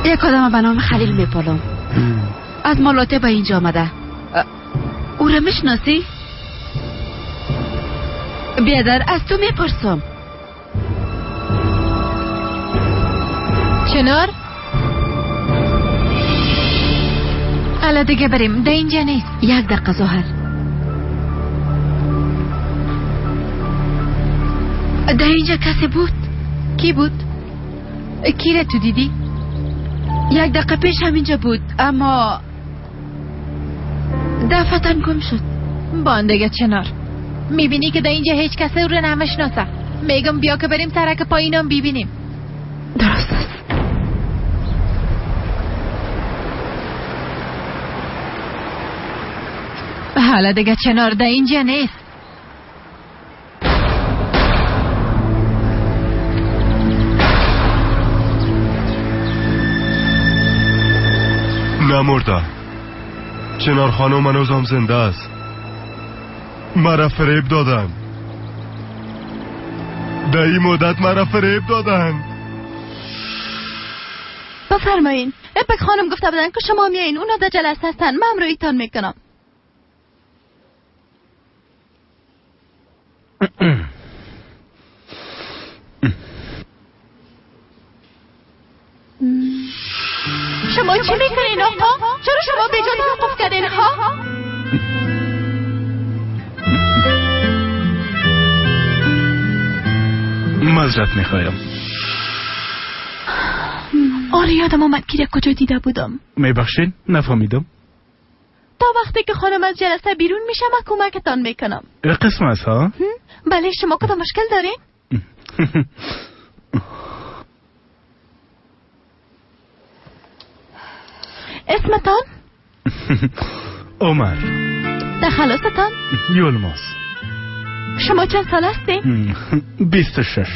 یک آدم به نام خلیل میپالم. از مالاته به اینجا آمده. او را میشناسی؟ بیادر از تو میپرسم. چنار؟ حالا دیگه بریم، ده اینجا نیست. یک دقیقه ظاهر. ده اینجا کسی بود؟ کی بود؟ کی را تو دیدی؟ یک دقیقه پیش همینجا بود، اما دفعتا گم شد. باندگه چنار، میبینی که در اینجا هیچ کسی رو نمیشناسه. میگم بیا که بریم سرک پایینم ببینیم. درست است. حالا دیگه چنار در اینجا نیست. نمرده. چنار خانم هنوزم زنده است. مرا فریب دادن. در این مدت مرا فریب دادن. بفرمایین. اپک خانم گفته بودن که شما میایین، اونا در جلسه هستن. من رویتان میکنم. شما چی میکنین آقا؟ چرا شما به جا توقف کردین ها؟ معذرت میخوایم. آره یادم آمد که کجا دیده بودم. میبخشین نفهمیدم. تا وقتی که خانم از جلسه بیرون میشه من کمکتان میکنم. قسم است ها؟ بله. شما کدام مشکل دارین؟ اسمتان؟ عمر. تخلصتان؟ یولماز. شما چند سال هستین؟ 26.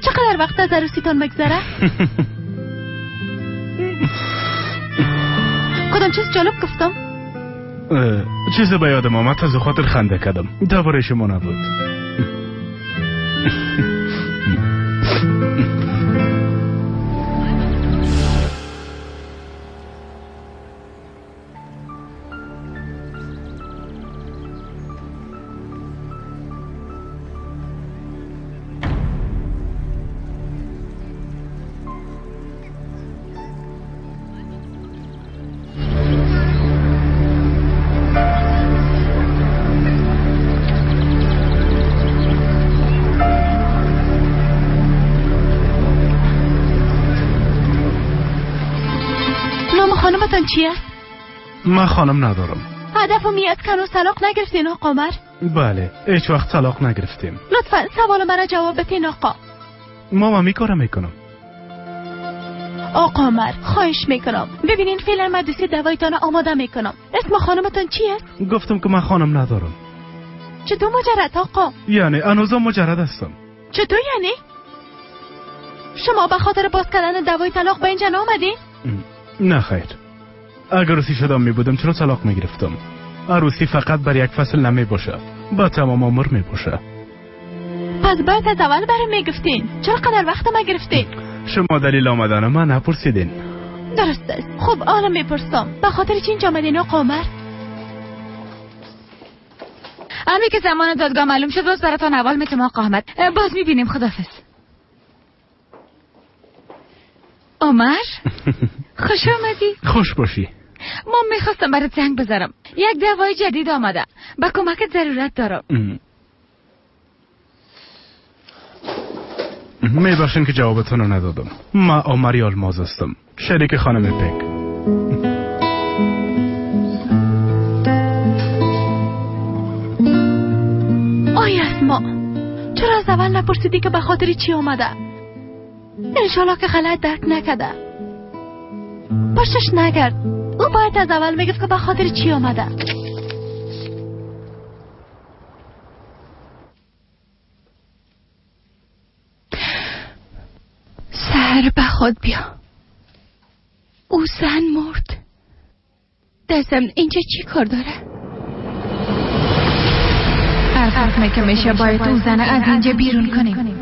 چقدر وقت از عروسیتان مگذره؟ کدام چیز جالب گفتم؟ چیز به یادم آمد از خاطر خنده کردم. درباره شما نبود. خانمتان چی است؟ من خانم ندارم. هدف می است که هنوز طلاق نگرفتین آقا عمر؟ بله، هیچ وقت طلاق نگرفتیم. لطفا سوال مرا جواب بدین آقا. ما می کارم میکنم. آقا عمر خواهش میکنم. ببینین فعلا من دوستی دوایتان آماده میکنم. اسم خانمتان چی است؟ گفتم که من خانم ندارم. چطور مجرد آقا؟ یعنی هنوزم مجرد هستم. چطور یعنی؟ شما به خاطر باز کردن دوای طلاق به اینجا آمدین؟ نه خیر. اگر عروسی شدم می بودم چرا طلاق می گرفتم؟ عروسی فقط بر یک فصل نمی باشه، با تمام عمر می باشه. پس باید از اول برای می گفتین. چرا قدر وقت ما گرفتین؟ شما دلیل آمدن من نپرسیدین. درست است. خب حالا میپرسم به خاطر چی اینجا آمدین آقا عمر؟ همین که زمان دادگاه معلوم شد باز براتان اول میتم آقا احمد. باز میبینیم. خداحافظ. عمر خوش آمدی. خوش باشی. ما میخواستم برات زنگ بزنم. یک دوای جدید آمده، به کمکت ضرورت دارم. میبخشین که جوابتون رو ندادم. من عمر یالماز هستم، شریک خانم پک. آی اسما، چرا از اول نپرسیدی که به خاطر چی آمده؟ انشالله که غلط درک نکرده. پشتش نگرد. او باید از اول میگفت که به خاطر چی آمده. سر به خود بیا. او زن مرد. دستم اینجا چی کار داره؟ هر قسمه که میشه باید او زن از اینجا بیرون کنیم.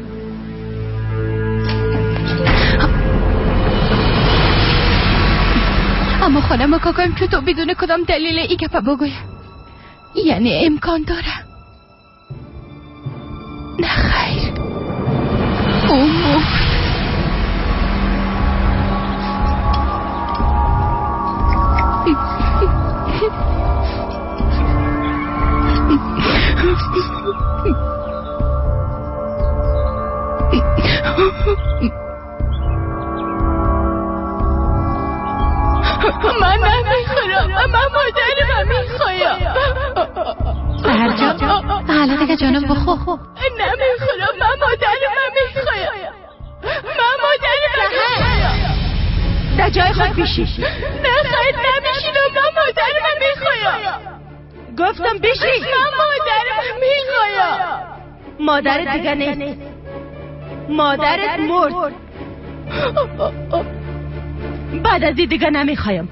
خانم کاکایم چطور بدون کدام دلیل ای گپه بگویم؟ یعنی امکان داره؟ نه خیر، او مرد. من نمیخورم، من مادرم میخوایم. سحر جان حالا دیگه جانم بخو. نمیخورم، من مادرم میخوایم. من مادرم میخوایم. در جای خود بیشی. نه خیر نمیشینم، من مادرم میخوایم. گفتم بیشی. من مادرم میخوایم. مادرت دیگه نیست، مادرت مرد. بعد از این دیگه نمیخوایم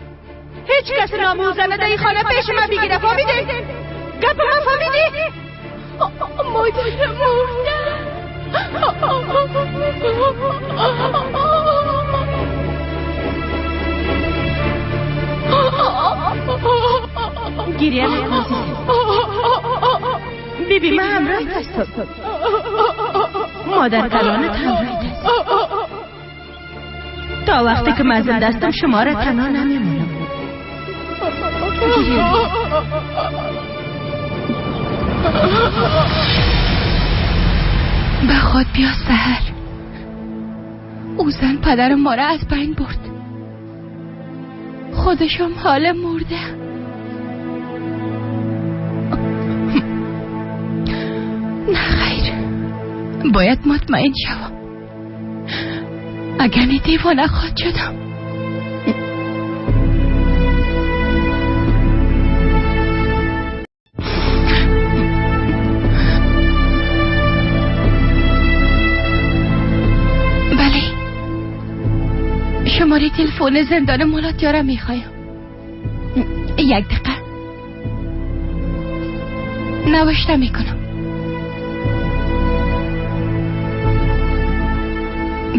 هیچ کس ناموزنه در این خانه پیش من بگیره. فهمیدی؟ گپ من فهمیدی؟ مادرم مرده. گریه نکن بیبی، من همراهت هستم. مادر کلانت همراهت هست. تا وقتی که من زنده هستم شما را تنها نمیمونم. به خود بیا سحر. او زن پدر ما را از بین برد، خودشم حال مرده. نه خیر، باید مطمئن شوم، اگر نه دیوانه خواهد شدم. بله، شماره تلفن زندان مولاتیا را میخوایم. یک دقیقه نوشته میکنم.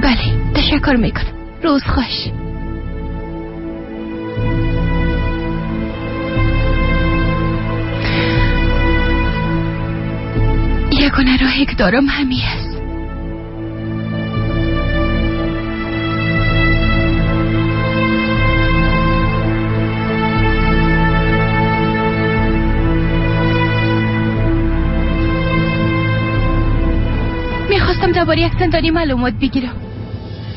بله، تشکر میکنم. روز خوش. یگانه راهی که دارم همی است. میخواستم درباره یک زندانی معلومات بگیرم.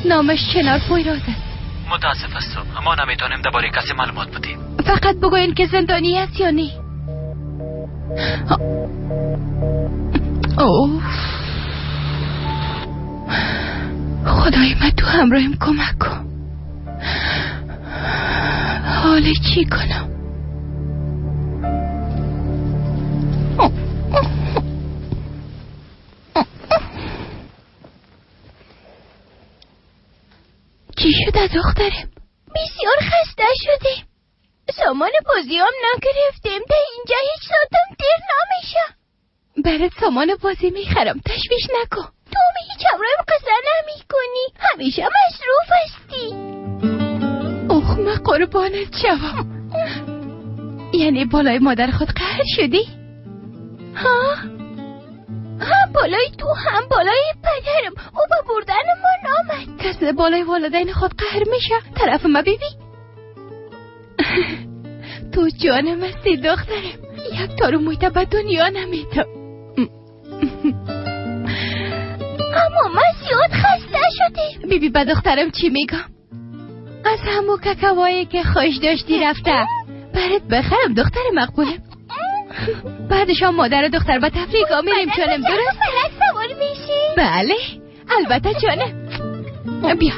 نامش چنار پویراز است. متاسف هستم، ما نمیتونیم درباره کسی معلومات بدیم. فقط بگوین که زندانی است یا نه. اوه خدای من، تو همراهیم کمک کن. حالا چی کنم؟ چی شده دخترم؟ بسیار خسته شدیم. سامان بازی هم نگرفتیم. در اینجا هیچ ساعتم دیر نمیشه. برات سامان بازی میخرم، تشویش نکن. تو هیچ همراهیم قصه نمی کنی، همیشه مصروف هستی. اوه من قربانت شوم. یعنی بالای مادر خود قهر شدی؟ ها؟ هم بالای تو هم بالای پدرم. او به بردن ما آمد. کسی بالای والدین خود قهر میشه؟ طرف ما بیبی. تو جانم هستی دخترم، یک تارو مویته به دنیا نمیدم. اما من زیاد خسته شدیم. بیبی به دخترم چی میگم؟ از همو ککوایی که خوش داشتی رفته برات بخرم دختر مقبولم. بعدش هم مادر و دختر به تفریح میریم جانم، درست؟ فلک سوار میشی؟ بله البته جانم. بیا.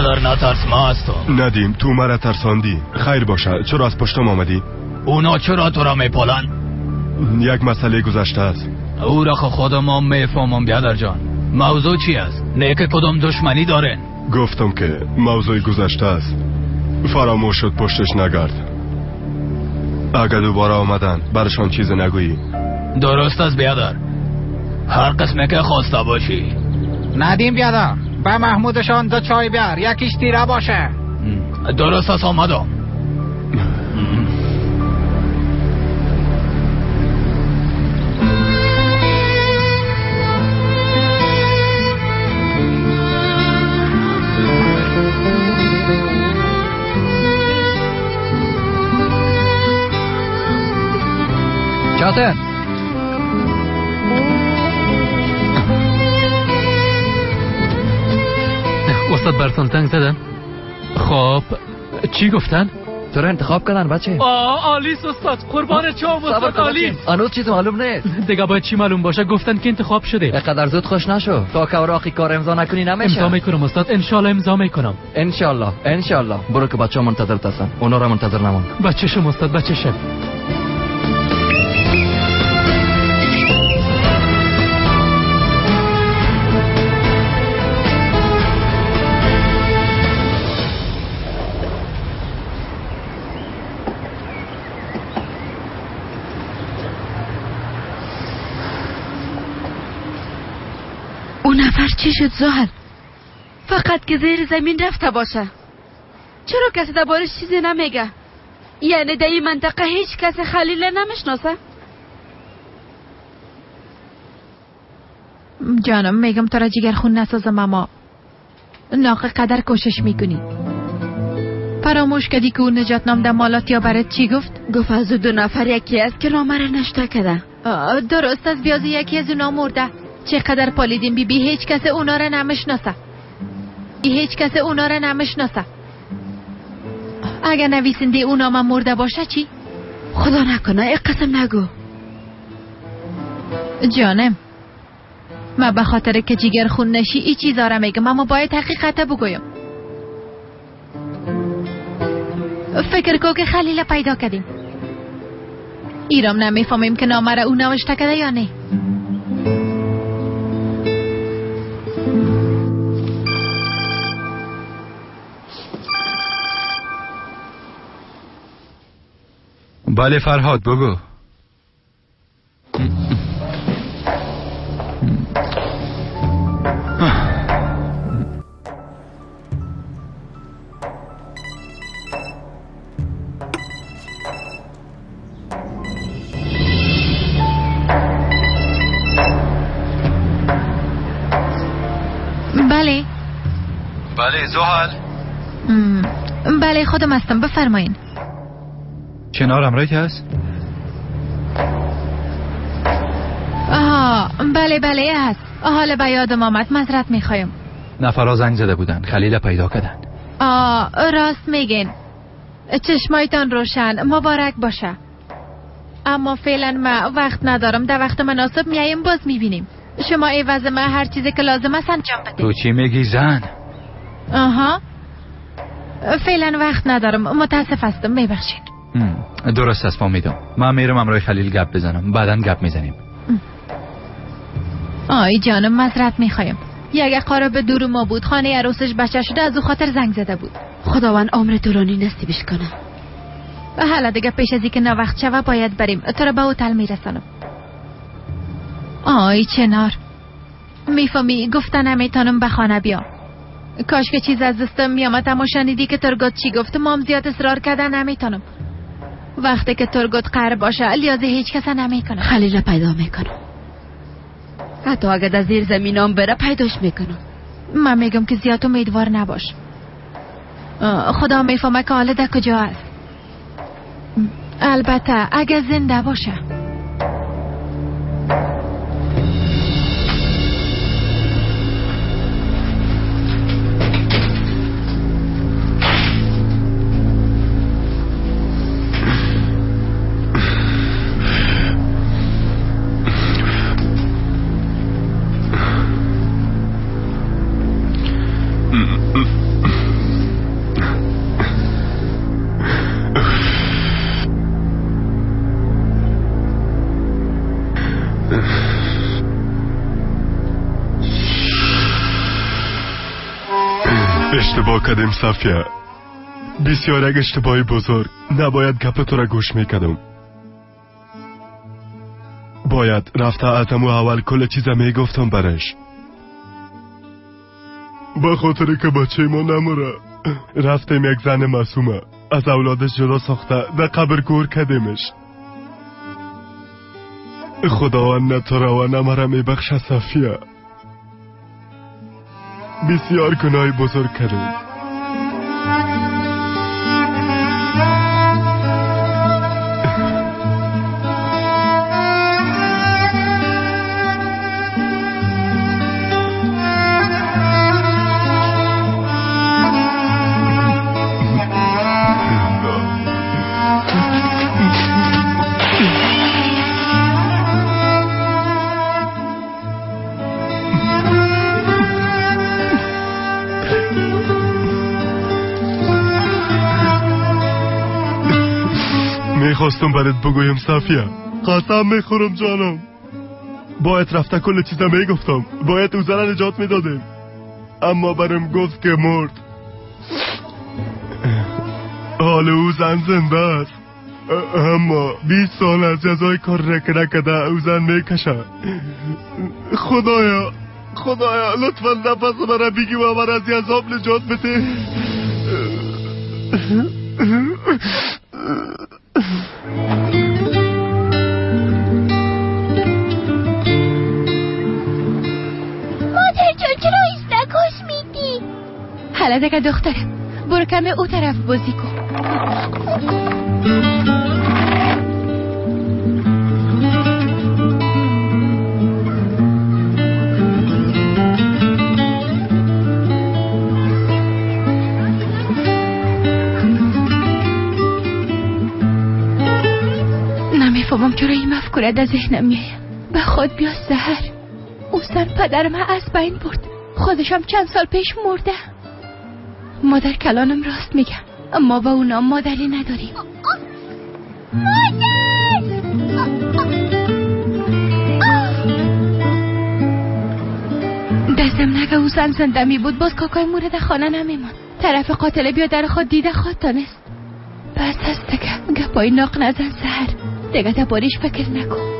بیادر نترس، ما هستم. ندیم تو مرا ترساندی. خیر باشه، چرا از پشتم آمدی؟ اونا چرا تو را میپالن؟ یک مسئله گذشته است. او را خودم هم میفهمم بیادر جان. موضوع چی است؟ نه که کدام دشمنی دارن؟ گفتم که موضوع گذشته است، فراموش شد، پشتش نگرد. اگر دوباره آمدن برشان چیز نگویی. درست است بیادر، هر قسمه که خواسته باشی. ندیم بیادر، به محمودشان 2 چای بیار، یکیش تیره باشه. درست است، آمدم. چاتن استاد برتون زنگ زدن. خب چی گفتن؟ تو را انتخاب کردن بچه. آلیس استاد، قربان چام استاد آلیس. هنوز چیز معلوم نیست. دیگه باید چی معلوم باشه؟ گفتن که انتخاب شده. اینقدر زود خوش نشو، تا که اوراقی کار امضا نکنی نمیشه. امضا میکنم استاد، انشالله امضا میکنم. انشالله انشالله. برو که بچه‌ها منتظر هستن، اونا را منتظر نمان. بچه شم استاد، بچه شم. چی شد زحل؟ فقط که زیر زمین رفته باشه. چرا کسی دربارش چیزی نمیگه؟ یعنی در این منطقه هیچ کس خلیل نمیشناسه؟ جانم میگم تو را جگر خون نسازم، اما ناقه قدر کوشش میکنی. فراموش کردی که اون نجات نام در مالات یا برات چی گفت؟ گفت از 2 نفر یکی است که نامه را نشته کرده. درست از بیاز یکی از اونا مرده. چقدر پالیدیم بی بی، هیچ کس اونا را نمیشناسه. هیچ کس اونا را نمیشناسه. اگر نویسنده اونا من مرده باشه چی؟ خدا نکنه، یک قسم نگو. جانم ما به خاطر که جیگر خون نشی ای چیزا را میگم، اما باید حقیقت بگویم. فکر کو که خلیل پیدا کردیم. ایرام نمیفهمیم که نامه را او نوشته کرده یا نه. بله فرهاد بگو. بله بله زحل. بله خودم هستم، بفرمایین. چنار همراه هست؟ آها بله بله هست. حالا به یادم آمد، معذرت میخوایم. نفرا زنگ زده بودن، خلیل پیدا کردن. راست میگین، چشمایتان روشن، مبارک باشه. اما فعلا ما وقت ندارم، در وقت مناسب میایم باز میبینیم. شما عوض ما هر چیزی که لازم است انجام بده. تو چی میگی زن؟ آها فعلا وقت ندارم، متاسف هستم، میبخشید. درست است فهمیدم. من میرم امرای خلیل گپ بزنم، بعدا گپ میزنیم. آی جانم معذرت میخوایم. یک اقارب دور ما بود، خانه عروسش بچه شده، از او خاطر زنگ زده بود. خداوند عمر طولانی نصیبش کنه. حالا دیگه پیش از اینکه ناوقت شوه باید بریم. تو را به هتل میرسانم. آی چنار میفهمی گفتن نمیتونم به خانه بیام. کاش که چیز از دستم میامد، اما شنیدی که ترگوت چی گفت؟ مام زیاد اصرار کردن نمیتونم. وقتی که ترگوت قهر باشه لیازه هیچ کس نمیکنه. خلیل پیدا میکنم، حتی اگه در زیر زمینام بره پیداش میکنم. من میگم که زیاد امیدوار نباش. خدا میفهمه که حالا در کجا است. البته اگه زنده باشه. اشتباه کردیم صفیه، بسیار یک اشتباهی بزرگ. نباید گپ تو را گوش میکردم. باید رفته از امو اول کل چیزا میگفتم برش. با خاطر که بچه ما نموره رفتیم یک زن معصومه از اولادش جدا ساخته در قبر گور کردیمش. خداوند نه تو را و نه مرا میبخشه صفیه. بسیار گناه بزرگ کردیم. میخواستم برات بگویم صفیه، قسم میخورم جانم، باید رفته کل چیزا میگفتم، باید او زن نجات میدادیم، اما برم گفت که مرد. حال او زن زنده است، اما 20 سال از جزای کار را که او زن میکشه. خدایا خدایا لطفا نفس مرا بگی و مرا از عذاب نجات بده. مادر جان چرا ایستکاش میدی؟ حالا دیگه دخترم برو کمی او طرف بازی کن. نمیفهمم چرا این مفکوره در ذهنم میآید. به خود بیا سحر، او زن پدرم از بین برد، خودشم چند سال پیش مرده. مادر کلانم راست میگه، اما با اونا مادری نداریم. مادر! دستم نگه او زن زنده می بود باز کاکای موره در خانه نمیماند. طرف قاتل بیا در خود دیده خود تانست. بس هست دیگه، گپای ناق نزن سحر، دیگه درباره‌اش فکر نکن.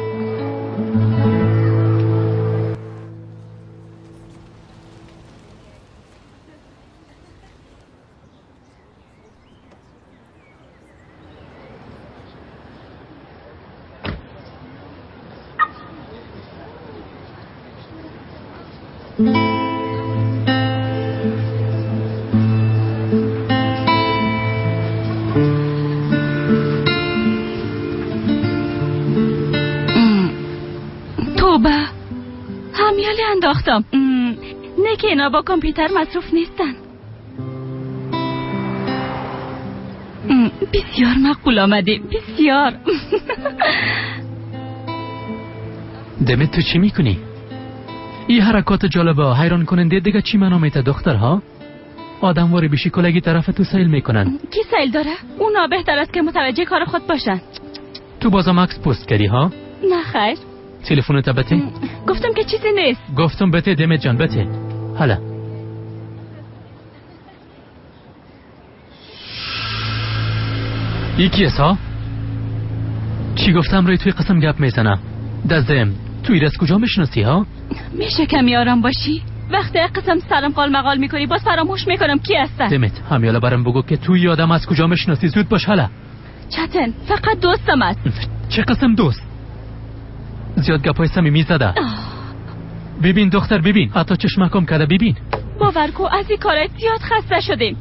توبه همیالی انداختم. نه که اینا با کامپیوتر مصروف نیستن. بسیار معقول آمدی، بسیار. دمت تو چی میکنی؟ این حرکات جالبه حیران کننده دیگه چی معنا میته دخترها؟ آدم واری بیشی کلگی طرف تو سیل میکنن. کی سیل داره؟ اونا بهتر است که متوجه کار خود باشن. تو بازم عکس پست کردی ها؟ نه خیر. تلفنت بته؟ گفتم که چیزی نیست. گفتم بته دمت جان بته. حالا یکی است ها؟ چی گفتم روی توی قسم گپ میزنم. دزم تو ایرز کجا میشناسی ها؟ میشه کمی آرام باشی؟ وقتی قسم سرم قال مقال میکنی باز فراموش میکنم کی هستن. دمت همیالا برام بگو که توی آدم از کجا میشناسی. زود باش. حالا چتن فقط دوستم است. چه قسم دوست؟ زیاد گپای صمیمی زده. ببین دختر ببین، حتی چشمکم کرده ببین. باور کو از این کارای زیاد خسته شدیم.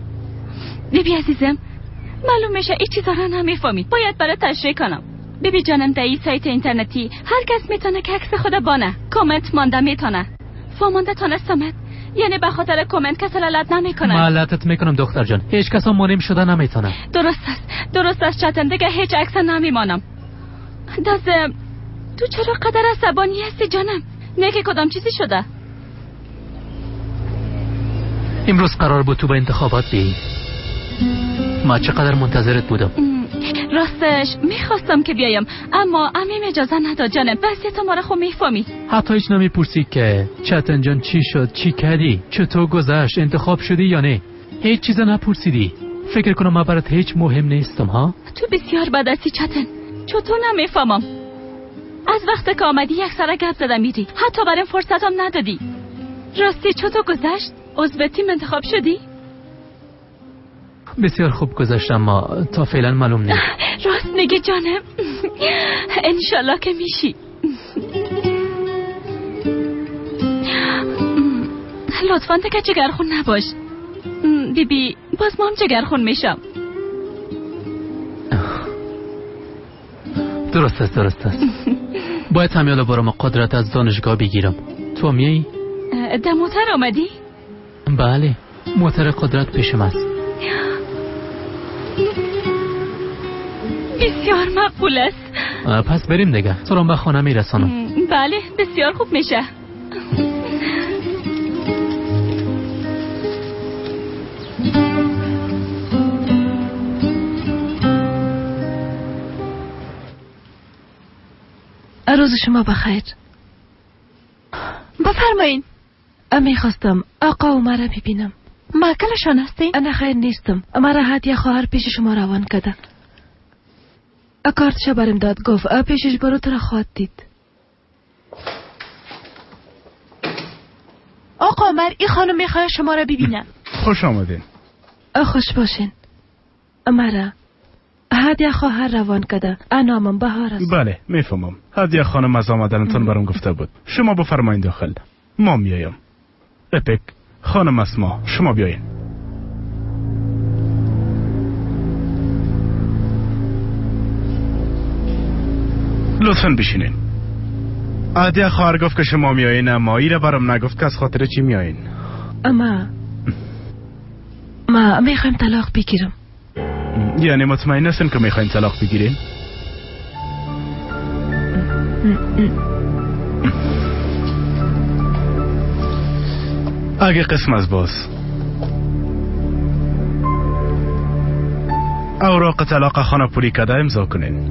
ببین عزیزم معلوم میشه این چیزا را نمیفهمی، باید برای تشریح کنم. ببین جانم در این سایت اینترنتی هر کس میتونه که عکس خود بانه کامنت مانده میتونه فامانده تانستمت، یعنی به خاطر کامنت کس لعنت نمیکنه. من لعنتت میکنم دختر جان، هیچ کس مانیم شده نمیتونه. درست است درست است چتن، دیگه هیچ عکس نمیمانم. دازم تو چرا قدر عصبانی هستی جانم؟ نه که کدام چیزی شده؟ امروز قرار بود تو به انتخابات بیایی. ما چقدر منتظرت بودم. راستش میخواستم که بیایم اما عمیم اجازه نداد جانم. وضعیت ما را خب میفهمی. حتی هیچ نمیپرسی که چتن جان چی شد، چی کردی، چطور گذشت، انتخاب شدی یا نه. هیچ چیز نپرسیدی. فکر کنم من برات هیچ مهم نیستم ها؟ تو بسیار بد هستی چتن. چطور نمیفهمم. از وقت که آمدی یک سره گپ زدم میری. حتی برام فرصتم ندادی. راستی چطور گذشت؟ عضو تیم انتخاب شدی؟ بسیار خوب گذشت اما تا فعلا معلوم نیست. راست میگی جانم. انشالله که میشی. لطفا تکه جگرخون نباش. بی بی باز ما هم جگرخون میشم. درست است درست است. باید همیالا برام قدرت از دانشگاه بگیرم. تو میایی؟ در موتر آمدی؟ بله موتر قدرت پیشم است. بسیار مقبول است. پس بریم دیگه. تو را به خانه میرسانم. بله بسیار خوب میشه. روز شما بخیر. بفرمایین. میخواستم آقا عمر را ببینم. ماکلشان هستی؟ نه خیر نیستم. مرا هدیه خواهر پیش شما روان کرده. کارتش برم داد، گفت پیشش برو تو را خواهد دید. آقا عمر این خانم میخواد شما را ببینم. خوش آمدین. خوش باشین. مرا هدیه خواهر روان کرده. نامم بهار است. بله میفهمم. هدیه خانم از آمدنتان برام گفته بود. شما بفرمایین داخل. ما میایم. اپک خانم اسما شما بیاین. لطفا بشینین. هدیه خواهر گفت که شما میایین اما ایره برام نگفت که از خاطر چی میایین. اما ما میخوایم طلاق بگیرم. یعنی مطمئن هستین که میخواین طلاق بگیرین؟ اگه قسم از باز اوراق طلاق خانه پوری کده امضا کنین.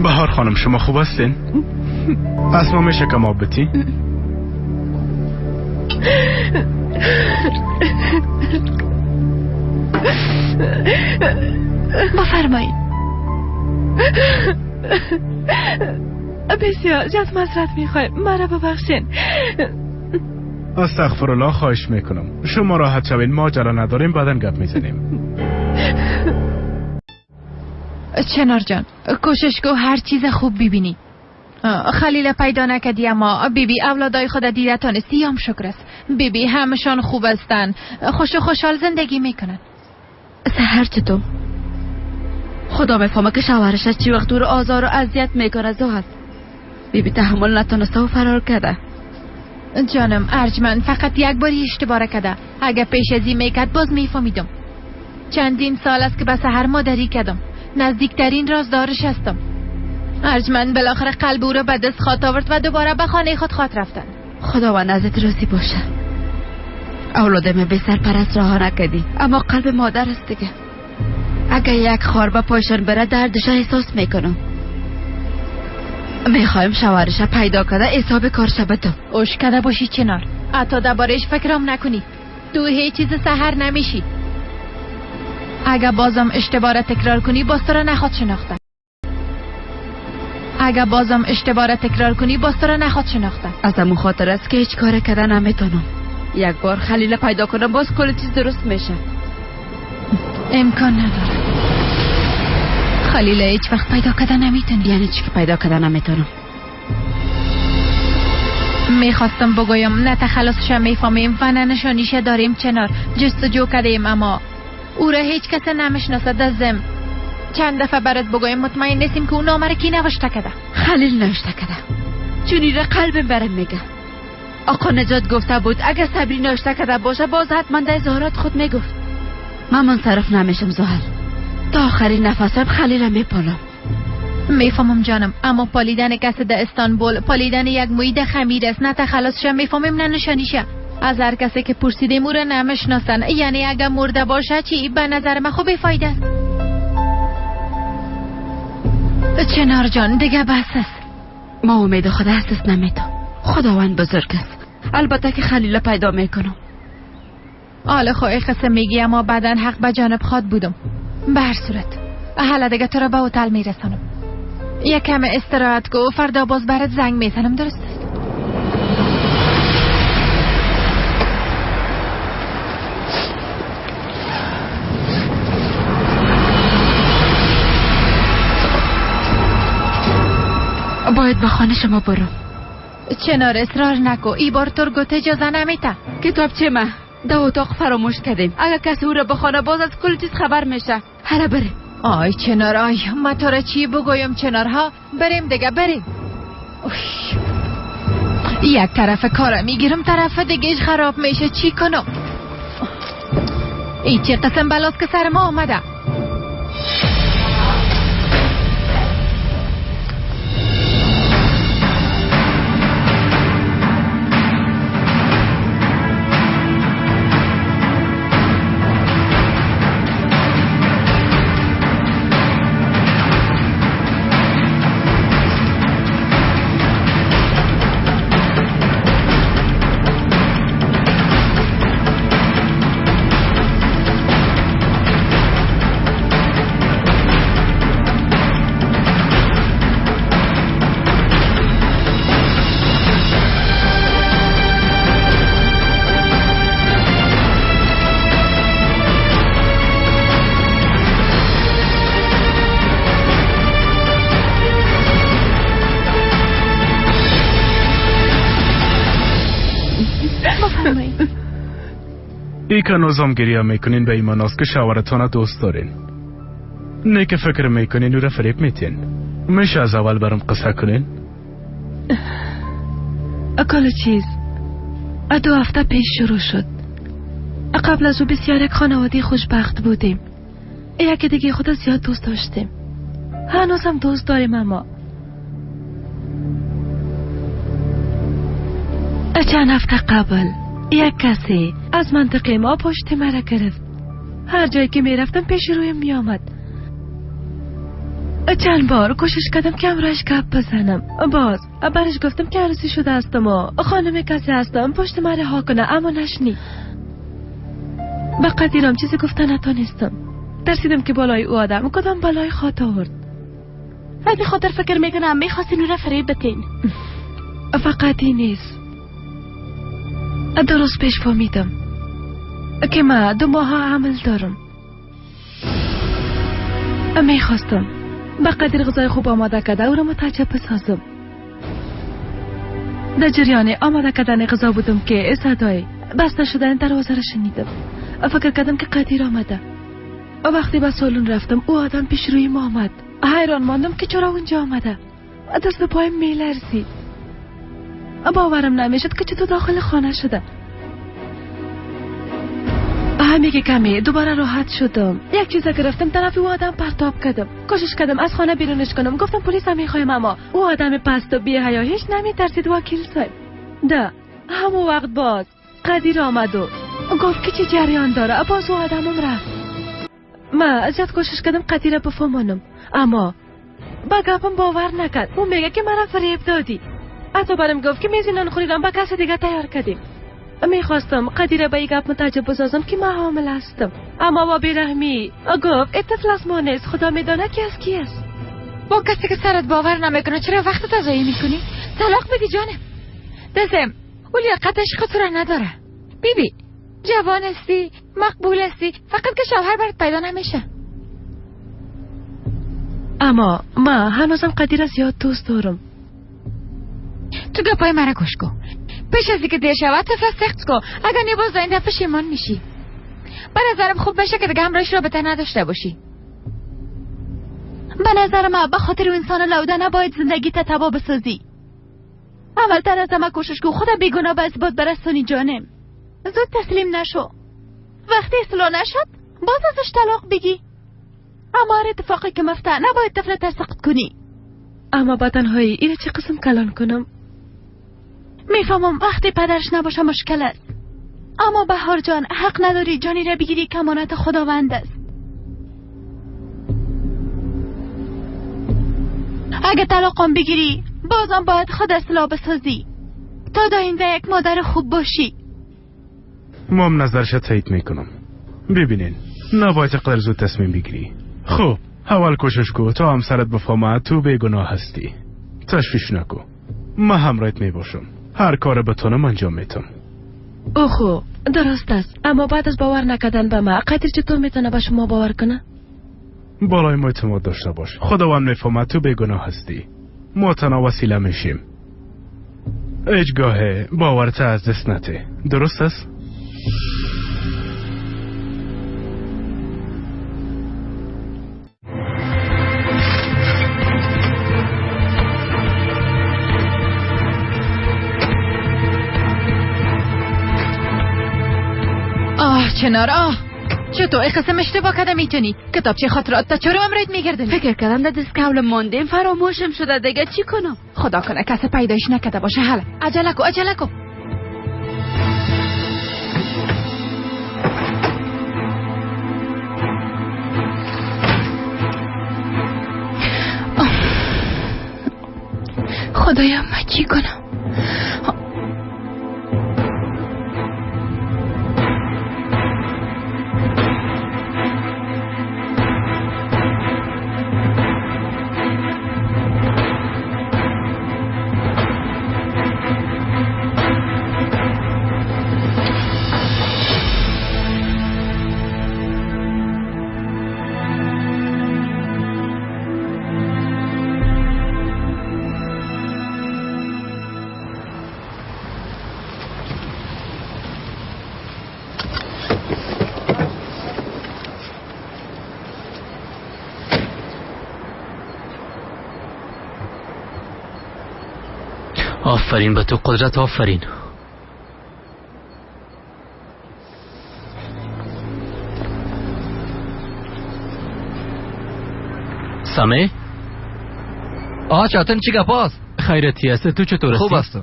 بهار خانم شما خوب هستین؟ اسما میشه که ما بتی؟ بفرمایید. بسیار زیاد معذرت میخوایم، مرا ببخشین. استغفر الله خواهش میکنم. شما راحت شوین، ماجرا نداریم، بعدا گپ میزنیم. چنار جان کوشش کو هر چیز خوب ببینی. خلیل پیدا نکردی اما بیبی اولادای خود دیده تانستی هم شکر است. بیبی همشان خوب هستن، خوش و خوشحال زندگی میکنن. سحر چطور؟ خدا میفهمه که شوهرش از چی وقت او رو آزار و اذیت میکنه. زحل بیبی تحمل نتونسته و فرار کرده. جانم ارجمند فقط یک بار اشتباه کرده. اگه پیش از این میکرد باز میفهمیدم. چندین سال است که به سحر مادری کردم. نزدیکترین رازدارش هستم. ارجمند بالاخره قلب او را به دست خواهد آورد و دوباره به خانه خود خواهد رفتن. خداوند ازت راضی باشه. اولادم به سرپرست رها نکردی اما قلب مادر است دیگه. اگه یک خار به پایشان بره دردش احساس میکنم. میخوایم شوهرش پیدا کرده حساب کارش بدم. اوش کده باشی چنار. حتی دربارهش فکرم نکنی. تو هیچ چیز سحر نمیشی. اگه بازم اشتباه را تکرار کنی باز تو را نخواد شناخته. اگه بازم اشتباه را تکرار کنی باز تو را نخواد شناخته. از امون خاطر است که هیچ کار کردن نمیتونم. یک بار خلیل پیدا کنم باز کل چیز درست میشه. امکان نداره. خلیل هیچ وقت پیدا کردن نمیتونی. یعنی چی که پیدا کردن نمیتونم؟ میخواستم بگویم نه تخلصش میفهمیم و نه نشانیش داریم چنار. جستجو کردیم اما او را هیچ کس نمیشناسد. از زم چند دفعه برات بگویم مطمئن نیستیم که او نامه را کی نوشته کرده. خلیل نوشته کرده. چون این را قلبم برم میگه. آقا نجات گفته بود اگر صبری نوشته کرده باشه باز حتما در اظهارات خود میگفت. من منصرف نمیشم زحل. تا آخرین نفسم خلیل را میپالم. میفهمم جانم، اما پالیدن کسی در استانبول پالیدن یک موی در خمیر است. نه تخلصش میفهمیم نه نشانیشه. از هر کسی که پرسیدیم او را نمیشناسن. یعنی اگر مرده باشه چی؟ به نظر من خوب بی‌فایده است. چنار جان دیگه بس است. ما امید خدا از دست نمیتم. خداوند بزرگ است. البته که خلیل پیدا میکنم. حالا خواهی قصه میگی، اما بعدا حق به جانب خواد بودم. به هر صورت حالا دیگه تو را به هتل میرسانم. یک کم استراحت کو، فردا باز برات زنگ میزنم. درست است؟ باید به خانه شما برم. چنار اصرار نکو، ای بار ترگوت اجازه نمیته. کتابچه ما در اتاق فراموش کردیم. اگر کسی او را به خانه باز از کل چیز خبر میشه. هره بریم. آی چنار، آی ما تو را چی بگویم چنارها؟ بریم دیگه بریم. یک طرف کارم میگیرم، طرف دیگهش خراب میشه. چی کنم؟ ای چه قسم بلاست که سر ما آمده. ای که هنوزم گریه میکنین به ایمان است که شوهرتان دوست دارین. نه که فکر میکنین او را فریب میتین. میشه از اول برام قصه کنین؟ کل چیز 2 هفته پیش شروع شد. قبل از او بسیار یک خانواده خوشبخت بودیم. یکی دیگه خود زیاد دوست داشتیم. هنوزم دوست داریم. اما چند هفته قبل یک کسی از منطقه ما پشت مرا گرفت. هر جایی که میرفتم پیش رویم میآمد. چند بار کوشش کردم که همراهش گپ بزنم. باز برش گفتم که عروسی شده هستم و خانم کسی هستم، پشت مرا ها کنه، اما نشنید. به قدیرم چیزی گفته نتانستم. ترسیدم که بالای او آدم کدام بالای خواهد آورد. از خاطر فکر میکنم میخواستین او را فریب بتین. فقط این نیست. درست پیش فهمیدم که من 2 ماه عمل دارم. میخواستم به قدر غذای خوب آماده کرده او را متعجب بسازم. در جریان آماده کردن غذا بودم که صدای بسته شدن دروازه را شنیدم. فکر کردم که قدیر آمده. وقتی به سالن رفتم او آدم پیش روی ما آمد. حیران ماندم که چرا اونجا آمده. دست به پایم میلرزید. باورم نمیشد که چطور داخل خانه شده. همه که کمی دوباره راحت شدم. یک چیز گرفتم طرف او آدم پرتاب کردم. کوشش کردم از خانه بیرونش کنم. گفتم پلیس هم میخوایم، اما او آدم پست و بی حیا هیچ نمیترسید. وکیل صاحب ده همون وقت باز قدیر آمد و گفت که چه جریان داره. باز او آدمم رفت. من زیاد کوشش کردم قدیر بفهمانم، اما با گپم باور نکرد. او میگه که مرا فریب دادی. حتی برم گفت که میز نان خوریدم با کس دیگه تیار کردیم. میخواستم قدیر به این گپ متعجب بسازم که من حامل هستم، اما با بیرحمی گفت ای طفل از ما نیست، خدا میدانه که از کی است. با کسی که سرت باور نمیکنه چرا وقت تضایع میکنی؟ طلاق بدی جانم. دزم او لیاقتش خود را نداره. بیبی جوان هستی، مقبول هستی، فقط که شوهر برات پیدا نمیشه. اما ما هنوزم قدیر زیاد دوست دارم. تو گپای مرا گوش کن. پیش از اینکه دیر شود طفل سخت کن. اگر نه باز این دفعه پشیمان میشی. به نظرم خوب بشه که دیگه همراهش رابطه نداشته باشی. به نظر من به خاطر انسان لوده نباید زندگی تباه بسازی. اولتر از همه کوشش کن خدا بیگناه به اثبات برسونی جانم. زود تسلیم نشو. وقتی اصلاح نشد باز ازش طلاق بگی. اما هر اتفاقی که مفته نباید طفل سقط کنی. اما با تنهایی ایره چه قسم کلان کنم؟ میفهمم وقتی پدرش نباشه مشکل است، اما بهار جان حق نداری جانی را بگیری که امانت خداوند است. اگه طلاقم بگیری بازم باید خود اصلاح بسازی تا داینده یک مادر خوب باشی. مام نظرش تایید میکنم. ببینین نباید قدر زود تصمیم بگیری. خب اول کوشش کو تا همسرت بفهمد تو بیگناه هستی. تشویش نکو، من همراهت میباشم، هر کار بتونم انجام میتم. اوخو درست است، اما بعد از باور نکردن به ما قدر چطور میتونه به شما باور کنه؟ بالای ما اعتماد داشته باش، خداوند میفهمد تو بیگناه هستی. ما تنها وسیله میشیم. هیچگاه باورت از دست نده. درست است؟ آه چنار، آه چطور ای قسم اشتباه کرده میتونی؟ کتابچه خاطرات تا چرا امروز میگردنی؟ فکر کردم در دستکول ماندیم فراموشم شده، دیگه چی کنم؟ خدا کنه کسی پیدایش نکرده باشه. حالا عجله کو، عجله کو. خدایا من چی کنم؟ آفرین به تو قدرت، آفرین. سامه؟ آه چاتن چی گپ است؟ خیرتی است، تو چطور هستی؟ خوب است.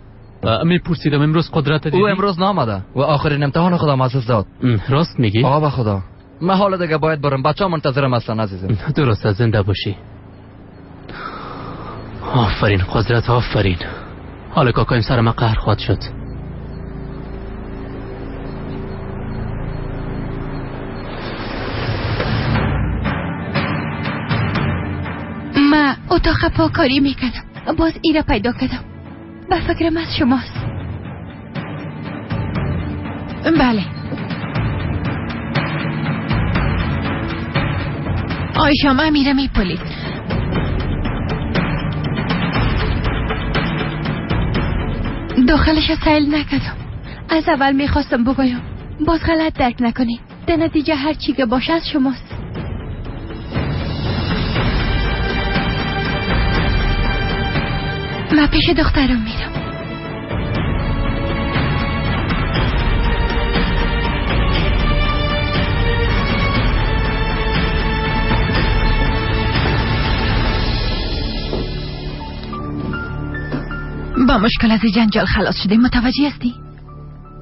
میپرسیدم امروز قدرت دیدی؟ او امروز نامده و آخرین امتحان خودم از داد. راست میگی؟ آه به خدا من حالا دیگه باید برم، بچه منتظرم هستن عزیزم. درست است، زنده باشی. آفرین قدرت، آفرین. حالا کاکایم سر ما قهر خواهد شد. من اتاق پاکاری میکردم، باز ایره پیدا کردم. به فکرم از شماست. بله آیشا من میرم ای پلیس. داخلش سیل نکردم. از اول میخواستم بگویم، باز غلط درک نکنی. در نتیجه هر چی که باشه از شماست. من پیش دخترم میرم. با مشکل از جنجال خلاص شدیم، متوجه هستی؟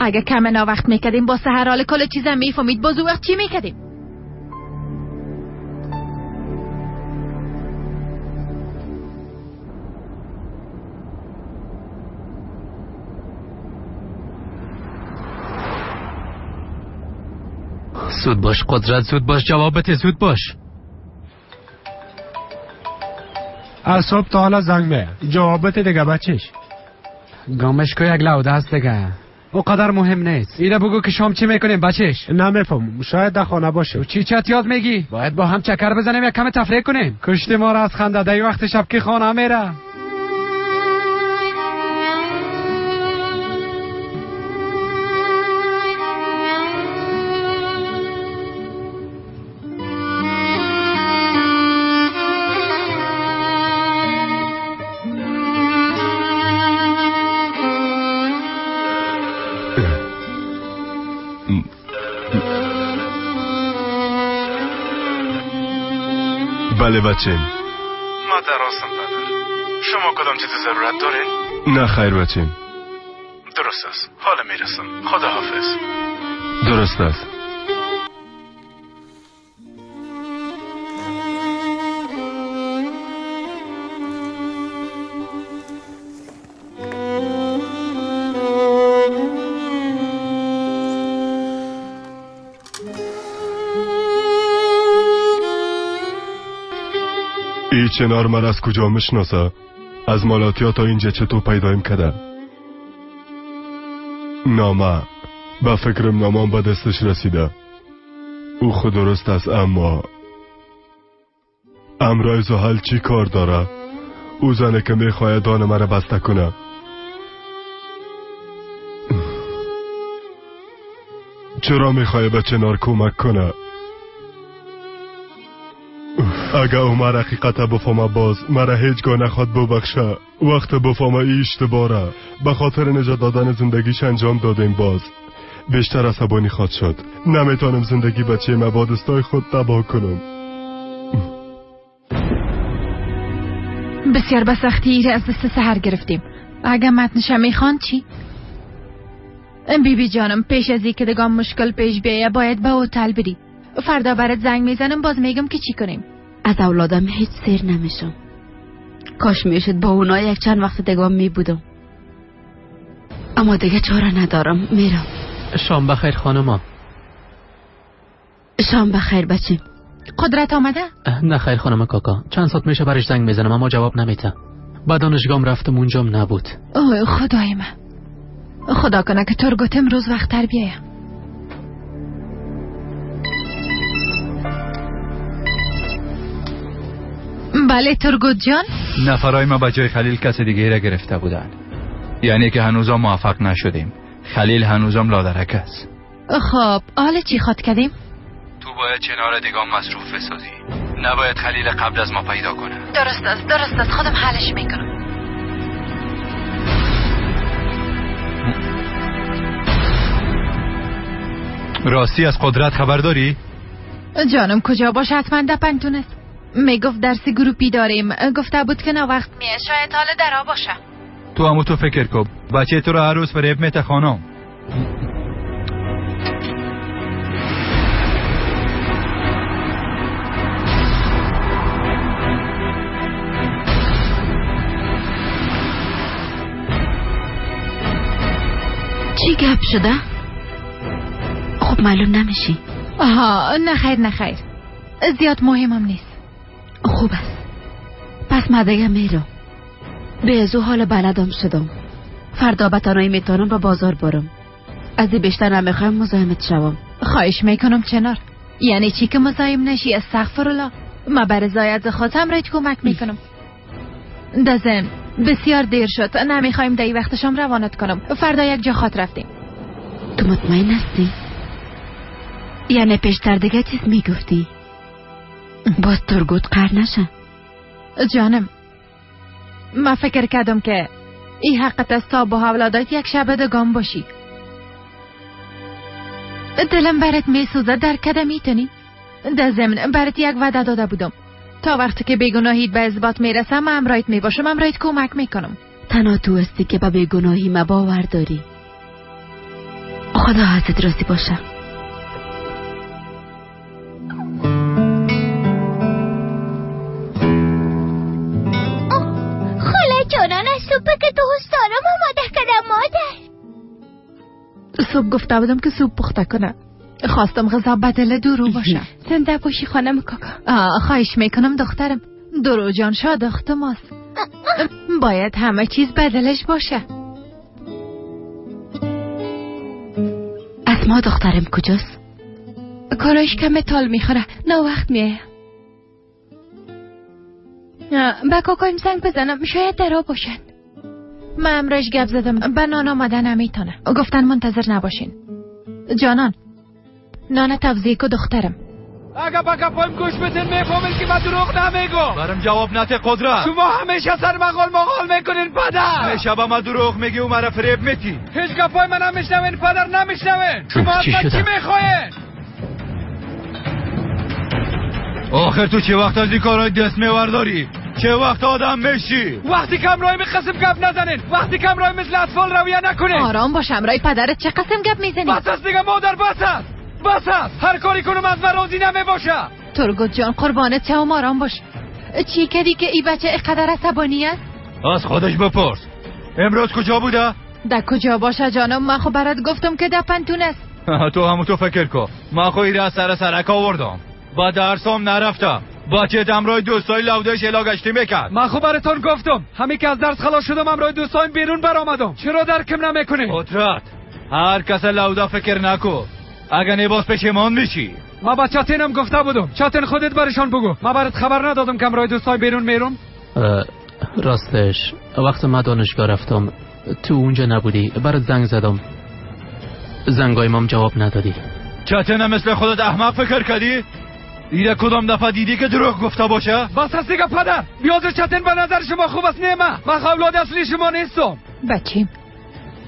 اگه کم ناوقت میکردیم با سحر حال کل چیزم میفهمید، باز وقت چی میکردیم؟ زود باش قدرت، زود باش، جوابت زود باش. از صبح تا حالا زنگ میه، جوابت دیگه بچش. گامش کو یک لاوده است دیگه، او قدر مهم نیست. ایره بگو که شام چی میکنیم بچش؟ نمیفهم، شاید در خانه باشه. تو چی چت یاد میگی؟ باید با هم چکر بزنیم، یک کم تفریح کنیم. کشت ما را از خنده دی وقت شب که خانه میره. بله بچه. ما درستم پدر. شما کدام چیز ضرورت دارین؟ نه خیر بچیم. درست است، حالا میرسم. خداحافظ. درست است. ای چنار من از کجا میشناسه؟ از مالاتیا تا اینجا چطور پیدایم کده؟ نامه به فکرم نامان به دستش رسیده. او خود درست است، اما امرای زحل چی کار داره؟ او زنه که میخواهد دان مرا بسته کنه. چرا میخواهد به چنار کمک کنه؟ اگه او مرا حقیقت بفهمه باز مرا هیچگاه نخواد ببخشه. وقت بفهمه ای اشتباره به خاطر نجات دادن زندگیش انجام دادیم، باز بیشتر عصبانی خواد شد. نمیتونم زندگی بچه ما با دستای خود تباه کنم. بسیار به سختی ایره از دست سحر گرفتیم. اگه متنش میخوان چی؟ بی بی جانم، پیش از اینکه دگام مشکل پیش بیایه باید به هتل بری. فردا برات زنگ میزنم، باز میگم که چی کنیم. از اولادم هیچ سیر نمیشم. کاش میشد با اونا یک چند وقت دیگه میبودم، اما دیگه چاره ندارم، میرم. شام بخیر خانما. شام بخیر بچیم. قدرت آمده؟ نه خیر خانم کاکا، چند ساعت میشه برش زنگ میزنم اما جواب نمیده. با دانشگاهم رفتم اونجام نبود. اوه خدای من، خدا کنه که ترگوت امروز وقت تر بیایه. بله ترگوت جان. نفرای ما به جای خلیل کس دیگه را گرفته بودن، یعنی که هنوزم موفق نشدیم. خلیل هنوزم لادرک است. خب حالا چی خواد کردیم؟ تو باید چنار دیگه مصروف بسازی، نباید خلیل قبل از ما پیدا کنه. درست است، درست است، خودم حلش میکنم. راستی از قدرت خبر داری؟ جانم کجا باشه، حتما در پنتون است. میگفت درس گروپی داریم، گفته بود که نه وقت میه، شاید حال درا باشه. تو همو تو فکر کن، بچه تو رو هر روز فریب میته خانم. چی گپ شده؟ خب معلوم نمیشی. آها نه خیر نه خیر، زیاد مهمم نیست. خوب است، پس من دیگه میرم. به از او حال بلدم شدم. فردا به تنهایی میتونم به بازار برم. از این بیشتر نمیخوایم مزاحمت شوم. خواهش میکنم چنار. یعنی چی که مزاحم نشی؟ استغفرالله. ما بر رضایت خودم را کمک میکنم. دزن بسیار دیر شد، نمیخوایم در وقت شام روانت کنم. فردا یک جا خاط رفتیم. تو مطمئن هستی؟ یعنی پیشتر دیگه چیز میگفتی؟ باز ترگوت قهر نشه. جانم ما فکر کردم که ای حقت است تا با اولادات یک شب دگام باشی. دلم برات میسوزه، در کده میتونی؟ در ضمن برات یک وعده داده بودم، تا وقتی که بیگناهیت به اثبات میرسم همراهت میباشم، همراهت کمک میکنم. تنها تو هستی که به بیگناهی ما باور داری. خدا ازت راضی باشه. خاله جانان از سوپ که دوست دارم آماده کردم مادر. صبح گفته بودم که سوپ پخته کنه، خواستم غذا بدل درو باشه. زنده باشی خانم کاکا. خواهش میکنم دخترم، درو جان شاد اخت ماست، باید همه چیز بدلش باشه. از ما دخترم کجاست؟ کارایش کم تال میخوره، نه وقت میایه. به کاکایم زنگ بزنم، شاید درا باشن. من امروز گپ زدم، به نان آمده نمیتونه، گفتن منتظر نباشین. جانان نان تفزیک و دخترم. اگه با گپایم گوش بدین میفهمین که من دروغ نمیگم. برم جواب نده قدرت. شما همیشه سر مغال مغال میکنین پدر. همیشه با ما دروغ میگی و مرا فریب میتی. هیچ گپای من نمیشنوین پدر، نمیشنوین. شما از من چی میخواین؟ آخر تو چه وقت از این کارهای دست میورداری؟ چه وقت آدم میشی؟ وقتی که همراه می قسم گپ نزنین، وقتی که همراه مثل اطفال رویه نکنین. آرام باش، همراه پدرت چه قسم گپ میزنی؟ بس است دیگه مادر، بس است، بس است. هر کاری کنم از من راضی نمیباشه. ترگوت جان قربانت شوم، آرام باش. چی کردی که ای بچه اینقدر عصبانی است؟ از خودش بپرس. امروز کجا بوده؟ در کجا باشه جانم؟ من خب برات گفتم که در پنتون است. تو همون تو فکر کن. من خو ایره از سر سرک آوردم. با درسام نرفتم. بچه همراه دوستای لوده شلا گشتی میکرد. من خو براتون گفتم همین که از درس خلاص شدم همراه دوستایم بیرون برآمدم. چرا درکم نمیکنی؟ قدرت هر کس لوده فکر نکو، اگه نباز پشیمان میشی. ما با چاتینم گفته بودم، چاتین خودت برشان بگو. ما برات خبر ندادم که همراه دوستای بیرون میرم. راستش وقت ما دانشگاه رفتم تو اونجا نبودی، برات زنگ زدم، زنگای مام جواب ندادی. چاتینم مثل خودت احمق فکر کردی؟ ایره کدام دفعه دیدی که دروغ گفته باشه؟ بس است دیگه پدر، بیاز چتن به نظر شما خوب است. نه من اولاد اصلی شما نیستم. بچیم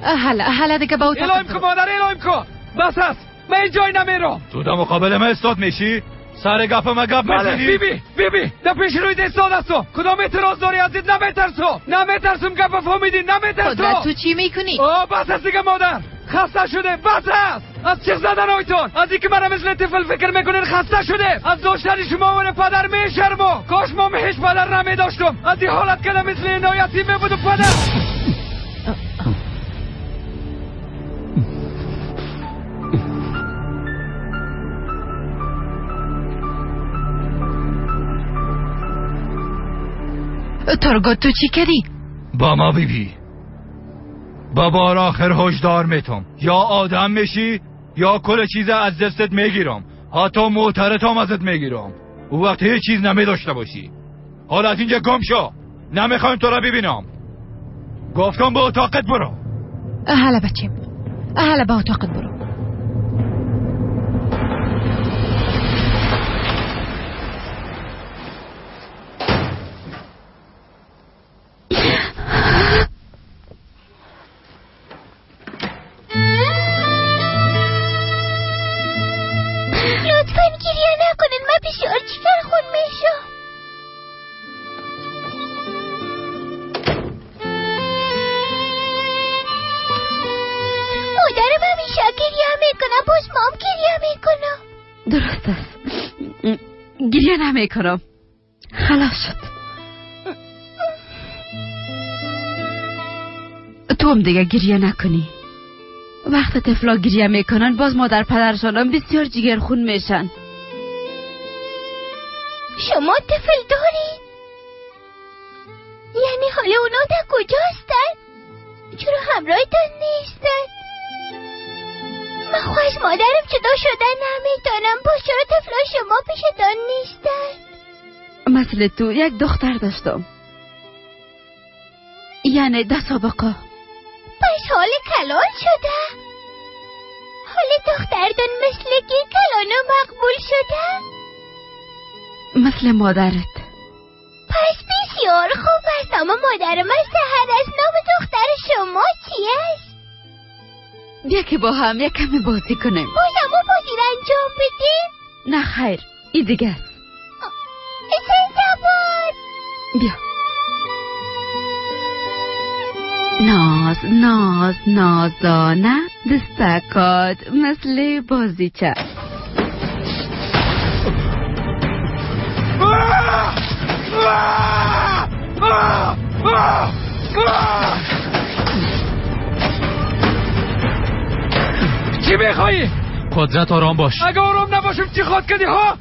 هلا هلا دیگه با اتاق الهیم کو مادر، الهیم کو. بس است، من این جای نمیرم. تو در مقابل من استاد میشی؟ سر گپ ما گپ میزنی؟ بی بی بی بی در پیش روی استاد هستم. کدام اعتراض داری عزیز؟ نمیترسم، نمیترسم. گپ فهمیدی؟ نمیترسم. تو چی میکنی؟ آه بس است دیگه مادر، خسته شده. بس است از چیخ زدن هایتان، از اینکه مرا مثل طفل فکر میکنین خسته شده. از داشتن شما و پدر میشرمو. کاش ما هیچ پدر نمیداشتم. از این حالت که مثل عنایتی میبودم پدر. ترگوت تو چی کردی؟ با ما بی بی با بار آخر هشدار میتم، یا آدم میشی یا کل چیز از دستت میگیرم، حتی موترت هم ازت میگیرم. او وقت هیچ چیز نمی داشته باشی. حالا از اینجا گم شو، نمیخوایم تو را ببینم. گفتم به اتاقت برو. هلا بچیم، هلا به اتاقت برو. درست است، گریه نمیکنم. خلاص شد. تو هم دیگه گریه نکنی. وقت طفلا گریه میکنن باز مادر پدرشان هم بسیار جگرخون میشن. شما طفل دارید؟ یعنی حالا اونا در کجا هستن؟ چرا همراهتان نیستن؟ من خو از مادرم جدا شدن نمیتونم. باز چرا طفلا شما پیشتان نیستن؟ مثل تو یک دختر داشتم، یعنی ده سابقه. پس حال کلان شده. حال دخترتان مثل که کلان و مقبول شده؟ مثل مادرت. پس بسیار خوب است. اما مادرم از سحر است. نام دختر شما چی است؟ بیا که با هم یک کمی بازی کنیم. باز همون بازی را انجام بدیم؟ نه خیر، این دیگه است. زنده بیا. ناز ناز نازانه دستکات مثل بازیچه. چی میخوایی؟ قدرت آرام باش. اگه آرام نباشم چی خواد کردی ها؟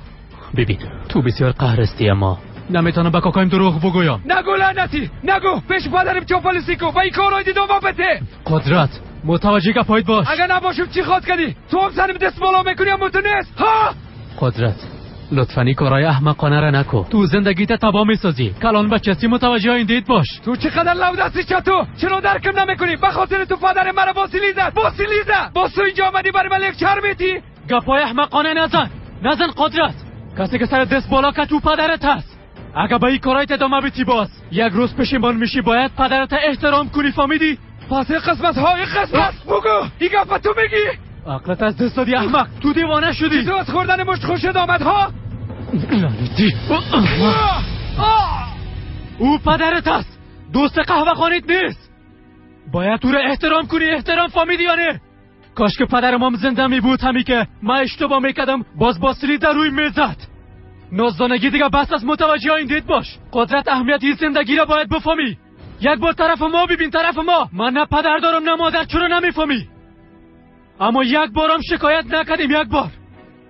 ببین تو بسیار قهر هستی، اما نمیتونم به کاکایم دروغ بگویم. نگو لعنتی، نگو. پیش پدرم چاپلوسی کو و این کارای دیدم بته. قدرت متوجه گپایت باش. اگه نباشم چی خواد کردی؟ تو هم سرم دست بالا میکنی اما تو نیست ها؟ قدرت لطفاً این کارای احمقانه را نکو. تو زندگیت تباه میسازی. کلان بچه متوجه این دید باش. تو چقدر لود هستی چطور؟ چرا درکم نمیکنی؟ به خاطر تو پدر مرا باسیلی زد، باسیلی زد. باز تو اینجا آمدی برای من لکچر میتی؟ گپای احمقانه نزن، نزن قدرت. کسی که سر دست بالا که تو پدرت هست. اگه به این کارایت ادامه بدی باز یک روز پشیمان میشی. باید پدرت احترام کنی، فهمیدی؟ پس این قسمت ها، این قسمت بگو، این گپ تو میگی؟ عقلت از دست دادی احمق، تو دیوانه شدی. تو از خوردن مشت خوشت آمد ها؟ لعنتی. او پدرت است، دوست قهوه خانیت نیست. باید او را احترام کنی، احترام، فهمیدی یا نه؟ کاش که پدرم هم زنده می بود، همی که من اشتباه میکردم باز باسلی در روی میزد. نازدانگی دیگه بس از، متوجه آینده‌ات باش. قدرت اهمیت این زندگی را باید بفهمی. یک بار طرف ما ببین، طرف ما. من نه پدر دارم نه مادر، چرا نمیفهمی؟ اما یک بارم شکایت نکردیم، یک بار.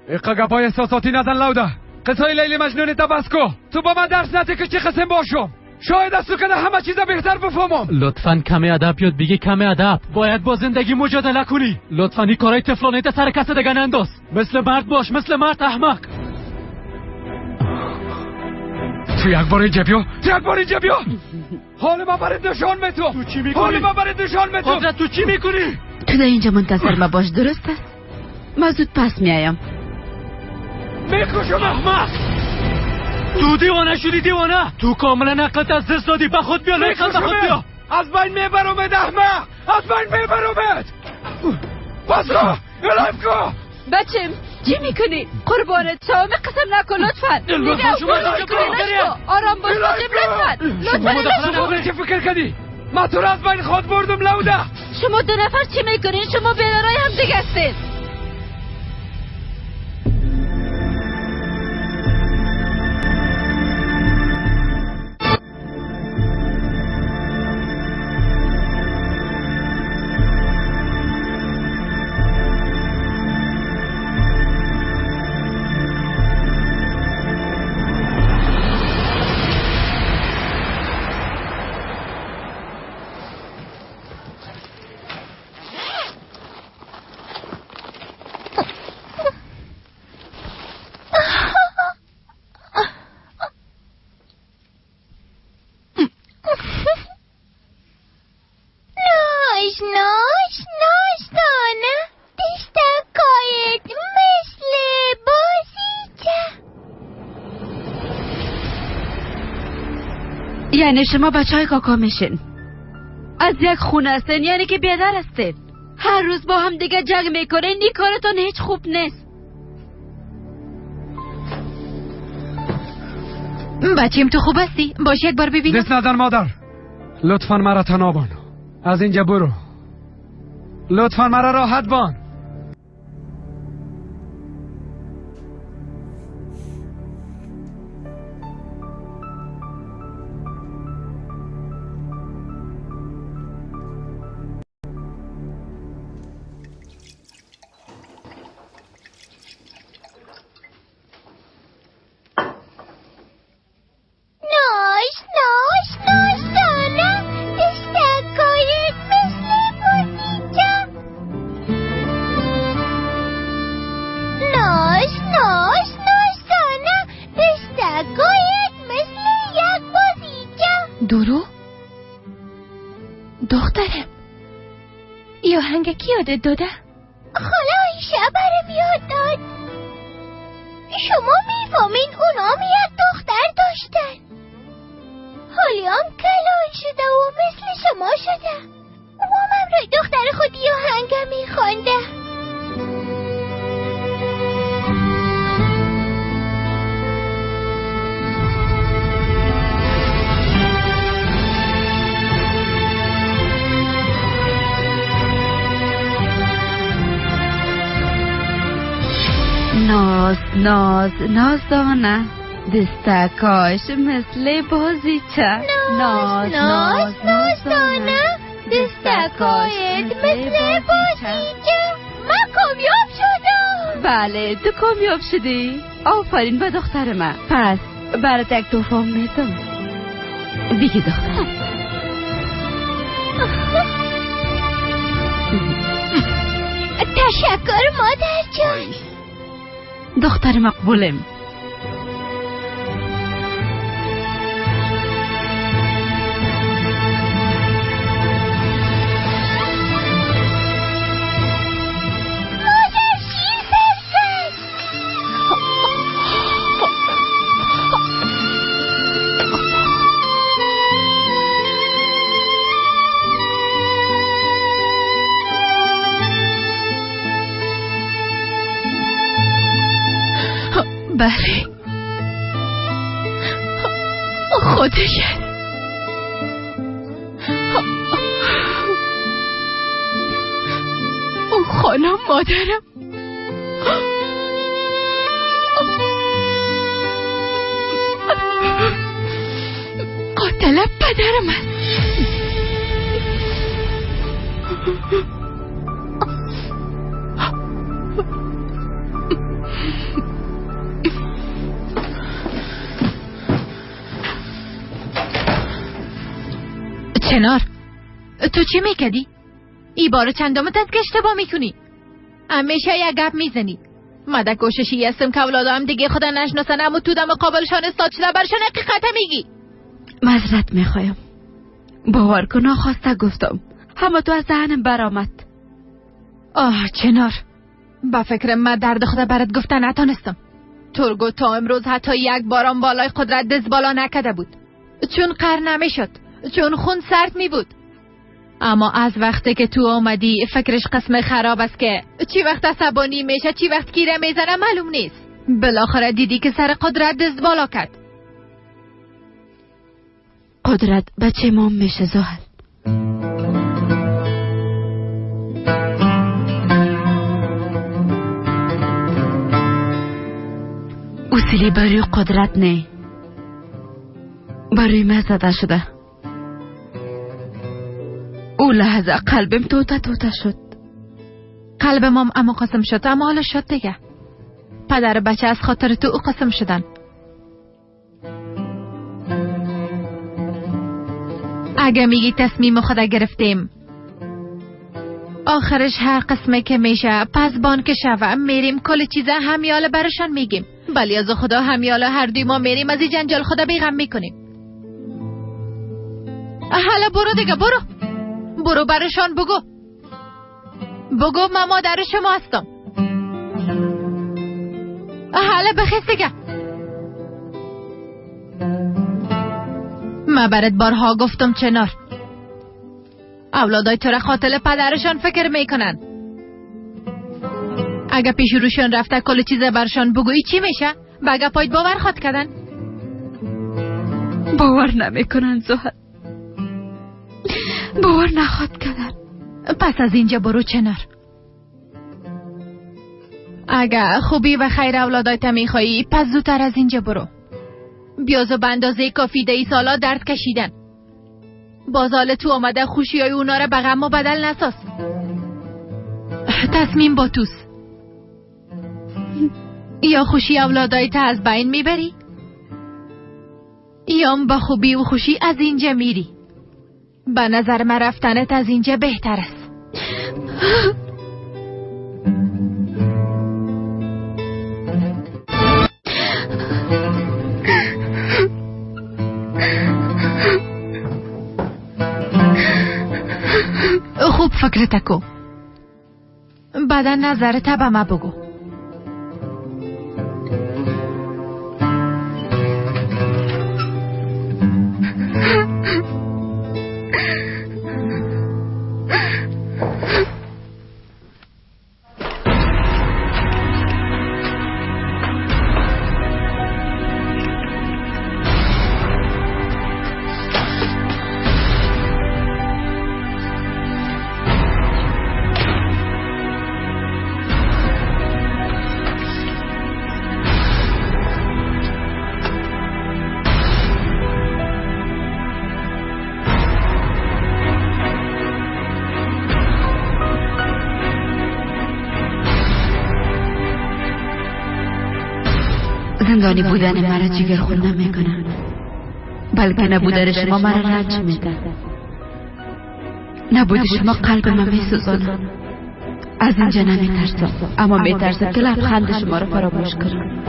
ایقا گپای احساساتی نزن لوده. قصای لیلی مجنون تا بس کو. تو با من درس نده که چه قسم باشم. شاید از تو که همه چیز بهتر بفهمم. لطفاً کمی ادب یاد بگی، کمی ادب. باید با زندگی مجادله کنی. لطفاً این کارای طفلانه تا سر کس دیگه ننداز. مثل مرد باش، مثل مرد احمق. تو یک بار اینجا بیا، تو یک بار اینجا بیا. حال ما برات نشان میتم. تو چی میکنی؟ حال ما برات نشان میتم. قدرت تو چی میکنی؟ تو در اینجا منتظر ما باش، درست است؟ ما زود پس میایم. میکشم احمق. تو دیوانه شدی، دیوانه. تو کاملا عقلت از دست دادی. به خود بیا، به خود بیا. از بین میبرمت احمق، از بین میبرمت. پس را الهی کو. بچم چی میکنی؟ قربانت شوم، قسم نکن لطفا. آرام باش لطفا، لطفا. چه فکر کردی؟ ما تو را از بین خود بردم لوده. شما دو نفر چی میکنین؟ شما بیدارای هم دیگه هستین. یعنی شما بچه های کاکا میشین، از یک خونه هستین، یعنی که بیادر هستین، هر روز با هم دیگه جنگ میکنین. این کارتون هیچ خوب نیست. بچیم تو خوب هستی؟ باش یک بار ببینم. دست نزن مادر، لطفا مرا تنها بان، از اینجا برو، لطفا مرا راحت بان. درو؟ دخترم یا هنگ کی یادت داده؟ خاله آیشه برم یاد داد. شما میفهمین اونام یک دختر داشتن، حالی هم کلان شده و مثل شما شده. او هم روی دختر خود یا هنگ میخوانده. ناز ناز ناز دانه دستکاش مثل بازیچه. ناز ناز ناز دانه دستکاش مثل بازیچه. من کامیاب شدم. بله تو کامیاب شدی، آفرین به دختر من. پس برات یک تحفه میدم. بگی دخترم. تشکر مادر جان. دختر مقبولم. مادر شیر سر کرد. بله خودش. خانم مادرم. قاتل پدرم است. چنار، تو چی میکدی؟ ای بار چندمت از که اشتباه میکنی. همیشه یک گپ میزنی. مده کوششی هستم که اولادام دیگه خدا نشناسن، اما تو دم قابلشان استاد شده برشان حقیقت میگی. معذرت میخوایم، باور کن ناخواسته گفتم، همه تو از دهنم برآمد. آه چنار، با فکر من درد خدا برات گفتن نتانستم. تورگو تا امروز حتی یک بارم بالای قدرت دست بالا نکده بود، چون قر نمیشد، چون خون سرد می بود. اما از وقتی که تو آمدی فکرش قسم خراب است که چی وقت عصبانی میشه، چی وقت کیره میزنه معلوم نیست. بالاخره دیدی که سر قدرت دست بالا کرد. قدرت بچه مام میشه زحل. اصیلی برای قدرت نه، برای من زده شده. او لحظه قلبم توته توته شد. قلب مام اما قسم شد، اما حالا شد دیگه. پدر بچه از خاطر تو او قسم شدن. اگه میگی تصمیم خدا گرفتیم، آخرش هر قسمه که میشه پس بانک شوه میریم کل چیزا همیاله برشان میگیم. بلی از خدا همیاله هر دوی ما میریم از این جنجال خدا بیغم میکنیم. حالا برو دیگه، برو برو برشان بگو، بگو من مادر شما هستم. حالا بخیز دیگه. من برات بارها گفتم چنار، اولادای تو را قاتل پدرشان فکر میکنن. اگه پیش روشان رفته کل چیز برشان بگویی چی میشه؟ بگه پایت باور خواد کردن. باور نمیکنن زحل، باور نخواد کردن. پس از اینجا برو چنار. اگه خوبی و خیر اولادایت میخوایی پس زودتر از اینجا برو. بیازو به اندازه کافی ده ای سالا درد کشیدن. بازال تو آمده خوشی های اونا را به غم و بدل نساز. تصمیم با توست. یا خوشی اولادایت از بین میبری، یا با خوبی و خوشی از اینجا میری. به نظر من رفتنت از اینجا بهتر است. خوب فکرت کو، بعدا نظرت به ما بگو. زندانی بودن مرا جگر خون نمیکنه، بلکه نبودن شما مرا رنج میده. نبود شما قلب من میسوزاند. از اینجا نمیترسم، اما میترسم که لبخند شما را فراموش کنم.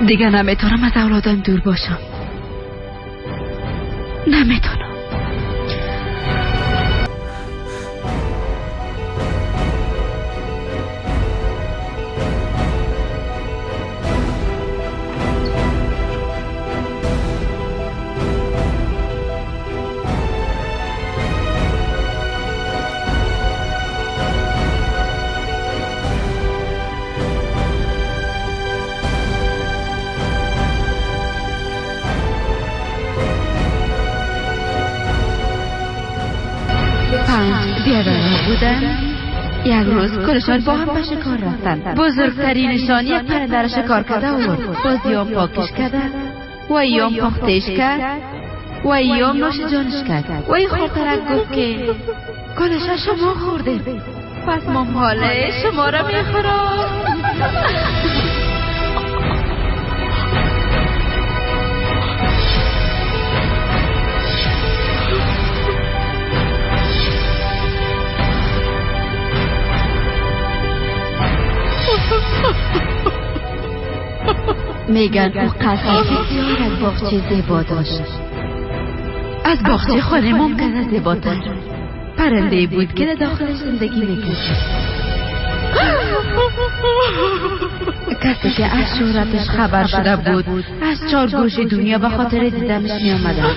دیگه نمیتونم از اولادم دور باشم. نمیتونم. بودند. یک روز کلشان با هم به شکار رفتند. بزرگترینشان یک پرنده را شکار کرده آورد. باز یام پاکش کرده و یام پختش کرد و یام نوش جانش کرد. و این خردترک گفت که کلشان شما خورده، پس ما حاله شما را میخورم. میگن او قصر بسیار از باغچه زیبا داشت. از باغچه خانه ممکنه زیباتر. پرنده بود که در داخلش زندگی میکرد. کسی که از شهرتش خبر شده بود از چهار گوش دنیا به خاطر دیدنش می آمدن.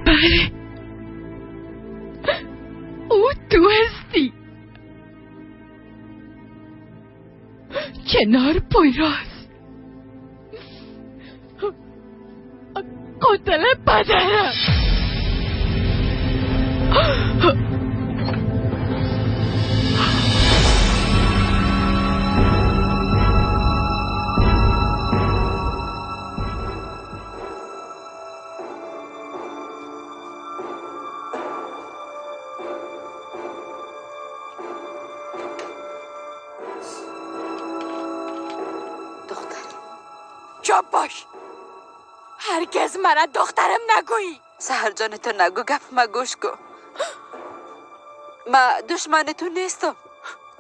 بله، او تو هستی. کنار پویراز، قاتل پدرم. باش، هرگز مرا دخترم نگویی. سحر جان تو نگو، گپ ما گوش کو. ما دشمن تو نیستم.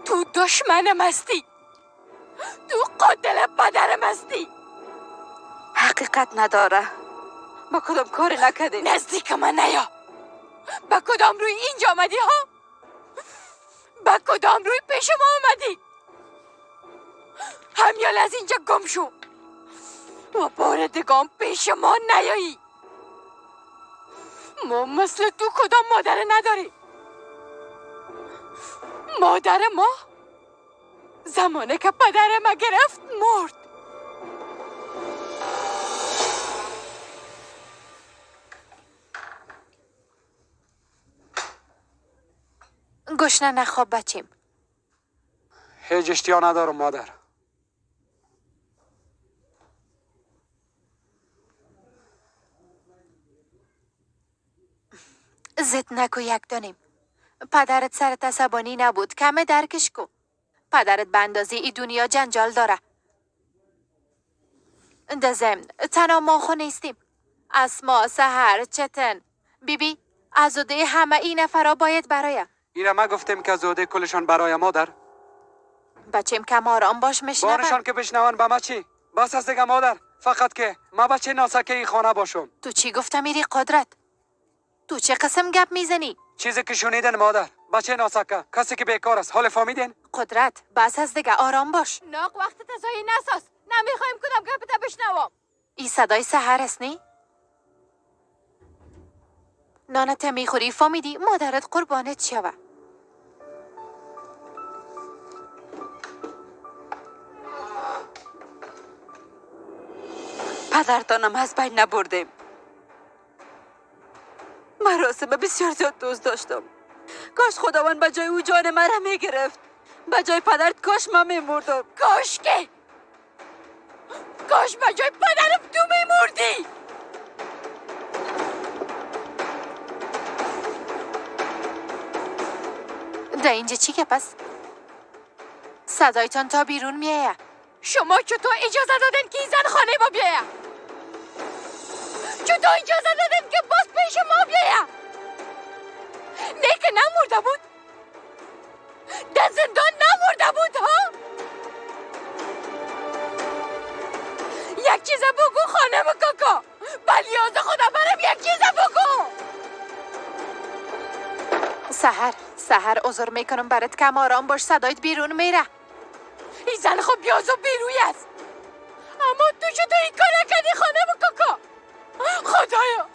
تو دشمنم هستی. تو قاتل پدرم هستی. حقیقت نداره. ما کدام کاری نکردیم. نزدیک من نیا. با کدام روی اینجا آمدی ها؟ با کدام روی پیش ما آمدی؟ همیال از اینجا گم شو و بار دیگه پیش ما نیایی. ما مثل تو کدام مادر نداری. مادر ما زمانه که پدر ما گرفت مرد. گشنه نخواب بچیم. هیچ اشتیا ندارم مادر. زد نکو یک دانیم. پدرت سرت عصبانی نبود، کمه درکش کو. پدرت به اندازه ای دنیا جنجال داره. دزم تنها ما خو نیستیم. اسما، سحر، چتن، بیبی، از عهده همه این نفرا باید برای. ایره ما گفتیم که از عهده کلشان برای مادر. بچیم کم آرام باش میشنون. بارشان که بشنون به ما چی؟ بس از دیگه مادر، فقط که ما بچه ناسکه ای خانه باشم. تو چی گفتم میری قدرت؟ تو چه قسم گپ میزنی؟ چیزی که شنیدن مادر، بچه ناسکه، کسی که بیکار است، حال فهمیدین؟ قدرت، بس از دیگه آرام باش. ناق وقت تزایی نساز، نمیخوایم کدام گپت بشنوم. ای صدای سحر است نی؟ نانت میخوری فهمیدی؟ مادرت قربانت شوه. پدرتانم از بین نبردیم. مراسم بسیار زیاد دوست داشتم. کاش خداوند به جای او جان مرا میگرفت. به جای پدرت کاش من میمردم. کاش که کاش به جای پدرم تو میمردی. در اینجا چی که پس؟ صدایتان تا بیرون میایه. شما چطور اجازه دادن که این زن خانه ما بیایه؟ چطور اجازه دادن که باز پیش ما بیایه؟ نه که نمرده بود، در زندان نمرده بود ها؟ یک چیز بگو خانم کاکا، بلیاز خدا برم یک چیز بگو. سحر، سحر عذر میکنم برات، کم آرام باش، صدایت بیرون میره. این زن خب بیاز و بیروی است، اما تو چطور این کار کردی خانم کاکا؟ خدایا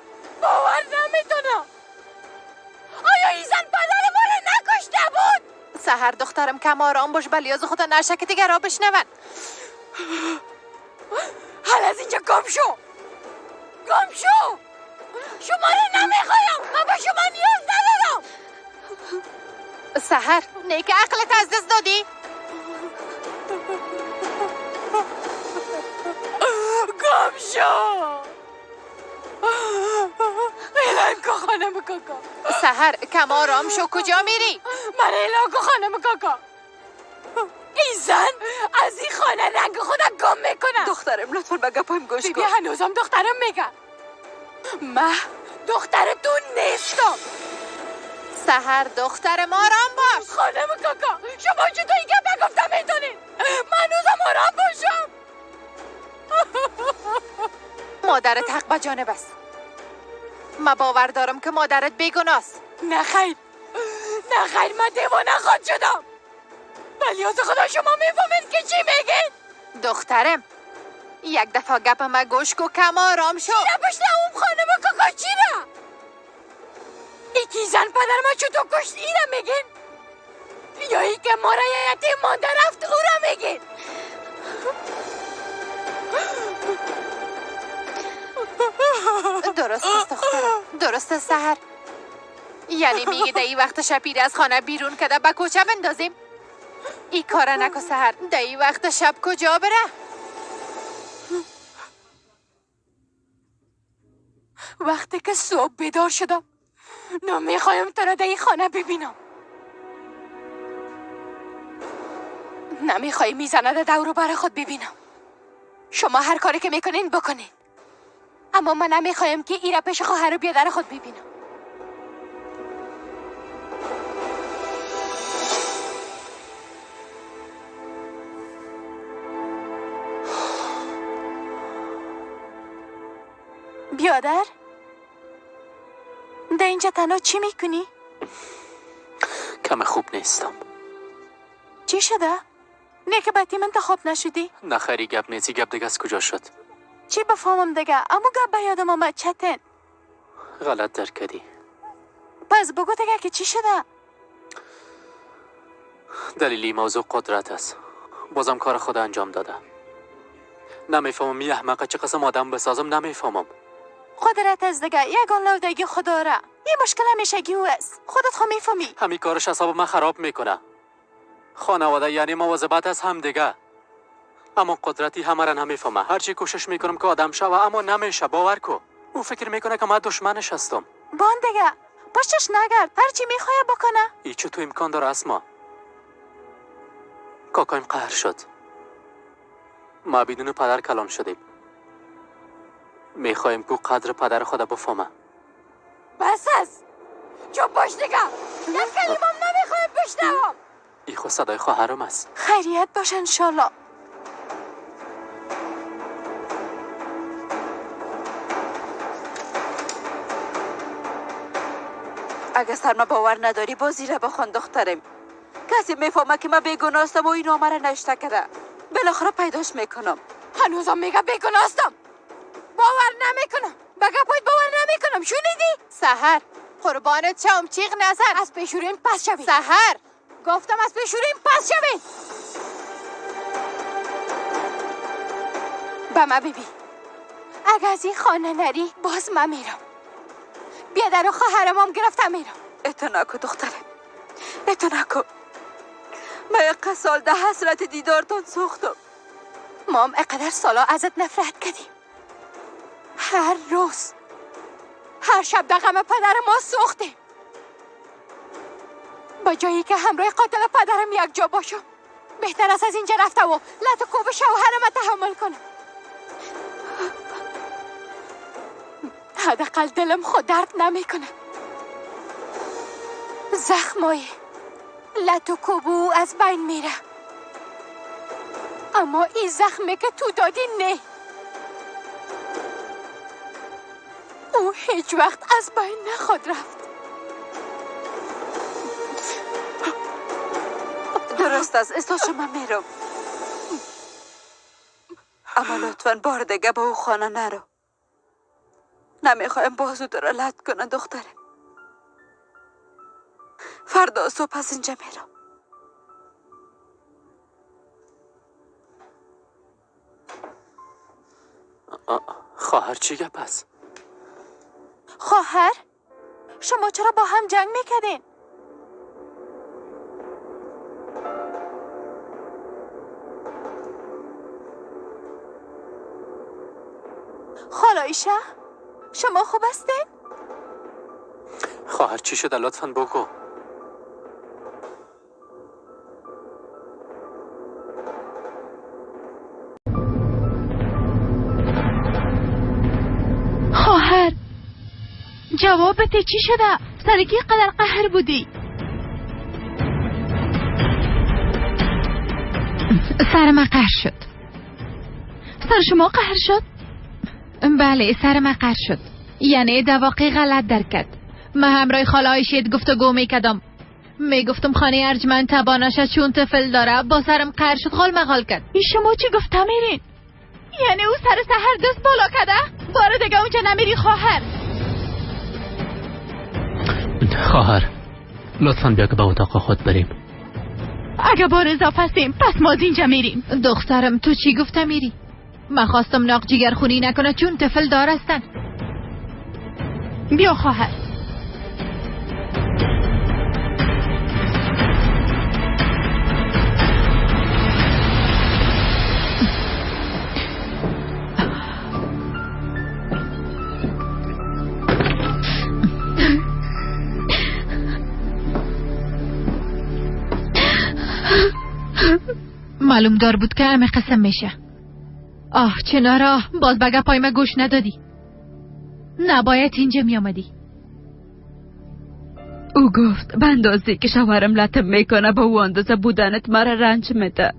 باور نمیتونم. آیا این زن پدر ما را نکشته بود؟ سحر دخترم کم آرام باش، بلیاز خدا نشه که دیگر را بشنون. حال از اینجا گم شو، گم شو. شما را نمیخوایم، من به شما نیاز ندارم. سحر نه که عقلت از دست دادی. گم شو. اعلان کو خانم کاکا. سحر کم آرام شو، کجا میری؟ من اعلان کو خانم کاکا. این زن از این خانه رنگ خود گم میکنه. دخترم لطفا به گپایم گوش کن. بیبی هنوزم دخترم میگه من دخترتون نیستم. سحر دخترم آرام باش. خانم کاکا شما چطور این گپ گفتم میتونین؟ من هنوزم آرام باشم. مادرت حق به جانب است. من باور دارم که مادرت بیگناست. نه خیر، نه خیر، من دیوانه خود شدم. بلیاز خدا شما میفهمید که چی میگید؟ دخترم یک دفعه گپ ما گوش کو، کم آرام شو. چیره پشت اون خانم کاکا چیره؟ یکی زن پدر ما چطور کشت ایره میگین؟ یا ای که ما را یتیم مانده رفت او را میگین؟ درست است دخترم، درست است سحر. یعنی میگی در این وقت شب از خانه بیرون کده به کوچه بندازیم؟ ای کاره نکو سحر، در این وقت شب کجا بره؟ وقتی که صبح بیدار شدم نمیخوایم تو را در این خانه ببینم. نمیخوایم میزنه در دور و بر خود ببینم. شما هر کاری که میکنین بکنین، اما من نمیخوایم که ایره پیش خواهر و بیادر خود ببینم. بیادر در اینجا تنها چی میکنی؟ کم خوب نیستم. چی شده؟ نه که به تیم انتخاب نشدی؟ نه خیری گپ نیستی، گپ دیگه از کجا شد؟ چی بفهمم دیگه؟ اما گپ به یادم آمد. چتن غلط درک کردی. پس بگو دیگه که چی شده؟ دلیلی موضوع قدرت است. بازم کار خود انجام داده. نمیفهمم این احمقه چه قسم آدم بسازم، نمیفهمم. قدرت از دیگه یگان لودگی خدا را. یه مشکل همیشگی او است. خودت خو میفهمی. همین کارش اعصاب من خراب میکنه. خانواده یعنی مواظبت از هم دیگه. اما قدرتی همه را نمیفهمه. هرچی کوشش میکنم که آدم شوه اما نمیشه. باور کو او فکر میکنه که من دشمنش هستم. بان دیگه پشتش نگرد، هرچی میخواه بکنه. ای چطور امکان داره اسما؟ کاکایم قهر شد. ما بدون پدر کلان شدیم. میخوایم که قدر پدر خود بفهمه. بس است، چوب باش دیگه. یک کلمم نمیخوایم بشنوم. ای خود صدای خواهرم است. خیریت باشه انشالله. اگه سر ما باور نداری بازی را بخوان دخترم. کسی میفهمه که من بیگناستم و این نامه را نوشته کرده. بالاخره پیداش میکنم. هنوزم میگه بیگناستم. باور نمیکنم، به گپایت باور نمیکنم. شنیدی؟ سحر قربانت شوم، چیغ نزن. از پیش رویم پس شوی. سحر گفتم از پیش رویم پس شوی. به من ببین، اگه از این خانه نری باز من میرم. بیادر و خواهرم هم گرفتم میرم. اتو نکو دخترم، اتو نکو. من یک سال ده حسرت دیدارتان سوختم. ما هم اقدر سالا ازت نفرت کردیم. هر روز هر شب در غم پدر ما سوختیم. با جایی که همراه قاتل پدرم یک جا باشم بهتر است از اینجا رفته و لط و کوب شوهرم تحمل کنم. حداقل دلم خود درد نمیکنه. زخمای لط و کوبو از بین میره، اما این زخمه که تو دادی نه، او هیچ وقت از بین نخواد رفت. درست است استاد، شما میرم، اما لطفا بار دیگه به او خانه نرو. نمیخوایم باز او را لط کنه دخترم. فردا صبح از اینجا میرم. خواهر چی گپ است؟ خواهر شما چرا با هم جنگ میکردین؟ خاله عایشه شما خوب هستین؟ خواهر چی شده لطفاً بگو. خواهر جوابت چی شده؟ سر کی قدر قهر بودی؟ سر من قهر شد. سر شما قهر شد؟ بله سر من قهر شد. یعنی دواقی غلط در کرد. من همراه خاله عایشه گفتگو میکردم. میگفتم خانه ارجمند تباناشه چون طفل داره. با سرم قهر شد، خال مغال کرد. این شما چی گفته میرین؟ یعنی او سر سحر دست بالا کرده؟ بار دیگه اونجا نمیری خواهر. خواهر لطفاً بیا که به اتاق خود بریم. اگه بار اضافه هستیم پس ما از اینجا میریم. دخترم تو چی گفته میری؟ من خواستم ناق جیگرخونی نکنه چون طفل دار هستن. بیا خواهر. معلوم دار بود که همه قسم میشه. آه چنارا باز به گپای ما گوش ندادی. نباید اینجا می آمدی. او گفت به اندازه که شوهرم لطم میکنه به او اندازه بودنت مرا رنج میده.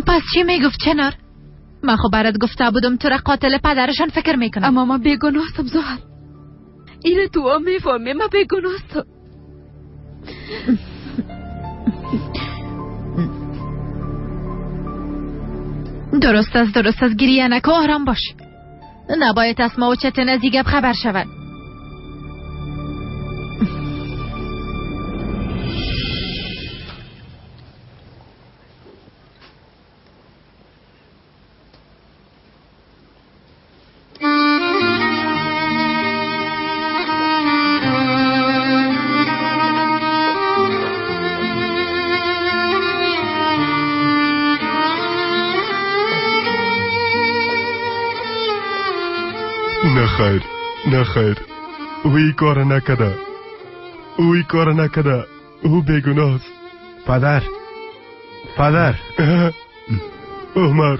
پس چی میگفت چنار؟ من خب برات گفته بودم تو را قاتل پدرشان فکر میکنم. اما ما بیگناهستم زحل. اینه تو هم میفهمی من بیگناهستم. درست است درست است، گریه نکن، آرام باش. نباید اسما و چتن از گپ خبر شود. نخیر نخیر، او این کار نکده، او این کار نکده، او بیگناه است. پدر پدر. عمر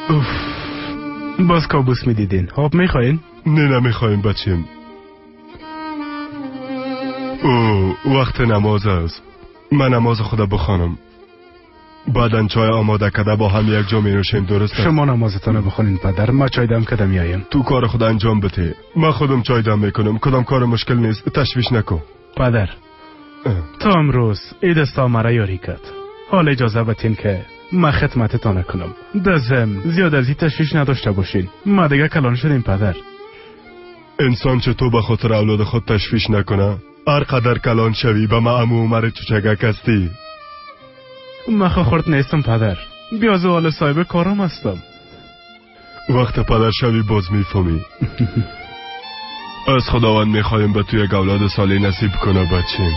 اوف، باز کابوس میدیدین. آب میخواین؟ نه نمیخوایم بچیم. او وقت نماز است. من نماز خدا بخوانم، بعدن چای آماده کده با هم یک جا می نوشیم. درست؟ شما نمازتان بخونین پدر، ما چای دم کده میایم. تو کار خود انجام بده، من خودم چای دم میکنم. کدام کار مشکل نیست، تشویش نکن. پدر تا امروز ای دستا مرا یاری کرد، حال اجازه بتین که من خدمتتان کنم. دزم زیاد از این تشویش نداشته باشین، ما دیگه کلان شدیم پدر. انسان چطور به خاطر اولاد خود تشویش نکنه؟ هر قدر کلان شوی به ما عمو عمر چوچگک هستی. من خورد نیستم پدر، بیاز حال صاحب کارم هستم. وقت پدر شوی باز میفهمی. از خداوند میخوایم به تو یک اولاد صالح نصیب کنه بچیم.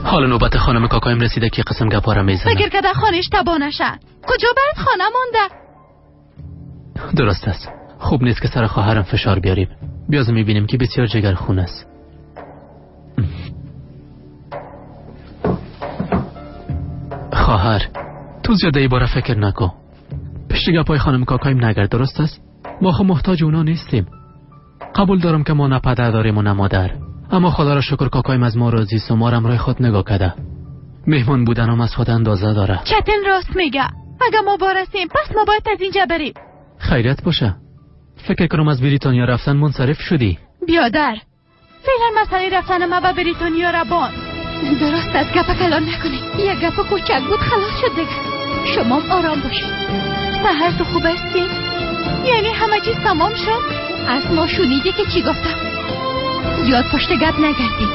حالا نوبت خانم کاکایم رسیده که قسم گپا را میزنه. فکر کرده خانهش تباه نشه. کجا برد خانه مانده؟ درست است. خوب نیست که سر خواهرم فشار بیاریم. بیاز میبینیم که بسیار جگر خون است. خواهر تو زیاده ای باره فکر نکن. پشت گپای خانم کاکایم نگرد. درست است؟ ما خب محتاج اونا نیستیم. قبول دارم که ما نه پدر داریم و نه مادر، اما خدا را شکر کاکایم از ما راضی است و ما را همراه خود نگاه کرده. مهمان بودنم از خود اندازه داره. چتن راست میگه. اگه ما برسیم پس ما باید از اینجا بریم. خیرت باشه. فکر کنم از بریتانیا رفتن منصرف شدی. بیادر، فعلا مسئله رفتن ما به بریتانیا را بان. درست از گپ کلان نکنی. یک گپ کوچک بود خلاص شد دیگه. شما آرام باشید. سحر تو خوب هستی؟ یعنی همه چیز تمام شد؟ از ما شنیدی که چی گفتم؟ زیاد پشت گپ نگردی.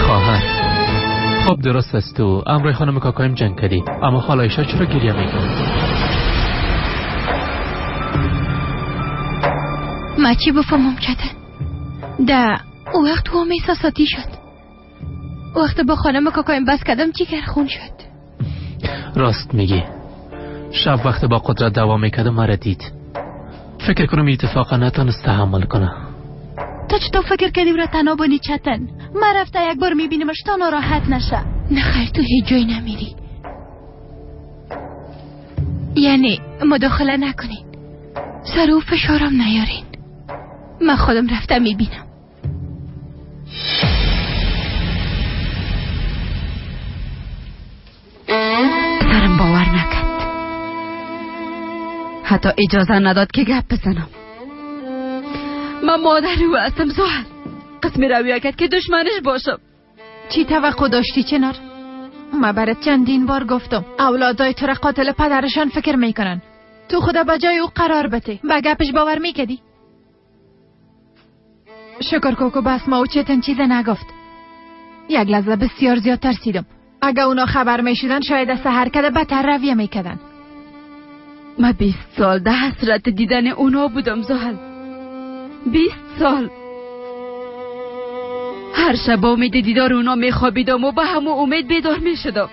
خواهر، خب درست است تو امرای خانم کاکایم جنگ کردی، اما خاله عایشه چرا گریه میکنه؟ ما چی بفهمم چته؟ ده او وقت او هم احساساتی شد. وقت با خانم کاکایم بس کردم جگر خون شد. راست میگی. شب وقت با قدرت دعوا میکردم مرا دید. فکر کنم اتفاقا نتونست تحمل کنه. تو چطور فکر کردی او را تنها بانی چتن؟ من رفته یک بار میبینیمش تا ناراحت نشه. نه خیر، تو هیچ جای نمیری. یعنی مداخله نکنین، سر او فشارم نیارین. من خودم رفته میبینم. سرم باور نکرد، حتی اجازه نداد که گپ بزنم. من مادر او هستم زحل. قسم رویه کرد که دشمنش باشم. چی توقع داشتی چنار؟ من برات چندین بار گفتم اولادای تو را قاتل پدرشان فکر میکنن. تو خدا به جای او قرار بده. به گپش باور میکردی؟ شکر کوکو بس ما او چتن چیز نگفت. یک لحظه بسیار زیاد ترسیدم. اگه اونا خبر میشدن شاید از سحر کده بدتر رویه میکردن. من 20 سال ده حسرت دیدن اونا بودم زحل. 20 سال هر شب با امید دیدار اونا میخوابیدم و به همو امید بیدار میشدم.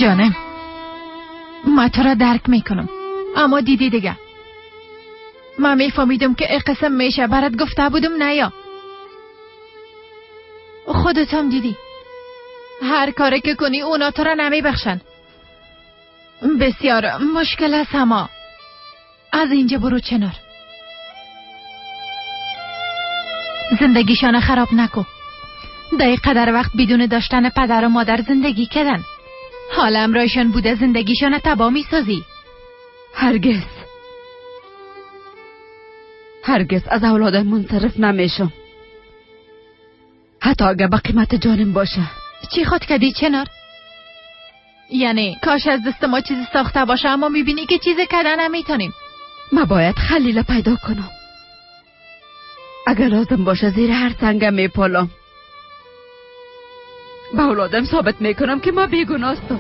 جانم، ما تو را درک میکنم، اما دیدی دیگه من میفهمیدم که ای قسم میشه. برات گفته بودم نیا. خودت هم دیدی هر کاری که کنی اونا تو را نمیبخشن. بسیار مشکل است. اما از اینجا برو چنار. زندگیشان خراب نکن. در قدر وقت بدون داشتن پدر و مادر زندگی کردن، حالا امرایشان بوده زندگیشان تباه میسازی. هرگز هرگز از اولادم منصرف نمیشم، حتی اگه به قیمت جانم باشه. چی خود کردی چنار؟ یعنی کاش از دست ما چیزی ساخته باشه، اما میبینی که چیزی کردن نمیتونیم. ما باید خلیل پیدا کنم. اگر لازم باشه زیر هر سنگم میپالم. به اولادم ثابت میکنم که ما بیگناه هستم.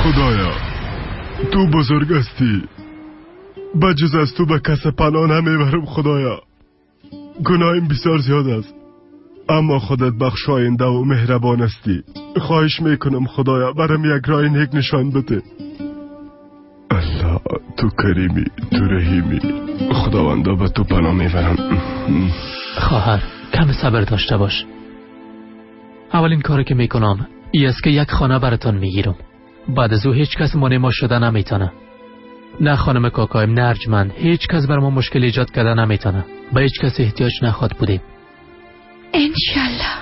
خدایا تو بزرگ هستی، بجز از تو به کس پناه نمیبرم. خدایا گناهیم بسیار زیاد است، اما خودت بخشاینده و مهربان هستی. خواهش میکنم خدایا برام یک راه نیک نشان بده. الله تو کریمی، تو رحیمی، خداوندا به تو پناه میبرم. خواهر کم صبر داشته باش. اولین کاری که میکنم ای است که یک خانه براتان میگیرم. بعد از او هیچ کس مانع ما شده نمیتونه. نه خانم کاکایم، نه ارجمند، هیچ کس بر ما مشکل ایجاد کرده نمیتونه. به هیچ کس احتیاج نخواد بودیم. انشالله.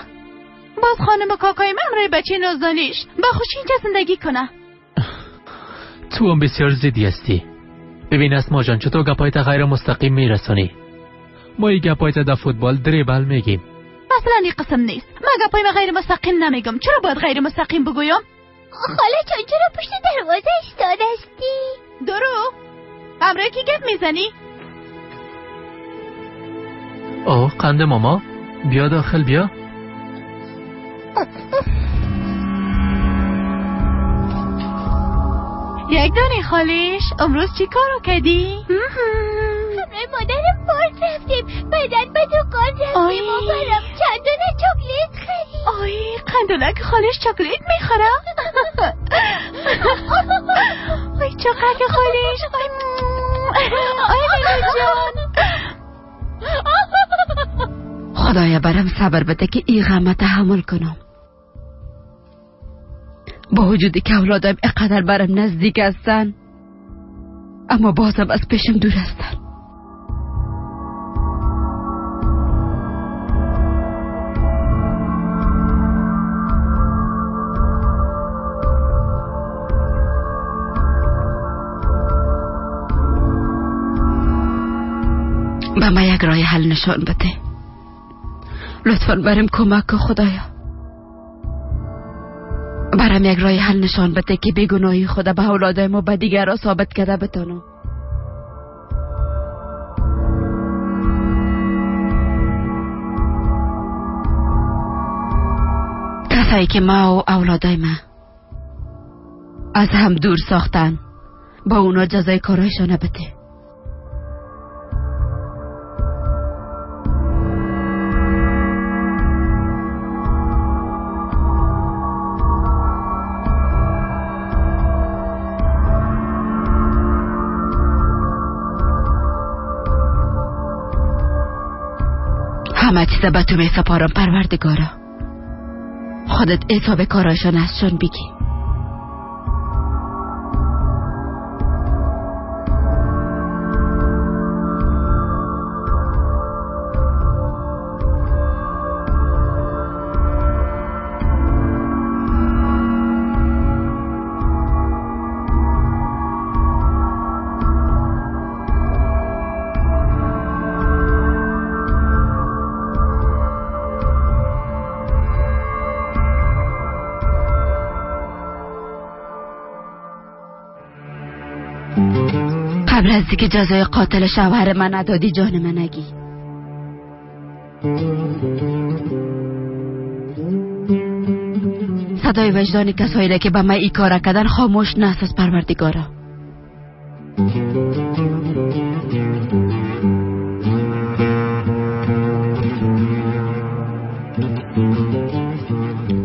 باز خانم کاکای من روی بچه نازدانیش با خوشی اینجا زندگی کنه. تو هم بسیار زیدی هستی. ببین اسما جان چطور گپایت غیر مستقیم میرسانی. ما این گپایت در فوتبال دریبل میگیم. اصلا این قسم نیست. ما گپای ما غیر مستقیم نمیگم. چرا باید غیر مستقیم بگویم؟ خاله جان چرا پشت دروازه ایستاده هستی؟ درو امرای کی گپ میزنی؟ اوه قند ماما بیا داخل بیا. یک دانه خالش امروز چی کارو کردی؟ همراه مادرم پارک رفتیم، بعدن به دکان رفتیم و برام چند دونه چاکلت خرید. آی قندولک خالش چاکلت میخوره. آی چاکلت خالش. آی لیلا جان. خدایا برم صبر بده که این غم تحمل کنم. با وجودی که اولادم اقدر برم نزدیک هستن، اما بازم از پیشم دور هستن. به من یک راه حل نشان بده لطفاً، برم کمک کن خدایا. برم یک راه حل نشان بده که بیگناهی خدا به اولادای ما به دیگران ثابت کرده بتانم. کسایی که ما و اولادای ما از هم دور ساختن، با اونا جزای کارایشان بده. همه چیز به تو می سپارم پروردگارا. خودت حساب کارایشان ازشان بگی. قبل از اینکه جزای قاتل شوهر من ندادی جان من نگی. صدای وجدان کسایی که به من ای کار کردن خاموش نساز پروردگارا.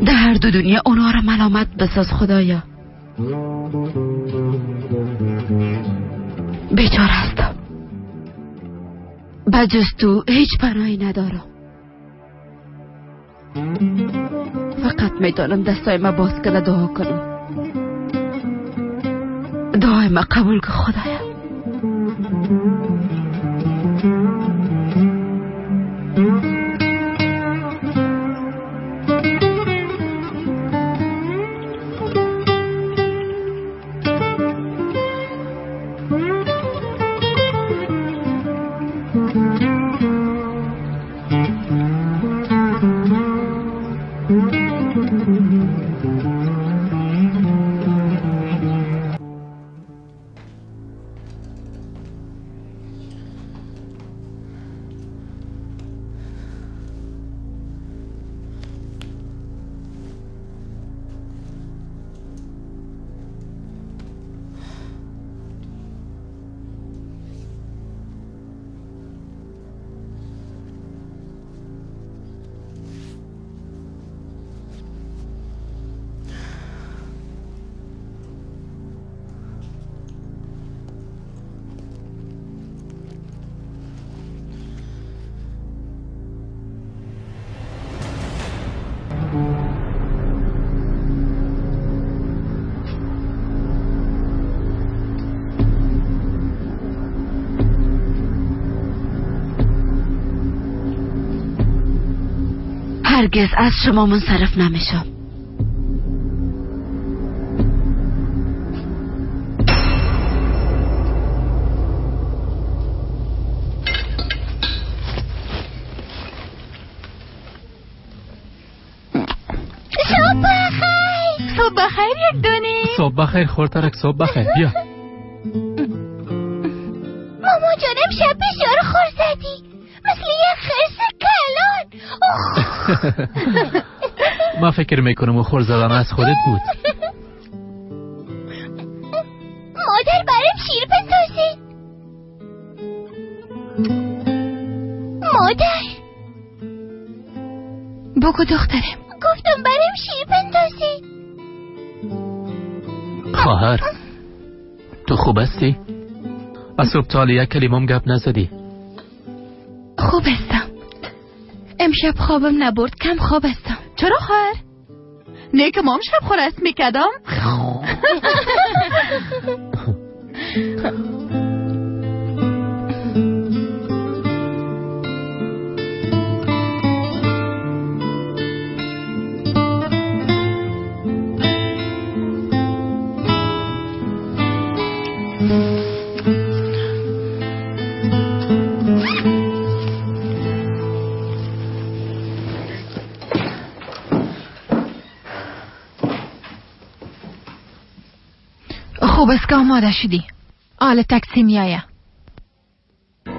در هر دو دنیا اونا را ملامت بساز خدایا. بیچاره هستم، بجز تو هیچ پناهی ندارم. فقط میتونم دستای ما باز کنه دعا کنم. دعای ما قبول که خدایا. هرگز از شما منصرف نمیشم. صبح بخیر. صبح بخیر یک دونی. صبح بخیر خورترک، صبح بخیر. بیا ماما جانم، شب بسیار خور زدی، مثل یک خرس کلان. من فکر میکنم و خور زدن از خودت بود. مادر برام شیر بندازید. مادر بگو دخترم. گفتم برام شیر بندازید. خواهر تو خوب هستی؟ از صبح تا یک کلمه گپ نزدی. خوب هستم. امشب خوابم نبرد، کم خواب هستم. چرا خواهر؟ نه که مام شب خورست میکردم. خوب است که آماده شدی. آل تاکسی میایه.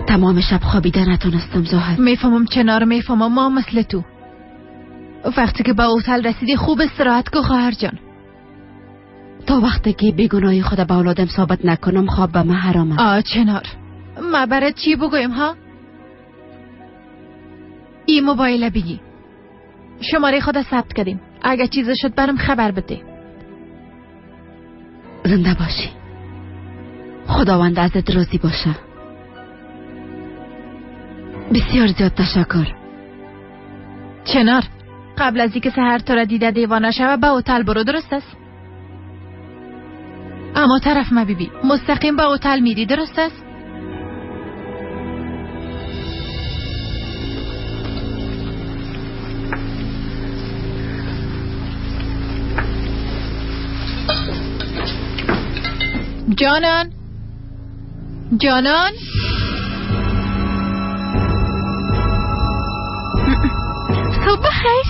تمام شب خوابیده نتونستم زاهد. میفهمم چنار، میفهمم. ما مثل تو. وقتی که به هتل رسیدی خوب استراحت کو خواهر جان. تا وقتی که بیگناهی خود به اولادم ثابت نکنم خواب به من حرام است. آه چنار، ما برات چی بگویم ها؟ این موبایل بگی. شماره خود ثبت کردیم. اگه چیزی شد برام خبر بده. زنده باشی. خداوند ازت راضی باشه. بسیار زیاد تشکر. چنار، قبل از اینکه سحر تو را دیده دیوانه شوه به هتل برو، درست است؟ اما طرف ما بیبی، مستقیم به هتل میری، درست است؟ جانان، جانان، صبح بخیر.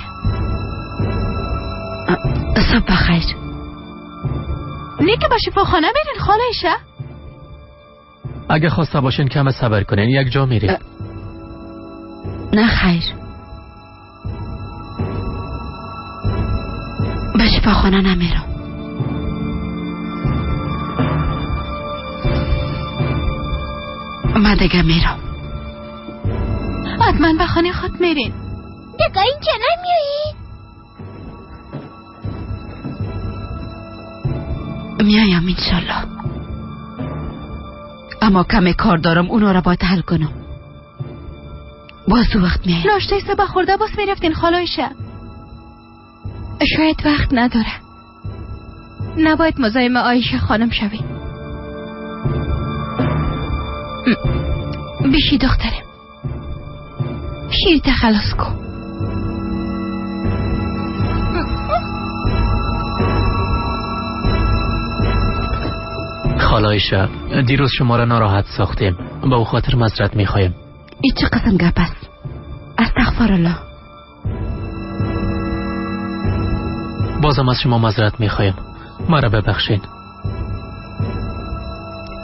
صبح بخیر. نه که با شفاخانه میرین خاله ایشه؟ اگه خواسته باشین کم صبر کنین، یک جا میرین. نه خیر، به شفاخانه نمیرم. من دیگه میرم. حتما به خانه خود میرین. دیگه اینجا نمیایین؟ میایم انشالله، اما کمی کار دارم، اونا را باید حل کنم. باز دو وقت میایم. ناشته صبح خورده باز میرفتین خاله ایشه؟ شاید وقت نداره. نباید مزاحم عایشه خانم شوی. بشی دخترم، شیر تخلص کن. خاله عایشه، دیروز شما را ناراحت ساختیم، به او خاطر معذرت میخوایم. این چه قسم گپ است؟ استغفر الله. بازم از شما معذرت میخوایم، مرا ببخشید.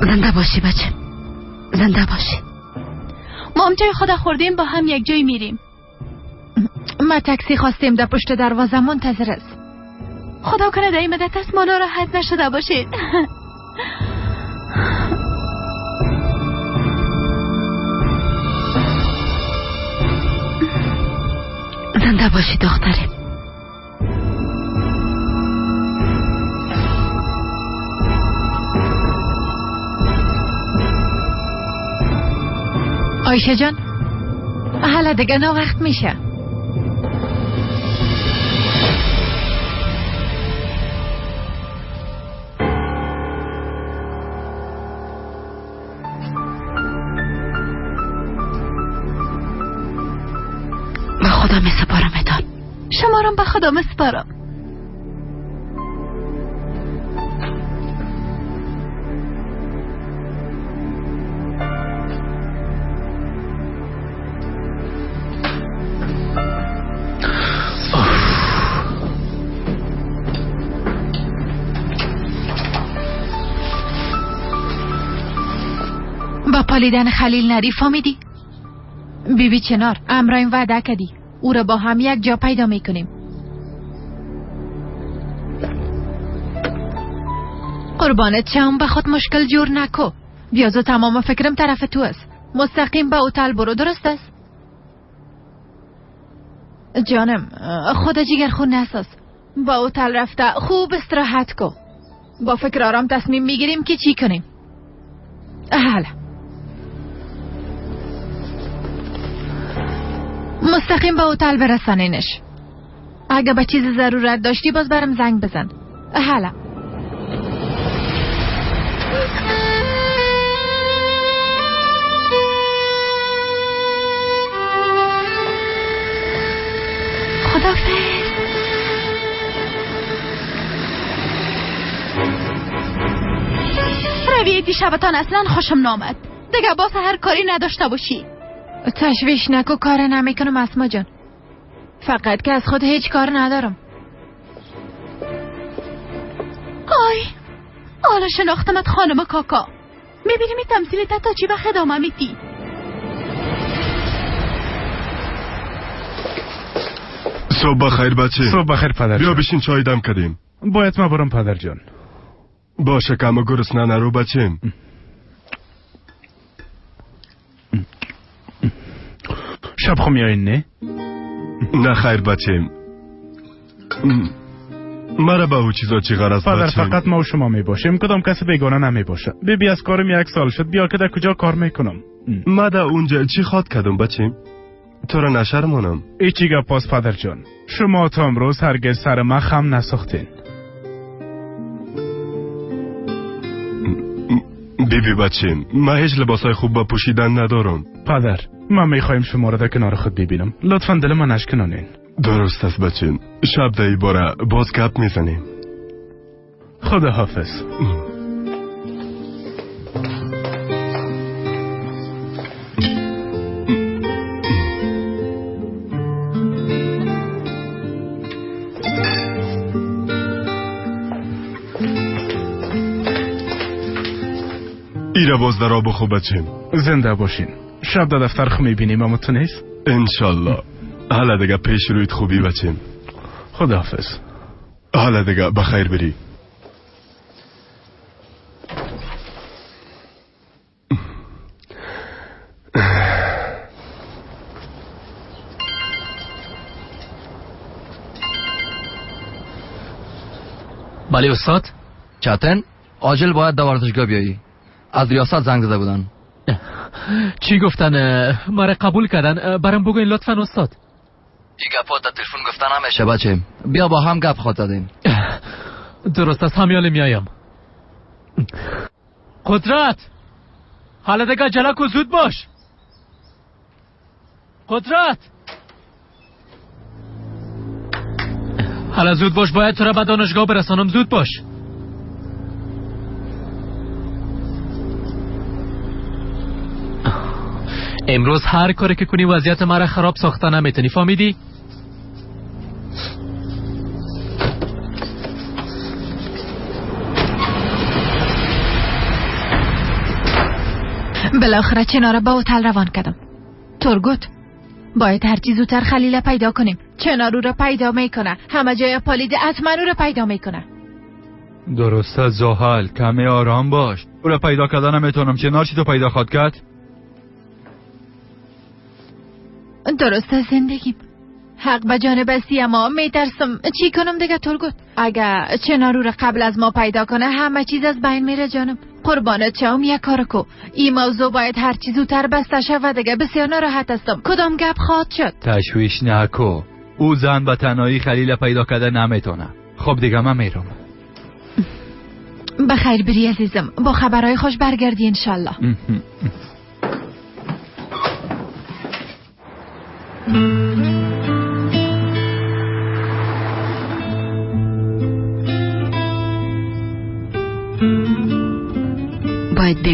زنده باشی بچه، زنده باشی. ما هم جای خدا خوردیم، با هم یک جای میریم. ما تاکسی خواستیم، در پشت دروازه منتظر است. خدا کنه در این مدت از ما ناراحت نشده باشید. زنده باشی دخترم. آیشه جان، حالا دیگه نا وقت میشه. به خدا می سپارمتان. شما به خدا مسپارم. با پالیدن خلیل نری، فهمیدی؟ بیبی چنار امرایم وعده کدی او را با هم یک جا پیدا میکنیم. قربانت شم، به خود مشکل جور نکو. بیازو تمام فکرم طرف تو است. مستقیم به هتل برو، درست است؟ جانم خدا جیگر خون نساز. با هتل رفته خوب استراحت کو. با فکر آرام تصمیم میگیریم که چی کنیم. حالا مستقیم به هتل برسانینش. اگه به چیز ضرورت داشتی باز برم زنگ بزن. حالا خدافظ. رویه دیشبتان اصلا خوشم نامد. دیگه باز هر کاری نداشته باشی. تشویش نکو، کار نمیکنم اسما جان. فقط که از خود هیچ کار ندارم. آی حالا شناختمت خانم کاکا. میبینیم این تمثیل تا چی وقت ادامه میدی. صبح بخیر بچه. صبح بخیر پدر. بیا بشین چای دم کردیم. باید ما برم پدر جان. باشه کم گرسنه نرو بچیم. شب خو میایین نه؟ نه خیر بچیم. مرا به او چیزا چی غرض پدر؟ بچیم. فقط ما و شما می باشیم، کدام کسی بیگانه نمی باشه. بیبی از کارم 1 سال شد، بیا که در کجا کار میکنم. ما در اونجا چی خواد کردم بچیم؟ تو را نشرمانم. ای چی گپ پاس پدر جان؟ شما تا امروز هرگز سر من خم نساختین. بیبی بچیم، من هیچ لباسای خوب با پوشیدن ندارم. پدر من میخوایم شما را در کنار خود ببینم. لطفا دل من نشکنانین. درست است بچیم. شب در ای باره باز گپ میزنیم. خدا حافظ. ایره باز در آب خو بچیم. زنده باشین. شب در دفتر خو میبینیم اما تو نیست؟ انشالله. حالا دیگه پیش رویت خوبی بچیم. خداحافظ. حالا دیگه بخیر بری. بله استاد. چتن عاجل باید در ورزشگاه بیایی. از ریاست زنگ زده بودن. چی گفتن؟ مرا قبول کردن؟ برام بگوین لطفا استاد. این گپا در تلفن گفتن نمیشه بچه. بیا با هم گپ خواهد زدیم. درست است، همیاله میایم. قدرت حالا دیگه جلک و زود باش. قدرت حالا زود باش، باید تو را به دانشگاه برسانم. زود باش. امروز هر کاری که کنی وضعیت مرا خراب ساخته نمیتونی، فهمیدی؟ بالاخره چنار با هتل روان کردم. ترگوت باید هرچی زودتر خلیل پیدا کنیم. چنار او را پیدا میکنه. همه جای پالیده حتما او را پیدا میکنه. درسته زحل، کمی آرام باش. او را پیدا کردن نمیتونم. چنار چی تو پیدا خواد کرد؟ درسته زندگیم حق به جانب استی، اما میترسم. چی کنم دیگه ترگوت؟ اگه چنارو را قبل از ما پیدا کنه همه چیز از بین میره جانم. قربانت شوم یک کار کو. این موضوع باید هر چیز زودتر بسته شود دیگه. بسیار ناراحت هستم. کدام گپ خواهد شد؟ تشویش نکو. او زن به تنهایی خلیل پیدا کرده نمیتونه. خب دیگه من میرم. بخیر بری عزیزم. با خبرهای خوش برگردی انشالله.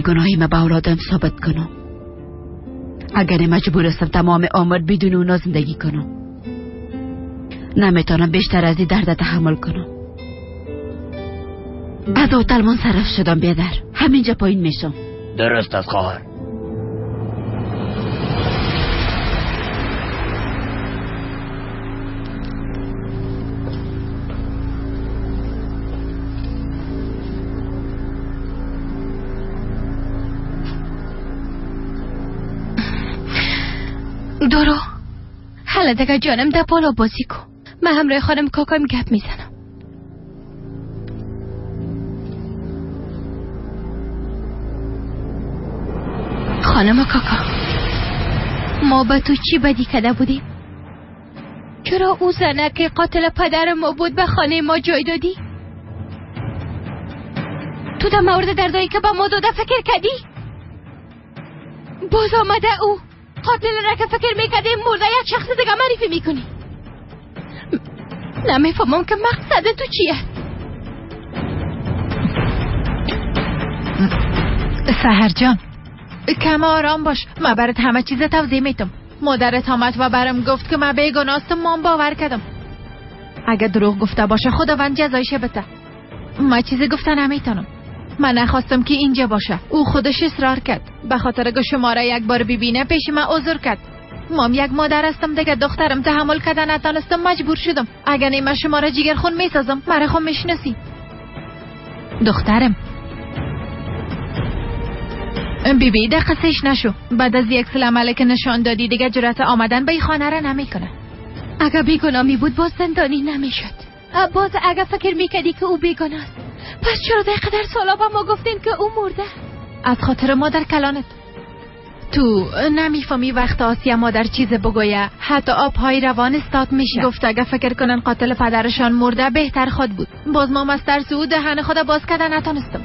بیگناهی ما به اولادم ثابت کنم. اگر مجبور هستم تمام عمر بدون اونا زندگی کنم. نمیتونم بیشتر از این درد تحمل کنم. از هتل منصرف شدم بیادر. همینجا پایین میشم. درست از خواهر. دورو حالا دیگه جانم در بالا بازی کن. من همراه خانم کاکایم گپ میزنم. خانم کاکا، ما به تو چی بدی کرده بودیم؟ چرا او زنه که قاتل پدر ما بود به خانه ما جای دادی؟ تو در مورد دردایی که به ما داده فکر کردی؟ باز آمده او قاتل را که فکر میکردیم مرده یک شخص دیگه معرفی میکنی. نمیفهمم که مقصد تو چیه. سحر جان کم آرام باش، من برات همه چیز توضیح میتم. مادرت آمد و برم گفت که من بیگناستم، من باور کردم. اگه دروغ گفته باشه خداوند جزایش بده. من چیزی گفته نمیتونم. من نخواستم که اینجا باشه، او خودش اصرار کرد. به خاطر که شما را یک بار ببینه پیش من عذر کرد. مام یک مادر هستم دیگه، دخترم تحمل کرده نتانستم، مجبور شدم. اگه نه من شما را جگر خون میسازم. مرا خون میشناسی دخترم. بی بی ده قصهش نشو. بعد از یک عمله که نشان دادی دیگه جرأت آمدن به این خانه را نمیکنه. اگه بیگناه می بود باز زندانی نمیشد. باز اگه فکر میکردی که او بیگناه است، پس چرا در قدر سالا به ما گفتین که او مرده؟ از خاطر مادر کلانت. تو نمیفهمی وقت آسیا مادر چیز بگویه حتی آبهای روان استاد میشه. گفت اگه فکر کنن قاتل پدرشان مرده بهتر خود بود. باز ما از ترس او دهن خود باز کردن نتانستم.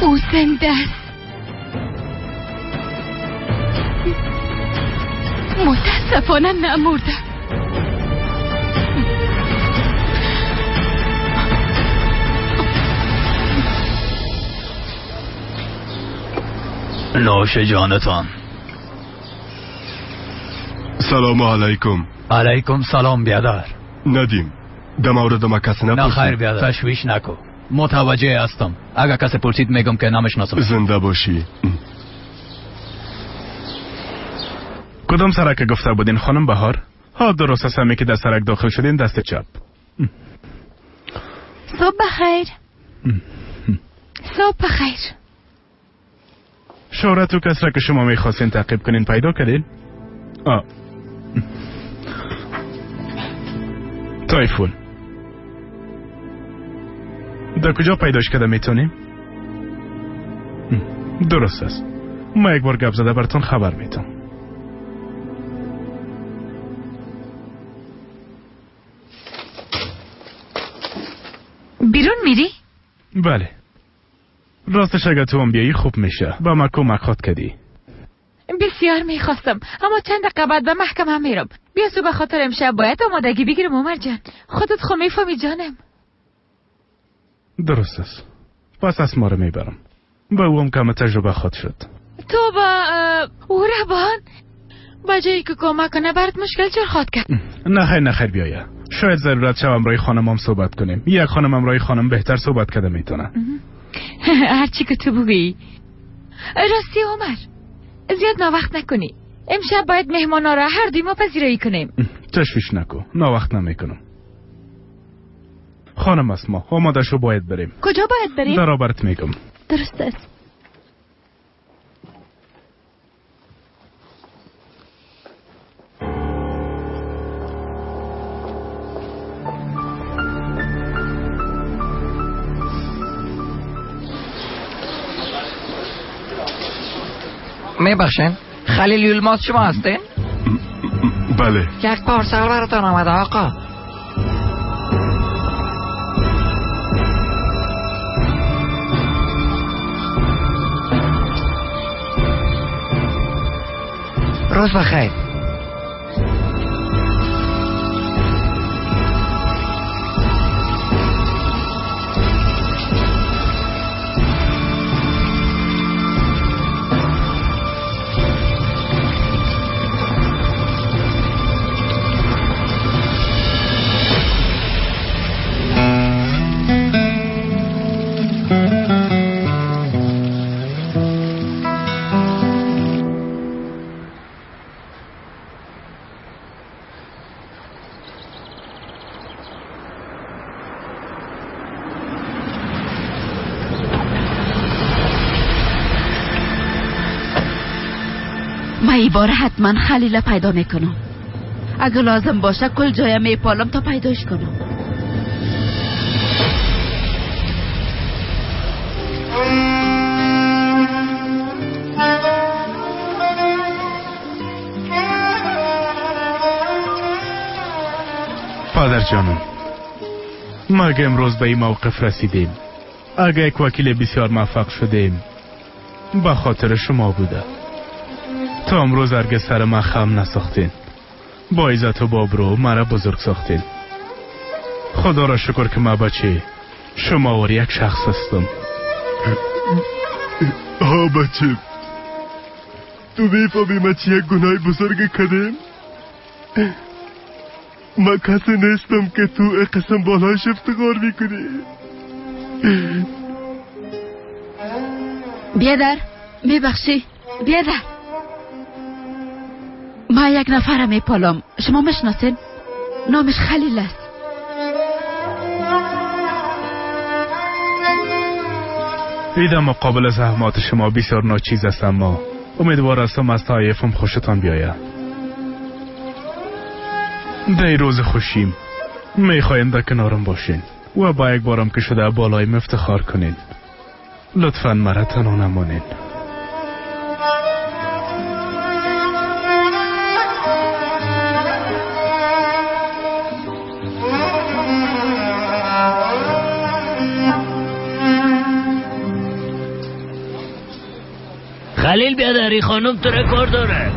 او زنده است. متاسفانه نمرده. نوش جانتان. سلام علیکم. علیکم سلام بیادر. ندیم در مورد ما کسی نپرسید. نه خیر بیادر، تشویش نکو، متوجه هستم. اگر کسی پرسید میگم که نمیشناسم. زنده باشی. کدام سرک گفته بودین خانم بهار؟ ها درست است، همی که در سرک داخل شدین دست چپ. صبح بخیر. صبح بخیر. شهرت و کس را که شما میخواستین تعقیب کنین پیدا کردین؟ تایفون در کجا پیداش کرده میتونیم؟ درست است، ما یک بار گپ زده براتون خبر میتم. بیرون میری؟ بله. راستش اگه تو هم بیایی خوب میشه. با ما کمک خواد کردی. بسیار میخواستم، اما چند دقیقه بعد به محکمه میرم. بیا سو به خاطر امشب باید آمادگی بگیرم عمر جان. خودت خو میفهمی جانم. درست است. پس از ما رو میبرم. با او هم کم تجربه خواد شد. تو با او ربان با جایی که کمک کنه برات مشکل جور خواد کرد. نه خیر نه خیر بیایه. شاید ضرورت شو امرای خانمم صحبت کنیم. یک خانم امرای خانم بهتر صحبت کرده میتونه. هرچی که تو بگویی. راستی عمر زیاد ناوقت نکنی. امشب باید مهمانا را هر دوی ما پذیرایی کنیم. تشویش نکو، ناوقت نمیکنم. خانم اسما آماده شو باید بریم. کجا باید بریم؟ در آبرت میگم. درست است. میبخشین خلیل یلماز شما هستین؟ بله. یک پارسل براتان آمده آقا. روز بخیر. ای بار حتما خلیل پیدا میکنم. اگه لازم باشه کل جای میپالم تا پیداش کنم. پادر جانم، ما اگه امروز به این موقف رسیدیم، اگه یک وکیل بسیار موفق شدیم، به خاطر شما بوده. تا امروز هرگز سر من خم نساختین، با عزت و با برو مرا بزرگ ساختین. خدا را شکر که من بچه شما و یک شخص هستم. ها بچه، تو میفهمی من چه یک گناه بزرگ کردیم؟ من کسی نیستم که تو قسم بالایش افتخار میکنی. بیادر، میبخشی بیادر، ما یک نفر میپالم، شما مشناسین؟ نامش خلیل است. ایده مقابل زحمات شما بسیار ناچیز است، اما امیدوار هستم از تایفم خوشتان بیاید. در روز خوشیم میخوایم در کنارم باشین و با یک بارم که شده بالایم افتخار کنین. لطفاً مرا تنها نمانین. خلیل بیادری خانم تو کار داره.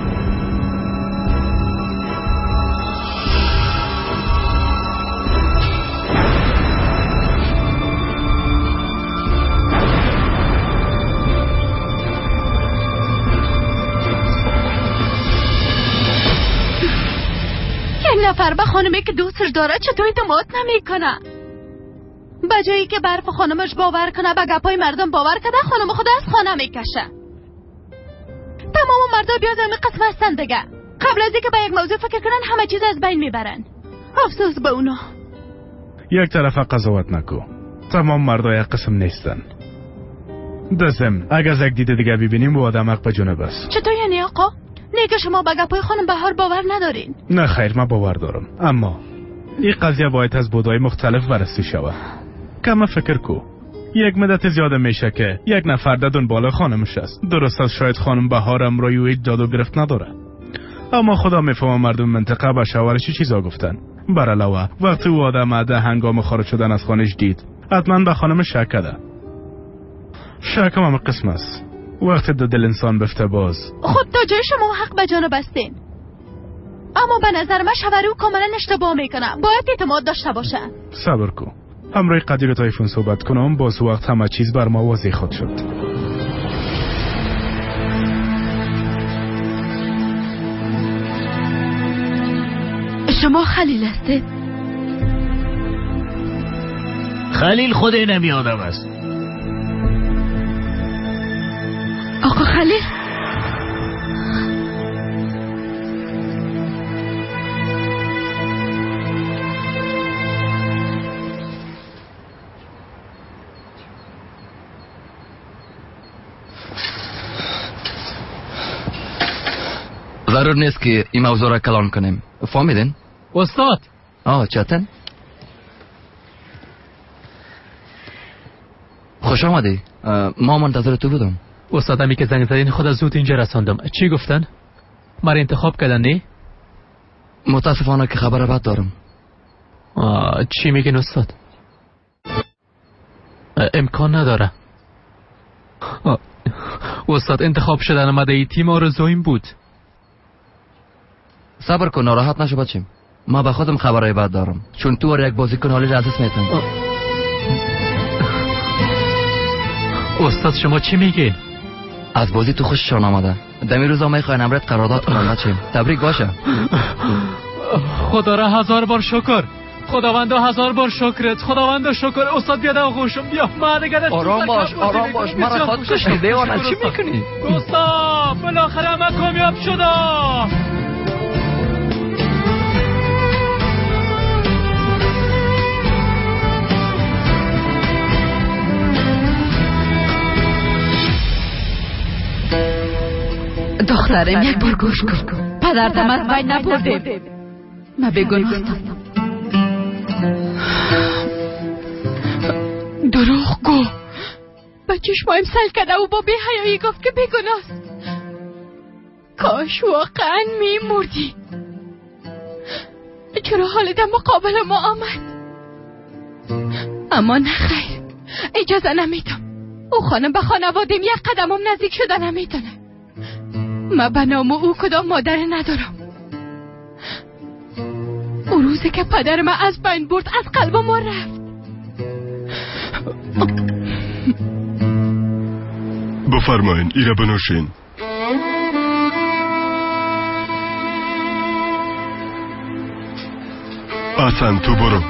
یک نفر به خانمی که دوستش داره چطور اعتماد نمیکنه؟ به جایی که برف خانمش باور کنه، به گپای مردم باور کنه، خانم خود از خانه میکشه. تمام مردا بیاد همه قسم هستن دیگه. قبل از اینکه به یک موضوع فکر کنن همه چیز از بین میبرن. افسوس به اونا. یک طرف قضاوت نکو، تمام مردا یک قسم نیستن. دزم اگر از یک دید دیگه ببینیم و آدم حق به جنب است. چطور یعنی آقا؟ نه که شما به گپای خانم بهار باور ندارین؟ نه خیر، من باور دارم، اما این قضیه باید از بودای مختلف بررسی شود. کم فکر کو، یک مدت زیاده میشه که یک نفر در دنبال خانمش است. درست است شاید خانم بهارم روی او هیچ داد و گرفت نداره، اما خدا میفهمه مردم منطقه به شوهرش چی چیزا گفتن. بر علاوه وقتی او آدم ده هنگام خارج شدن از خانهش دید، حتما به خانم شک کرده. شکم هم قسم است. وقتی دو دل انسان بفته باز. خب تا جای شما حق به جانب هستین، اما به نظر من شوهر او کاملا اشتباه میکنه. باید اعتماد داشته باشه. صبر کن، همراه قدیر تایفون صحبت کنم، باز وقت همه چیز بر ما واضح خود شد. شما خلیل هستید؟ خلیل خود اینمی آدم است. آقا خلیل، ضرور نیست که این موضوع را کلان کنیم. فهمیدین؟ استاد. چتن؟ خوش آمدی. ما منتظر تو بودم. استاد همی که زنگ زدین خود از زود اینجا رساندم. چی گفتن؟ مرا انتخاب کردن نه؟ متاسفانه که خبر بد دارم. چی میگین استاد؟ امکان نداره. استاد انتخاب شدن ما در تیم آرزویم بود. صبر کن، ناراحت نشو بچیم. ما به خودم خبرای بد دارم، چون تو یک بازیکن حالی را از دست میتن. استاد شما چی میگین؟ از بازی تو خوششان آمده. دمی روزا میخواین امرت قرارداد کنم بچیم. تبریک باشه. خدا را هزار بار شکر. خداوندا هزار بار شکرت. خداوندا شکر. استاد بیا در آغوشم بیا. ما دیگه آرام باش، آرام باش. مرا خود کشتی دیوانه، چی میکنی؟ استاد بالاخره من کامیاب شدم. دخترم یک بار گوش کن. پدرتم از بین نبرده. من بیگناهستم. دروغ گو. به چشمایم سل کرده و با بی‌حیایی گفت که بیگناست. کاش واقعا میمردی. چرا حال در مقابل ما آمد؟ اما نه خیر، اجازه نمیدم. او خانم به خانوادیم یک قدمم نزدیک شده نمیتونه. من به نام او کدام مادر ندارم. او روزی که پدر من از بین برد از قلب ما رفت. بفرمایین ایره بنوشین. اصلا تو برو.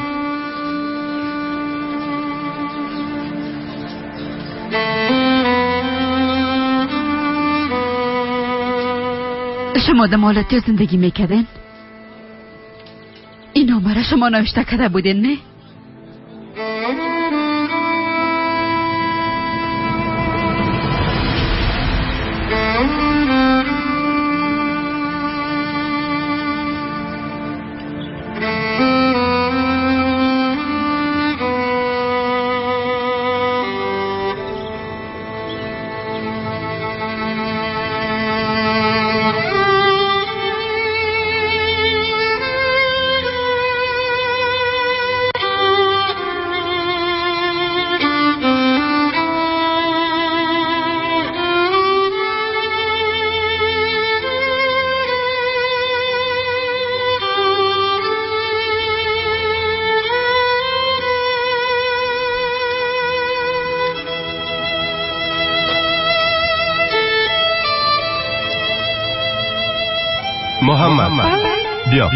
شما در مالتی زندگی میکردین؟ این نامه را شما نوشته کرده بودین نه؟ محمد بیا.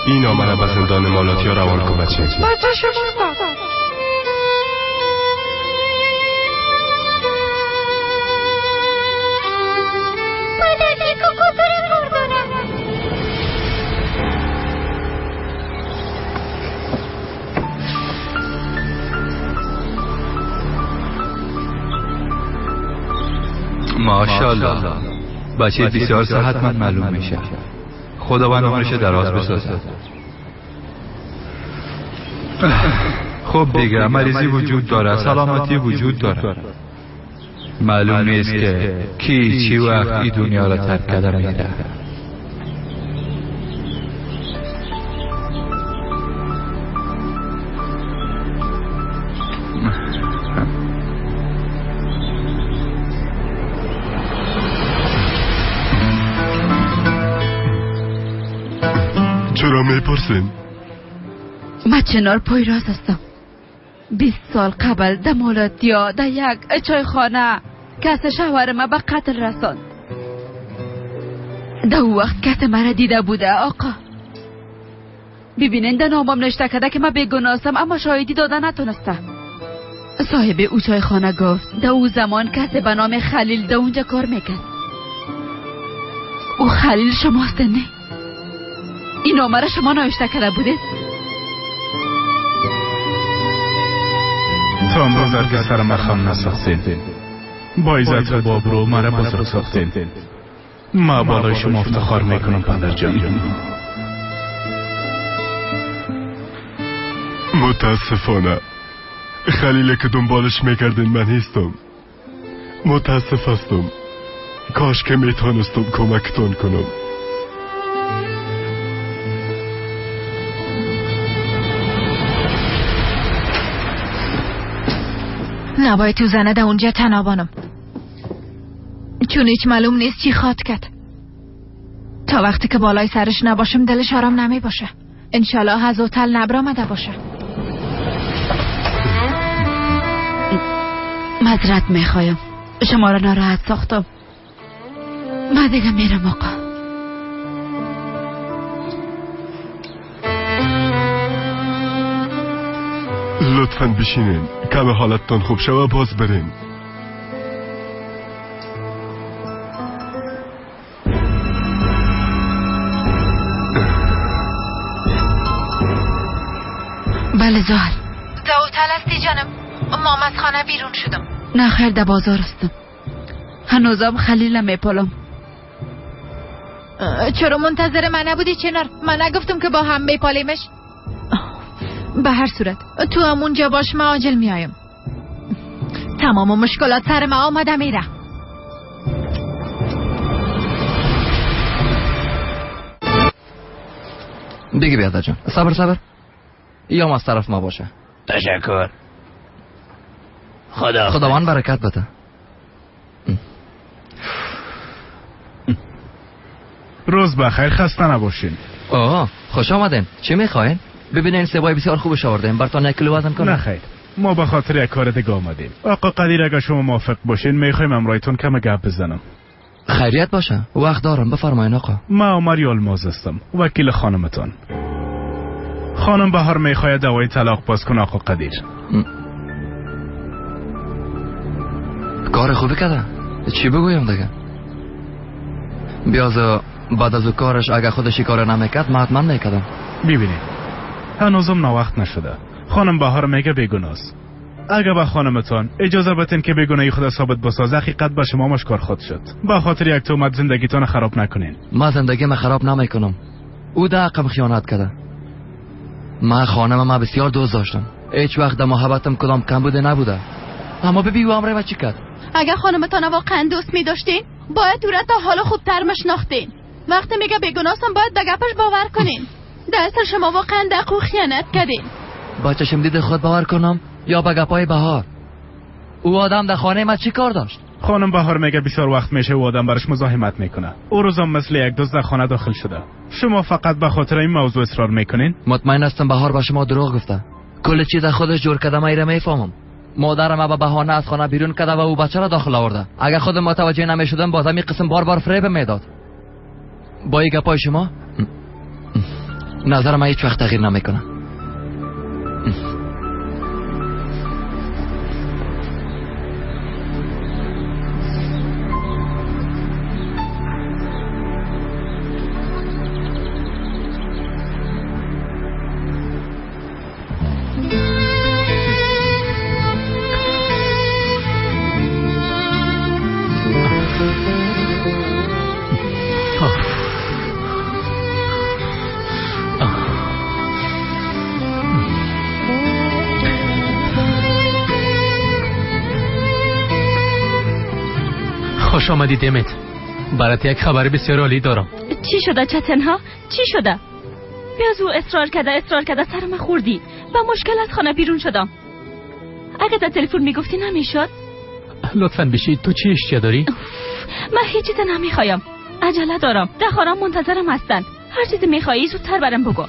این آمره به زندان مالاتیا روان کن بچه. ماشاءالله بچه بسیار صحتمند معلوم میشه. خداوند عمرش دراز بسازد. خب دیگه مریضی وجود داره، سلامتی وجود داره. معلوم نیست که کی چی وقت این دنیا را ترک کرده میره. چرا میپرسین؟ من چنار پایراز هستم. 20 سال قبل در مالاتیا در یک چایخانه کس شوهر ما به قتل رساند. در او وقت کس مرا دیده بوده آقا. ببینین در نامم نشته کرده که من بیگناهستم، اما شاهدی داده نتونستم. صاحب او چایخانه گفت در او زمان کسی به نام خلیل در اونجا کار میکرد. او خلیل شماست نه؟ این نامه را شما نوشته کرده بودید؟ تا امروز هرگز سر ما خم نساختین. با عزت و با آبرو مرا بزرگ ساختین. ما بالای شما افتخار میکنم پدر جان. متاسفانه خلیل که دنبالش میکردین من نیستم. متاسف هستم. کاش که میتونستم کمکتون کنم. نباید تو زنه در اونجا تنابانم، چون هیچ معلوم نیست چی خواد کرد. تا وقتی که بالای سرش نباشم دلش آرام نمی باشه. انشالله از هتل نبرآمده باشه. معذرت میخوایم، شما را ناراحت ساختم. من دیگه میرم آقا. لطفا بشینین، کم حالتتان خوب شوه باز بریم. بله زهر. در هتل هستی جانم؟ مام از خانه بیرون شدم. نه خیر، در بازار هستم. هنوزم خلیل میپالم. چرا منتظر من نبودی چنار؟ من نگفتم که با هم میپالیمش؟ به هر صورت تو هم اونجا باش، من عاجل میایم. تمام مشکلات سر ما آمده میره. بگی بیادر جان. صبر صبر، یا از طرف ما باشه. تشکر. خدا خداوند برکت بده. روز بخیر، خسته نباشین. آه خوش آمدین. چی میخواین؟ ببینین سبای بسیار خوبش آوردیم، براتون یک کیلو وزن کنم. نه خیر، ما به خاطر یک کار دیگه آمدیم. آقا قدیر اگه شما موافق باشین میخوایم امرایتون کم گپ بزنم. خیریت باشه، وقت دارم، بفرمایین آقا. ما عمر یلماز هستم، وکیل خانمتان. خانم بهار میخواید دوای طلاق باز کنه آقا قدیر. کار خوبی کرده، چی بگویم دیگه؟ بیاز بعد از کارش اگه خودش کار نمیکرد من حتما میکردم. ببینید هنوزم ناوقت نشده. خانم بهار میگه بیگناست. اگه به خانمتان اجازه بدین که بیگناهی خود ثابت بسازه، حقیقت به شما مشکار خود شد. به خاطر یک تهمت زندگیتان خراب نکنین. من زندگی من خراب نمیکنم. او ده حقم خیانت کرده. من خانم ما بسیار دوست داشتم، هیچ وقت در محبتم کدام کمبود نبوده. اما ببین او امره چی کرد. اگه خانمتان واقعا دوست می‌داشتین باید او را تا حالا خوبتر مشناختین. وقتی میگه بیگناستم باید به گپش باور کنین. در اصل شما واقعا دقو خیانت کردین. با چشم دید خود باور کنم یا به گپای بهار؟ او آدم در خانه ما چی کار داشت؟ خانم بهار میگه بسیار وقت میشه او آدم برش مزاحمت میکنه. او روزم مثل یک دزد در خانه داخل شده. شما فقط به خاطر این موضوع اصرار میکنین؟ مطمئن هستم بهار با شما دروغ گفته. کل چیز خودش جور کرده، من ایره میفهمم. مادرم به بهانه از خانه بیرون کرده و او بچه را داخل آورده. اگر خودم متوجه نمیشدم باز همین قسم بار بار فریب میداد. با این گپای شما نظر من هیچ وقت تغییر نمیکنه. خوش آمدی دمت. برات یک خبر بسیار عالی دارم. چی شده چتنها؟ چی شده؟ بیاز او اصرار کرده سرم خوردی. با مشکل از خانه بیرون شدم. اگه در تلفن میگفتی نمیشد. لطفاً بشی. تو چی اشتیا داری؟ من هیچ چیز نمیخوایم. عجله دارم. در خانه منتظرم هستن. هر چیزی میخوایی زودتر برام بگو.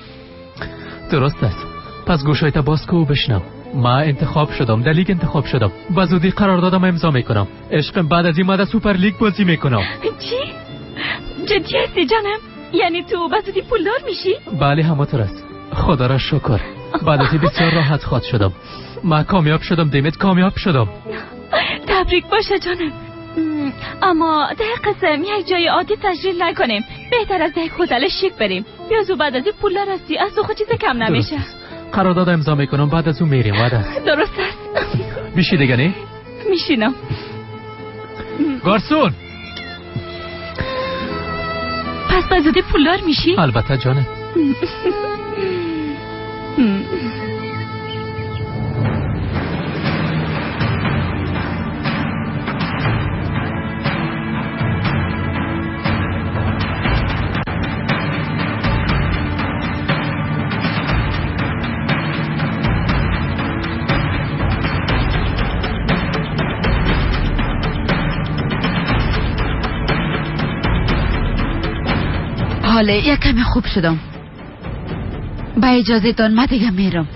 درست است. پس گوشایت باز کو و بشنو. ما انتخاب شدم، در لیگ انتخاب شدم. به زودی قراردادم امضا میکنم. عشقم بعد از این ماده سوپر لیگ بازی میکنم. چی؟ جدی هستی جانم؟ یعنی تو به زودی پولدار میشی؟ بله همونطور است. خدا را شکر. بعد از این بسیار راحت خواهد شدم. ما کامیاب شدم دیمت، کامیاب شدم. تبریک باشه جانم. اما ده قسم یک جای عادی تجلیل نکنیم. بهتر از یک هتل شیک بریم. بیازو بعد از این پولدار هستی، از تو خود چیز کم نمیشه. قرارداد امضا میکنم، بعد از اون میریم. وعده است. درست است. میشی دیگه نه؟ میشینم. گارسون. پس به زودی پولدار میشی؟ البته جانه. ولی یک کمی خوب شدم. با اجازه تان من دیگه میرم.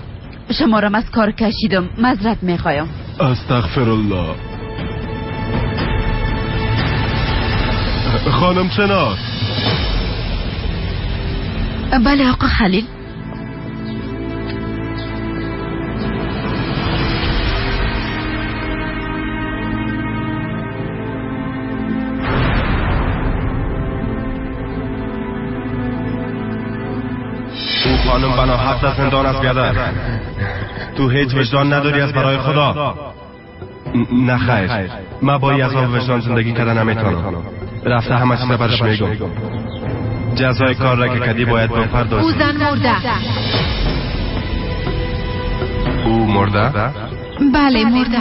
شما را از کار کشیدم، معذرت میخوایم. استغفر الله. خانم چنار. بله آقا خلیل. خانم بنا حق در زندان است بیادر. تو هیچ وجدان نداری از برای خدا. نه خیر، من با عذاب وجدان زندگی کردن نمیتونم. رفته همه چیز برش میگم. جزای کار را که کدی باید بپردازی. او زن مرده. او مرده؟ بله مرده.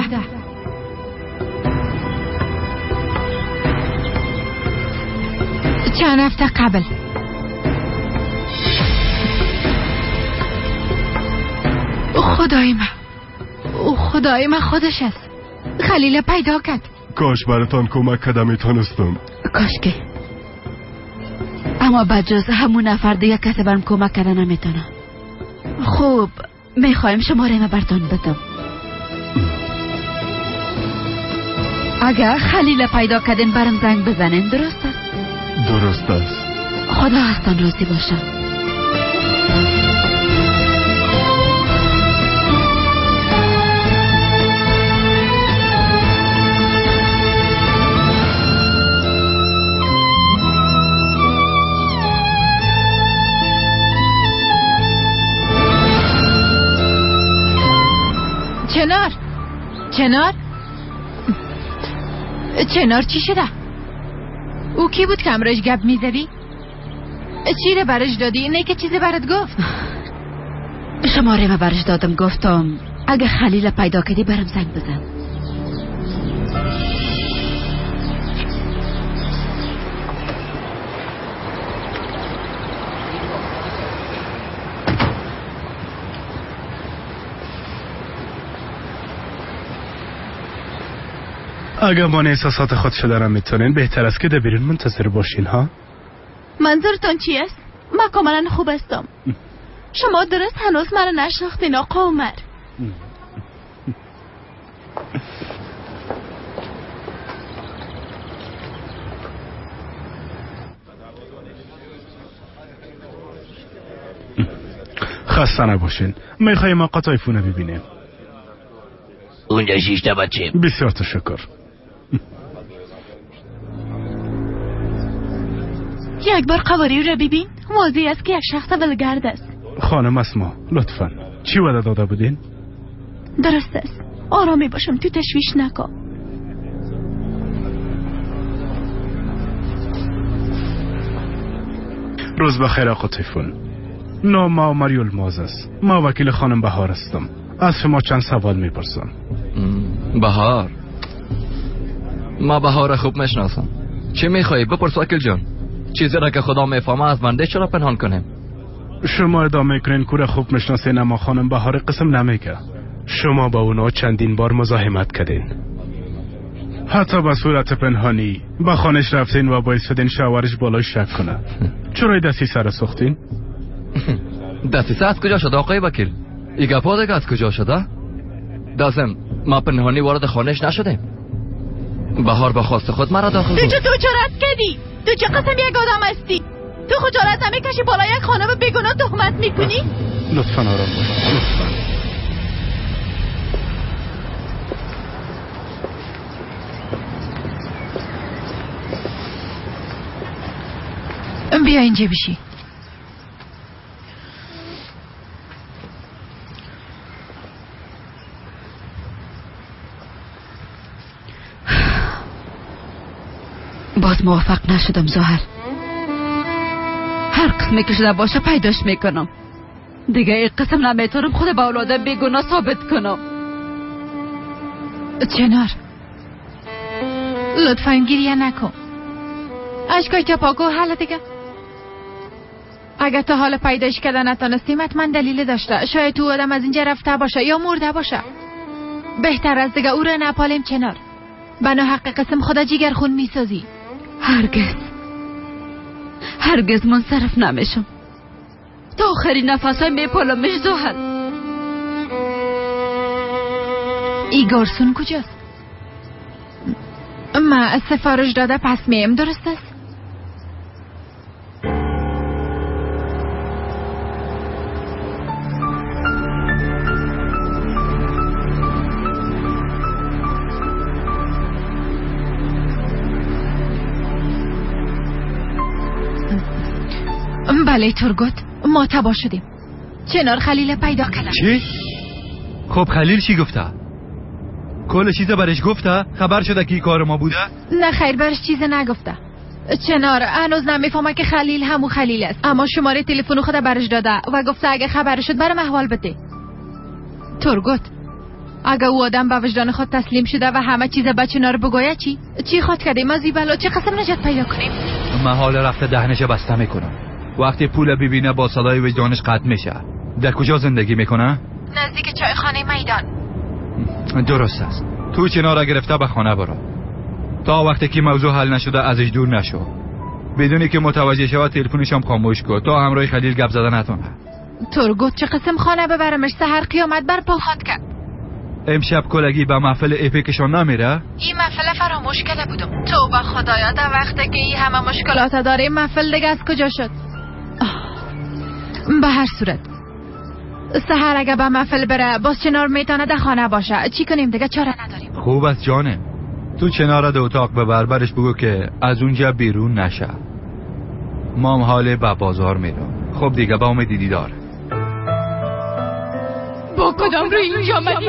چند هفته قبل. خدای من، او خدای من خودش است. خلیل پیدا کرد. کاش براتان کمک کردم میتونستم. کاش که. اما بجز همون نفر دیگه کسی برم کمک کرده نمیتونه. خوب میخوایم شماره ما براتان بدم. اگر خلیل پیدا کردین برم زنگ بزنین. درست است؟ درست است. خدا هستان راضی باشه. چنار، چنار، چنار چی شده؟ او کی بود که امرش گپ میزدی؟ چی رو برش دادی؟ نه که چیزی برات گفت؟ شماره ما برش دادم، گفتم اگه خلیل پیدا کردی برم زنگ بزن. اگه من احساسات خود شده را میتونین، بهتر است که در بیرون منتظر باشین ها؟ منظورتان چی است؟ من کاملا خوب هستم. شما درست هنوز مرا نشناختین آقا عمر. خسته نباشین. میخوایم آقا تایفون ببینیم. اونجا شیشته بچه. بسیار تشکر. یک بار قواری را ببین. واضح است که یک شخص ولگرد است. خانم اسما لطفا چی وعده داده بودین؟ درست است. آرامی باشم، تو تشویش نکن. روز بخیر آقا تیفون. نام ما عمر یلماز است. ما وکیل خانم بهار هستم. از شما چند سوال میپرسم. بهار، ما بهار خوب میشناسم. چی میخوایی بپرس وکیل جان. چیزی را که خدا میفهمه از بنده چرا پنهان کنیم؟ شما ادامه میکنین کوره خوب میشناسین، اما خانم بهار قسم نمیگه. شما با اونا چندین بار مزاحمت کردین، حتی به صورت پنهانی به خانش رفتین و باعث شدین شوهرش بالای شک کنه. چرا دسیسه را ساختین؟ دسیسه از کجا شده آقای وکیل؟ ای گپا دیگه از کجا شده؟ دازم ما پنهانی وارد خانش نشدیم. بهار با خواست خود مرا داخل بود. تو جرأت کردی؟ تو چه قسم یک آدم هستی؟ تو خجالت نمیکشی بالا یک خانم بیگناه تهمت میکنی؟ لطفا آرام باش، لطفا. بیا اینجا بشی. باز موفق نشدم زهر. هر قسمی که شده باشه پیداش میکنم. دیگه این قسم نمیتونم خود به اولادم بیگناه ثابت کنم. چنار لطفا گریه نکن. اشکای تا پاکو حالا دیگه. اگه تا حال پیداش کردن نتانستیم حتما دلیل داشته. شاید تو آدم از اینجا رفته باشه یا مرده باشه. بهتر از دیگه او را نپالیم چنار. بنا حق قسم خدا جیگر خون میسازی. هرگز. هرگز منصرف نمیشم. تا آخرین نفسای میپالمش زحل. ای گارسون کجاست؟ ما سفارش داده پس میم، درست است؟ بله ترگوت، ما تباه شدیم. چنار خلیل پیدا کردم. چی؟ خب خلیل چی گفته؟ کل چیز برش گفته؟ خبر شده که کار ما بوده؟ نه خیر، برش چیز نگفته. چنار هنوز نمیفهمه که خلیل همو خلیل است، اما شماره تلفن خود برش داده و گفته اگه خبر شد برام احوال بده. ترگوت، اگه او آدم به وجدان خود تسلیم شده و همه چیز به چنار بگوید چی؟ چی خود کردیم از این بلا؟ چه قسم نجات پیدا کنیم؟ من حال رفته دهنش بسته میکنم. وقتی پول ببینه با صدای وجدانش قطع میشه. در کجا زندگی میکنه؟ نزدیک چایخانه میدان. درست است. تو چنار گرفته به خانه برو. تا وقتی که موضوع حل نشده ازش دور نشو. بدونی که متوجه شود تلفنش هم خاموش کن تا همراه خلیل گپ زده نتونه. ترگوت چه قسم خانه ببرمش؟ سحر قیامت بر پا خواد کرد. امشب کلگی به محفل اپیکشان نمیره؟ این محفل فراموش کرده بودم. توبه خدایا، در وقتی که این همه مشکلات داره محفل دیگه از کجا شد؟ به هر صورت سحر اگه به محفل بره باز چنار میتونه در خانه باشه. چی کنیم دیگه؟ چاره نداریم. خوب است جانم، تو چنار ده اتاق ببر، برش بگو که از اونجا بیرون نشه. مام حال به بازار میرم. خب دیگه با امید دیدار. با کدام رو اینجا آمدی؟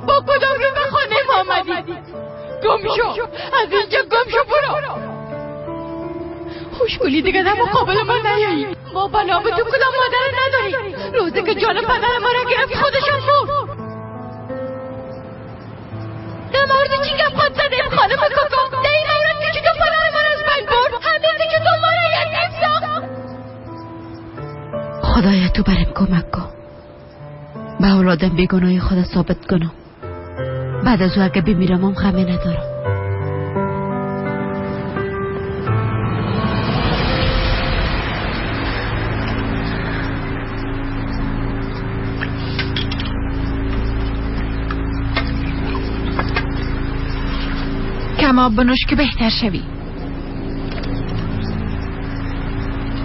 با کدام رو به خانه ما آمدی؟ گم شو از اینجا، گم شو برو. خوشحالی دیگه در مقابل ما نیایی. ما بنا به تو کدام مادر نداری. روزی که جان پدر ما را گرفت خودشان مرد. در مورد چی گپ خود زدیم خانم کاکا؟ در این مورد که چطور پدر ما را از بین برد، همین که تو ما را یتیم ساخت. خدایا تو برم کمک کن، به اولادم بیگناهی خود ثابت کنم. بعد از او اگه بمیرم هم غمی ندارم. کم آب بنوش که بهتر شوی.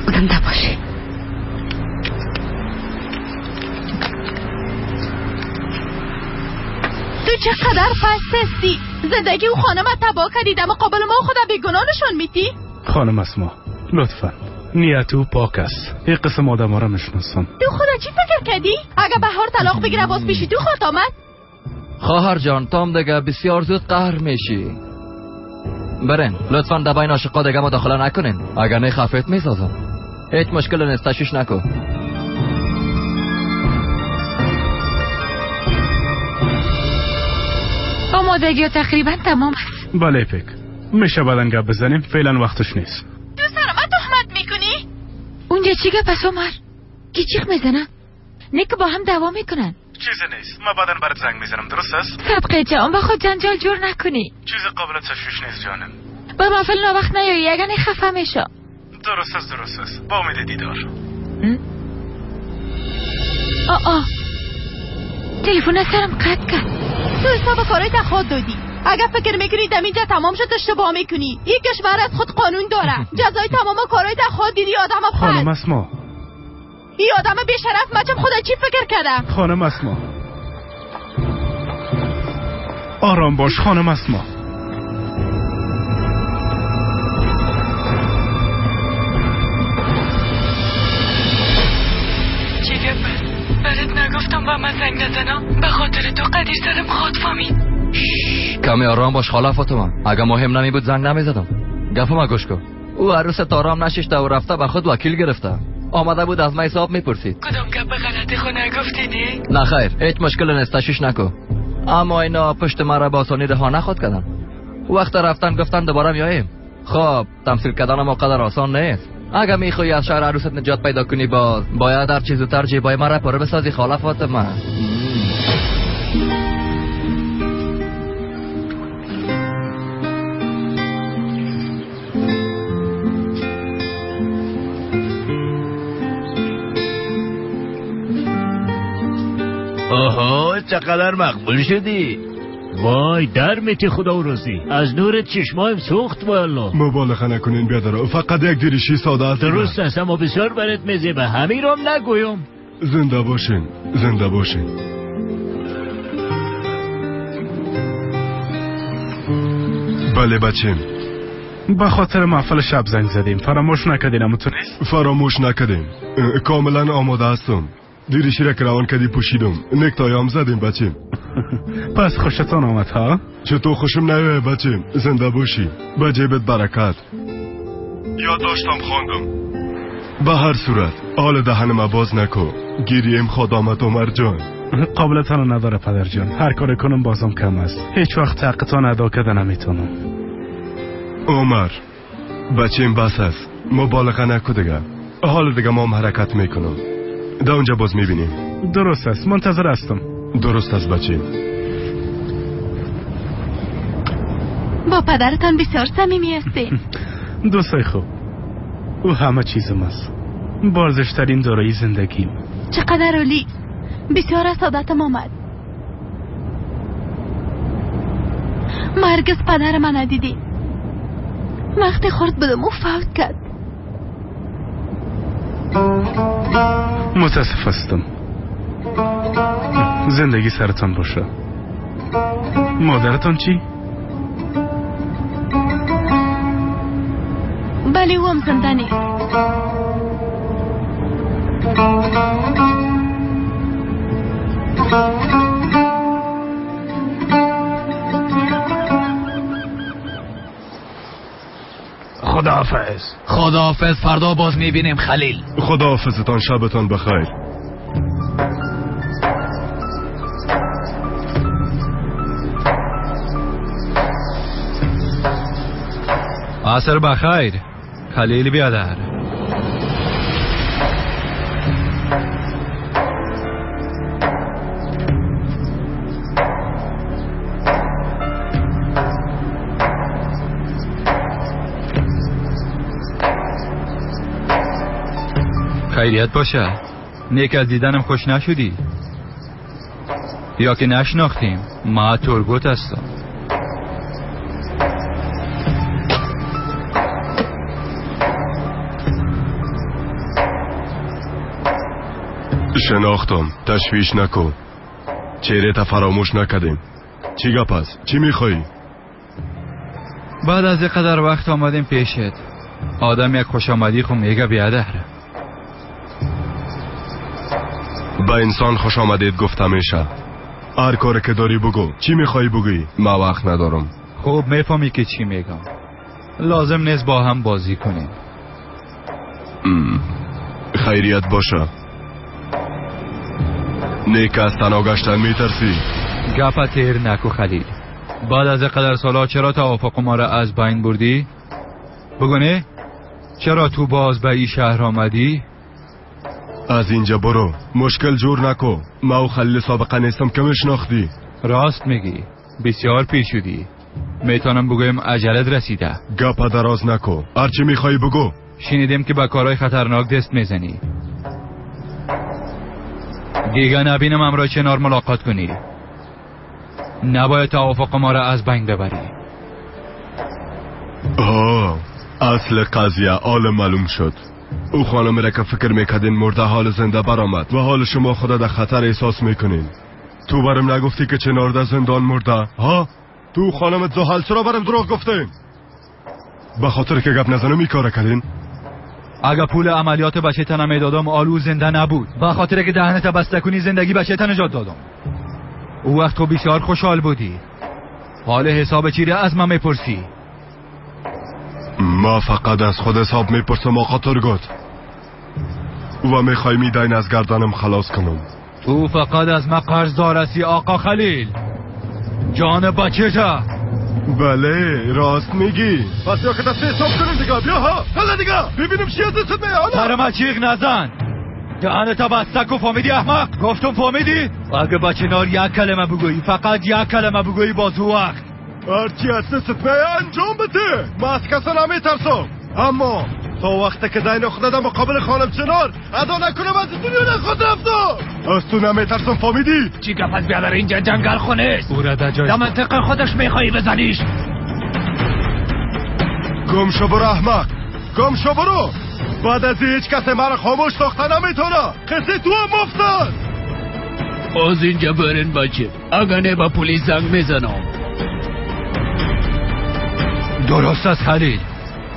زنده باشی. تو چقدر پست هستی. زندگی او خانم تباه کردی، در مقابل ما خدا بیگناه نشان میدی. خانم اسما لطفا، نیت او پاک است. یک قسم آدم ها را میشناسم. تو خدا چی فکر کردی؟ اگه بهار طلاق بگیره باز پیشی تو خواهد آمد؟ خواهر جان تام دیگه بسیار زود قهر میشی. برین لطفا در بین عاشقا دیگه مداخله نکنین، اگر نه خفت میسازم. هیچ مشکل نیست، تشویش نکن. آمادگی تقریبا تمام است. بله پک، میشه بعدن گپ بزنیم، فعلا وقتش نیست. تو سر من تهمت میکنی؟ اونجا چی گپ است عمر؟ کی چیخ میزنه؟ نه که با هم دعوا میکنن. چیزی نیست، ما بعدن برات زنگ میزنم، درست است؟ صدقه جان با خود جنجال جور نکنی. چیز قابل تشویش نیست جانم. با محفل ناوقت نیایی اگر نه خفه میشه. درست است درست است، با امید دیدار. آه تلفن از سرم قطع کرد. تو حساب کارای خود دادی. اگر فکر میکنی دم اینجا تمام شد اشتباه میکنی. این کشور از خود قانون داره. جزای تمام کارای خود دیدی آدم پس. خانم اسما، این آدم بی‌شرف مچم خدا چی فکر کرده؟ خانم اسما آرام باش. خانم اسما چی گپ است؟ برات نگفتم با من زنگ نزنم؟ به خاطر تو قدیر سرم خود فهمید. کمی آرام باش خاله فاطمه. اگه مهم نمی بود زنگ نمیزدم. گپم گوش کن. او عروس آرام نششته و رفته به خود وکیل گرفته. آمده بود از من حساب میپرسید. کدام گپ غلطی خو نگفتی نی؟ نه خیر، هیچ مشکل نیست، تشویش نکن. اما اینا پشت مرا با آسانی رها نخواد کردن. وقت رفتن گفتن دوباره میاییم. خب تمثیل کردن ما قدر آسان نیست. اگه میخوای از شهر عروست نجات پیدا کنی باز باید هر چیز زودتر جیبای مرا پاره بسازی خاله فاطمه. اوه چقدر مقبول شدی. وای در میتی خدا و روزی از نور چشمایم سوخت والا. مبالغه نکنین بیادر، فقط یک دریشی ساده است. درست است اما بسیار برات میزیبه، همین رام نگویم. زنده باشین زنده باشین. بله بچیم. به خاطر محفل شب زنگ زدیم، فراموش نکردین اما تو نیست؟ فراموش نکردیم، کاملا آماده هستم. دیریشی را که روان کردی پوشیدم، نکتایم زدیم بچیم. پس خوشتان آمد ها؟ چطور خوشم نیوه بچیم، زنده باشی، به جیبت برکت. یاد داشتم خواندم. به هر صورت حال دهنم باز نکو، گیریم خود آمد عمر جان. قابلتان نداره پدر جان، هر کار کنم بازم کم است، هیچ وقت حقتان ادا کرده نمیتونم. عمر بچیم بس است، مبالغه نکو دیگه. حال دیگه ما هم حرکت میکنم، در اونجا باز میبینیم. درست است، منتظر هستم. درست است بچیم. با پدرتان بسیار صمیمی هستین. دوستای خوب، او همه چیزم است، بارزشترین دارایی زندگیم. چقدر عالی، بسیار از عادتم آمد. مرگز پدر من ندیدی. وقتی خرد بودم او فوت کرد. متاسف هستم. زندگی سرتان باشه. مادرتان چی؟ بله او هم زنده نیست. خداحافظ. خداحافظ، فردا باز میبینیم خلیل. خداحافظتان، شبتان بخیر. عصر بخیر خلیل بیادر. خیریت باشه. نیک از دیدنم خوش نشدی یا که نشناختیم؟ ما تورگوت هستم. شناختم، تشویش نکن. چهره تا فراموش نکردیم. چی گپ است؟ چی میخوایی؟ بعد از قدر وقت آمدیم پیشت. آدم یک خوش آمدی خو میگه بیادر. به انسان خوش آمدید گفته میشه. هر کاری که داری بگو. چی میخوایی بگویی؟ ما وقت ندارم. خوب میفهمی که چی میگم. لازم نیست با هم بازی کنیم. خیریت باشه. نیک از تنها گشتن میترسی. گپ تیر نکو خلیل. بعد از قدر سالا چرا توافق ما را از بین بردی؟ بگو نه؟ چرا تو باز به این شهر آمدی؟ از اینجا برو، مشکل جور نکو. ما و خلیل سابقه نیستم که میشناختی. راست میگی، بسیار پیر شدی. میتونم بگویم عجلت رسیده. گپ دراز نکو، هرچی میخوایی بگو. شنیدیم که به کارهای خطرناک دست میزنی. دیگه نبینم امرای چنار ملاقات کنی. نباید توافق ما را از بین ببری. آه، اصل قضیه آل معلوم شد. او خانم را که فکر میکردین مرده حال زنده برآمد و حال شما خدا در خطر احساس میکنین. تو برم نگفتی که چنار در زندان مرده؟ ها؟ تو خانم زحل چرا برم دروغ گفتین؟ به خاطر که گپ نزنم این کار کردین؟ اگه پول عملیات بچه تنم میدادم آلو زنده نبود. به خاطر که دهنت بسته کنی زندگی بچه تن نجات دادم. او وقت تو بسیار خوشحال بودی. حال حساب چی را از من میپرسی؟ ما فقط از خود حساب میپرسم آقا ترگوت، و میخوای میدین از گردنم خلاص کنم. تو فقط از ما قرض دارسی آقا خلیل. جان بچه تا. بله راست میگی. پس یا که دست حساب کنیم دیگه. بیا ها حالا دیگه ببینیم چی از دستت میاد. سر ما چیغ نزن، دهنت بسته کو. فهمیدی احمق؟ گفتم فهمیدی؟ اگه بچه نار یک کلمه بگویی، فقط یک کلمه بگویی، باز وقت هرچی از دستت میاد انجام بده. ما از کسا نمیترسم، اما تا وقتی که دین خود در مقابل خانم چنار ادا نکنم از دنیا نخواد رفتم. از تو نمیترسم فهمیدی؟ چی گپ از بیادر اینجا جنگل خونه است. او را در جای در منطقه خودش میخوایی بزنیش. گم شو برو احمق، گم شو برو. بعد از هیچ کس مرا خاموش ساخته نمیتونه. قصه تو هم مفت است. از اینجا برین بچه، اگر نه با پلیس زنگ میزنم. درست است خلیل،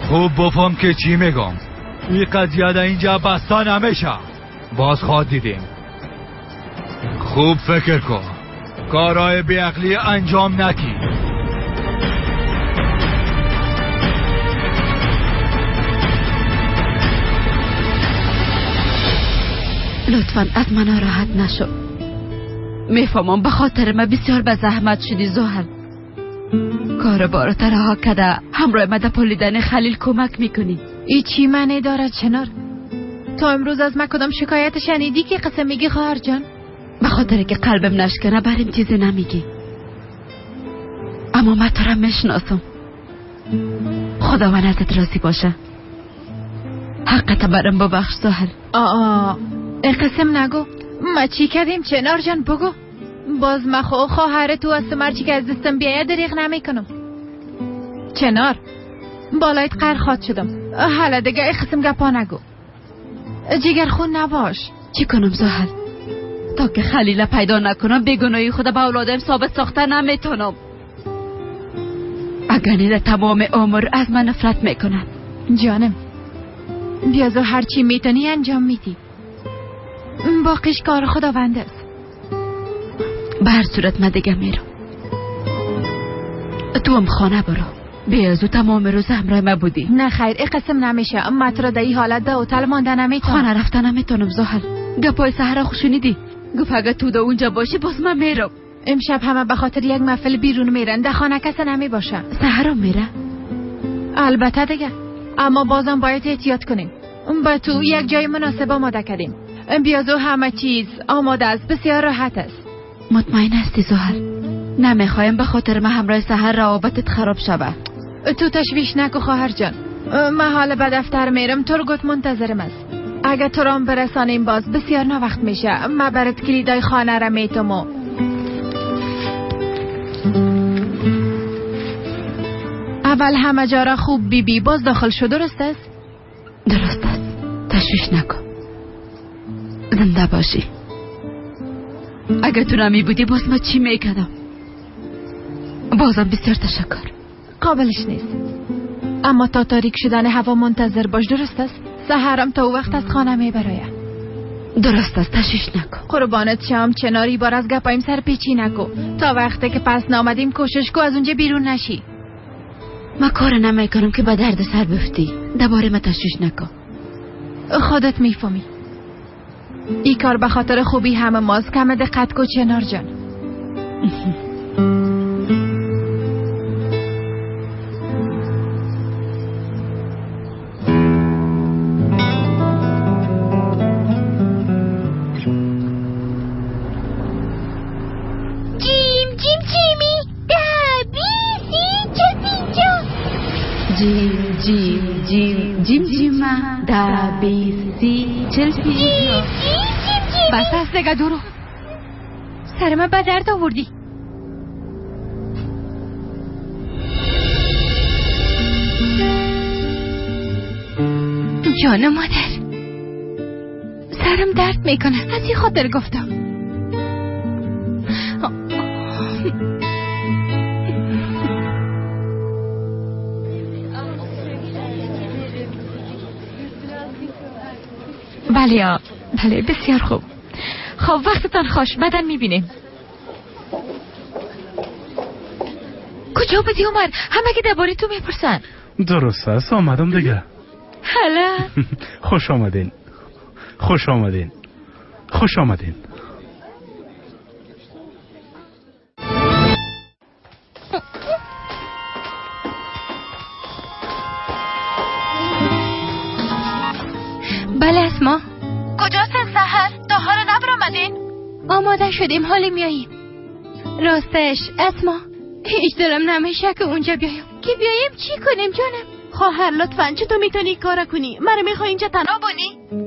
خوب بفهم که چی میگم. این قضیه در اینجا بسته نمیشه. باز خواد دیدیم. خوب فکر کن، کارهای بیعقلی انجام نکی. لطفا از من ناراحت نشو. میفهمم به خاطر من بسیار به زحمت شدی زحل. کار بارو رها کده همراه من در پالیدن خلیل کمک میکنی. ای چی معنی دارد چنار؟ تا امروز از من کدام شکایت شنیدی که قسم میگی خواهر جان؟ به خاطر که قلبم نشکنه بریم چیزی نمیگی، اما من تو را میشناسم. خداوند ازت راضی باشه. حقت برم ببخش زحل. آ قسم نگو. ما چی کردیم چنار جان؟ بگو. باز ما خواهر تو هستم، هرچی که از دستم بیاید دریغ نمیکنم. چنار بالایت قهر خواد شدم. حالا دیگه ای قسم گپا نگو. جگر خون نباش. چی کنم زحل؟ تا که خلیل پیدا نکنم بیگناهی خود به اولادم ثابت ساخته نمیتونم. اگر نه تمام عمر از من نفرت میکنن. جانم بیازو هرچی میتونی انجام میدی، باقیش کار خداوند است. به هر صورت من دیگه میرم، تو هم خانه برو. بیازو تمام روز همراه ما بودی. نه خیر ای قسم نمیشه. من تو را در این حالت در هتل مانده نمیتونم. خانه رفته نمیتونم زحل. گپای سحر خوشونیدی؟ گفت اگه تو در اونجا باشی باز من میرم. امشب همه به خاطر یک محفل بیرون میرن، در خانه کس نمی باشه. سحر میره؟ البته دیگه، اما بازم باید احتیاط کنیم. با تو یک جای مناسب آماده کردیم. بیازو همه چیز آماده است، بسیار راحت است. مطمئن هستی زحل؟ نمیخوایم به خاطر من همراه سحر روابطت خراب شود. تو تشویش نکو خواهر جان. من حالا به دفتر میرم، ترگوت منتظرم است. اگه تو رام برسانیم باز بسیار ناوقت میشه. من برات کلیدای خانه را میتم. اول همه جا را خوب بی بی باز داخل شو. درست است؟ درست است، تشویش نکن. زنده باشی. اگه تو نمی بودی باز من چی میکردم؟ بازم بسیار تشکر. قابلش نیست، اما تا تاریک شدن هوا منتظر باش. درست است؟ سحرم تا وقت از خانه میبراید. درست است، تشویش نکن. قربانت شم چناری، بار از گپایم سر پیچی نکو. تا وقتی که پس نامدیم کوشش کو از اونجا بیرون نشی. من کار نمیکنم که به درد سر بفتی. درباره من تشویش نکن. خودت میفهمی. این کار به خاطر خوبی همه ماست. کم دقت کو چنار جان. جیم جیم جیمی 10 20 30 40 50. جیم جیم جیم جیم جیم 10 20 30 40 50. بس است دیگه دورو، سر من به درد آوردی. جان مادر سرم درد میکنه، از این خاطر گفتم. بله بله بسیار خوب. خب وقتتان خوش، بعدا میبینیم. کجا بودی عمر؟ همه که درباره تو میپرسن. درست است، آمدم دیگه. حالا خوش آمدین، خوش آمدین، خوش آمدین. بله اسما. کجاست سحر؟ تا حالا نبرآمدین؟ آماده شدیم، حالی میاییم. راستش اسما هیچ دلم نمیشه که اونجا بیایم. که بیایم چی کنیم جانم؟ خواهر لطفا چطور میتونی کار کنی؟ مرا میخوای اینجا تنها بانی؟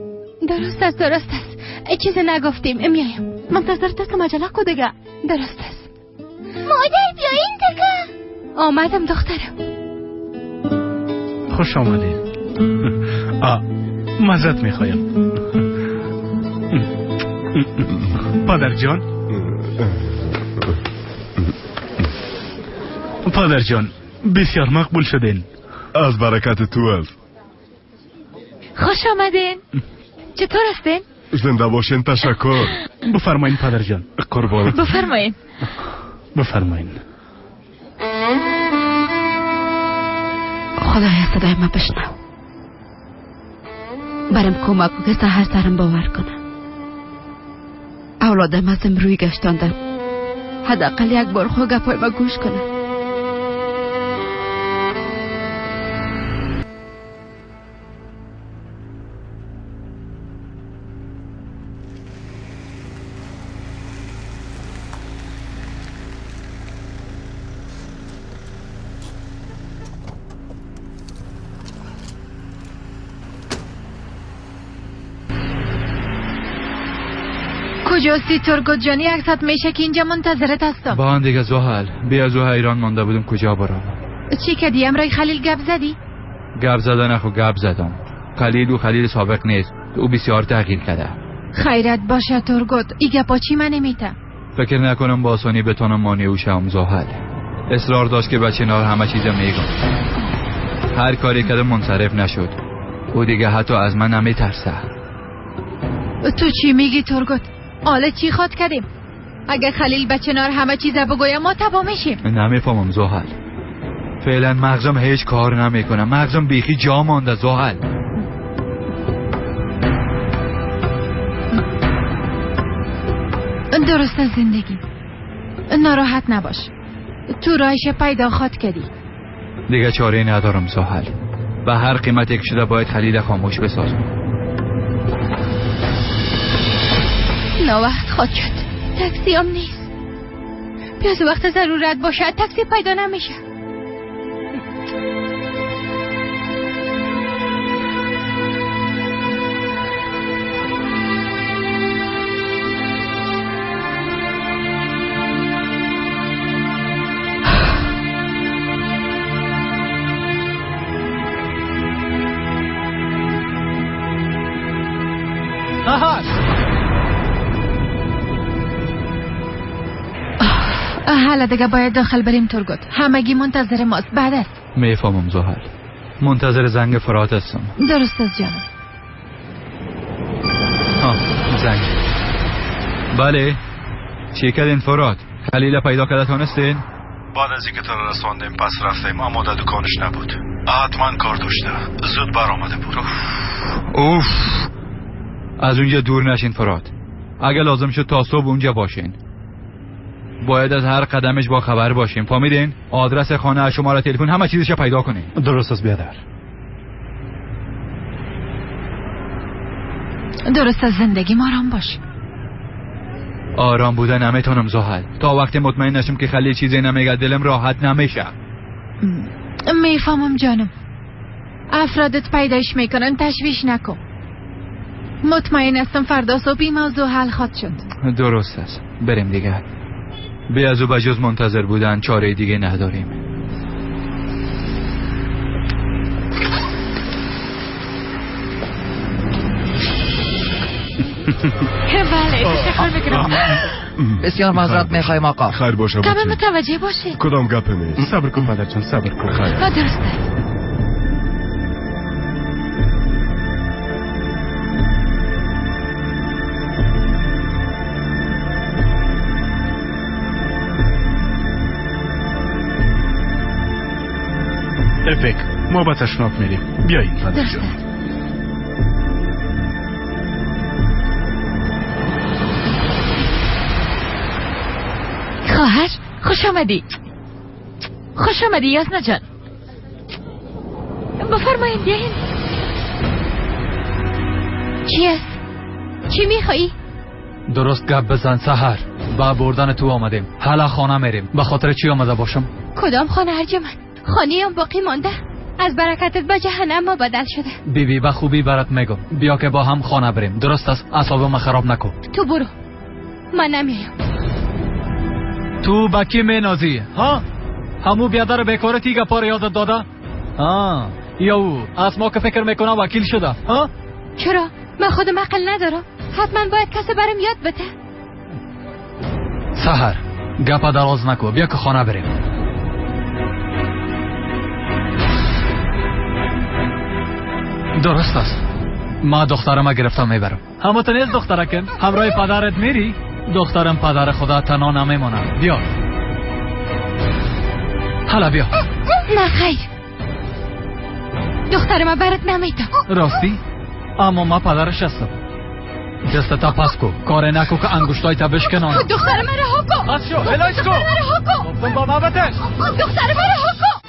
درست است، درست است. چیز نگفتیم. میایم. منتظر تستم، عجله کو دیگه. درست است. مادر بیاین دیگه. آمدم دخترم. خوش آمدید. معذرت میخوایم. پادر جان، پادر جان، بسیار مقبول شدین. از برکت تو است. خوش آمدین. چطور هستین؟ زنده باشین، تشکر. بفرمایین پادر جان. قربان. بفرمایین. بفرمایین. خدایا صدای ما بشنو، برم کمک که سحر سرم باور کنه. اولادم ازم روی گشتاندم، حداقل یک بار خو گپای ما گوش کنه. کجاستی ترگوت جانی؟ یک ساعت میشه که اینجا منتظرت هستم. با آن دیگه زحل، بیا از حیران مانده بودم کجا برم. چی کردی؟ امرای خلیل گپ زدی؟ گپ زدن خو گپ زدم. خلیل و خلیل سابق نیست، او بسیار تغییر کرده. خیرت باشه ترگوت، ای گپا چی من نمیته؟ فکر نکنم با آسانی بتونم مانع او شوم زحل. اصرار داشت که بچه نار همه چیز میگم. هر کاری کردم منصرف نشد. او دیگه حتی از من نمیترسه. تو چی میگی ترگوت؟ حالا چی خواد کردیم؟ اگه خلیل به چنار همه چیز بگویم ما تباه میشیم. نمیفهمم زحل. فعلا مغزم هیچ کار نمیکنه. مغزم بیخی جا مانده زحل. درست از زندگی. ناراحت نباش. تو راهش پیدا خواد کردی. دیگه چاره ندارم زحل. به هر قیمتی که شده باید خلیل خاموش بسازم. ناوقت خواد شد. تاکسی هم نیست. پیاز وقت ضرورت باشد تاکسی پیدا نمیشه. حالا دیگه باید داخل بریم ترگوت. همگی منتظر ماست. بعد است. میفهمم زحل. منتظر زنگ فرات هستم. درست است جانم. ها زنگ. بله. چی کردین فرات؟ خلیل پیدا کرده تونستین؟ بعد از اینکه تو را رساندیم پس رفتیم، اما در دکانش نبود. حتما کار داشته. زود برآمده بود. اوف. از اونجا دور نشین فرات. اگه لازم شد تا صبح اونجا باشین. باید از هر قدمش با خبر باشیم. فهمیدین؟ آدرس خانه، شماره تلفن، همه چیزش پیدا کنین. درست است بیادر. درست از زندگی آرام باش. آرام بودن نمیتونم زحل. تا وقتی مطمئن نشم که خلیل چیزی نمیگه دلم راحت نمیشه. میفهمم جانم. افرادت پیدایش میکنن، تشویش نکن. مطمئن هستم فردا صبح این موضوع حل خواهد شد. درست است. بریم دیگه. بی از او بجز منتظر بودن چاره دیگه نداریم. بله تشکر میکنم. بسیار معذرت میخوایم آقا. خیر باشه. کمی متوجه باشید. کدام گپ نیست. صبر کن پدر جان، صبر کن. خیر. درست است. افک ما به تشناب میریم. بیایین پدر جان. خواهر خوش آمدی. خوش آمدی یاسنا جان. بفرمایید بیاین. چی است؟ چی میخوایی؟ درست گپ بزن سحر. با بردن تو آمدیم. حالا خانه میریم. به خاطر چی آمده باشم؟ کدام خانه ارجمند؟ خانه هم باقی مانده. از برکتت با جهنم ما بدل شده. بیبی به خوبی برات میگم بیا که با هم خانه بریم. درست است؟ اعصابم خراب نکن. تو برو، من نمیایم. تو با کی مینازی ها؟ همو بیادر بیکارتی گپار یادت داده؟ ها یا او از ما که فکر میکنم وکیل شده ها؟ چرا؟ من خودم عقل ندارم، حتما باید کسی برم یاد بده. سحر گپا دراز نکو، بیا که خانه بریم. درست است، ما دخترم گرفتم میبرم. همو تو نیست دخترکم، همراه پدرت میری؟ دخترم پدر خدا تنها نمیمانه. بیا حالا بیا. نه خیر، دخترم برات نمیتم. راستی؟ اما ما پدرش هستم. دستتا پس کو، کار نکو که انگشتای تا بشکنانم. دخترم رها کن. پس شو، الهش کو. گفتم با ما بتش. دخترم رها کن.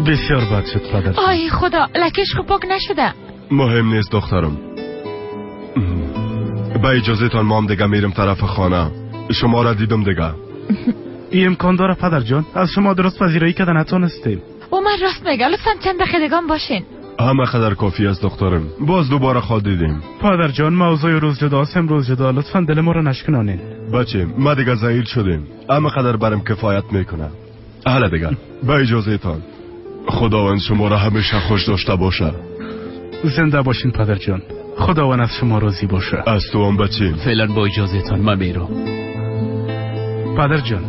بسیار بد شد پدر. آی خدا، لکش خوب پاک نشده. مهم نیست دخترم. با اجازه تان ما هم دیگه میرم طرف خانه. شما را دیدم دیگه. این امکان داره پدر جان، از شما درست پذیرایی کردن نتونستیم. او من راست میگه، لطفا چند دقیقه دیگه باشین. همه قدر کافی است دخترم، باز دوباره خواد دیدیم. پدر جان موضوع روز جداست، امروز جدا، لطفا دل ما را نشکنانین. بچه ما دیگه زایل شدیم، همه قدر برم کفایت میکنه. حالا دیگه با اجازه تان، خداوند شما را همیشه خوش داشته باشه. زنده باشین پدر جان، خداوند از شما راضی باشه. از تو هم بچه. فعلا با اجازه تان من میرم. پدر جان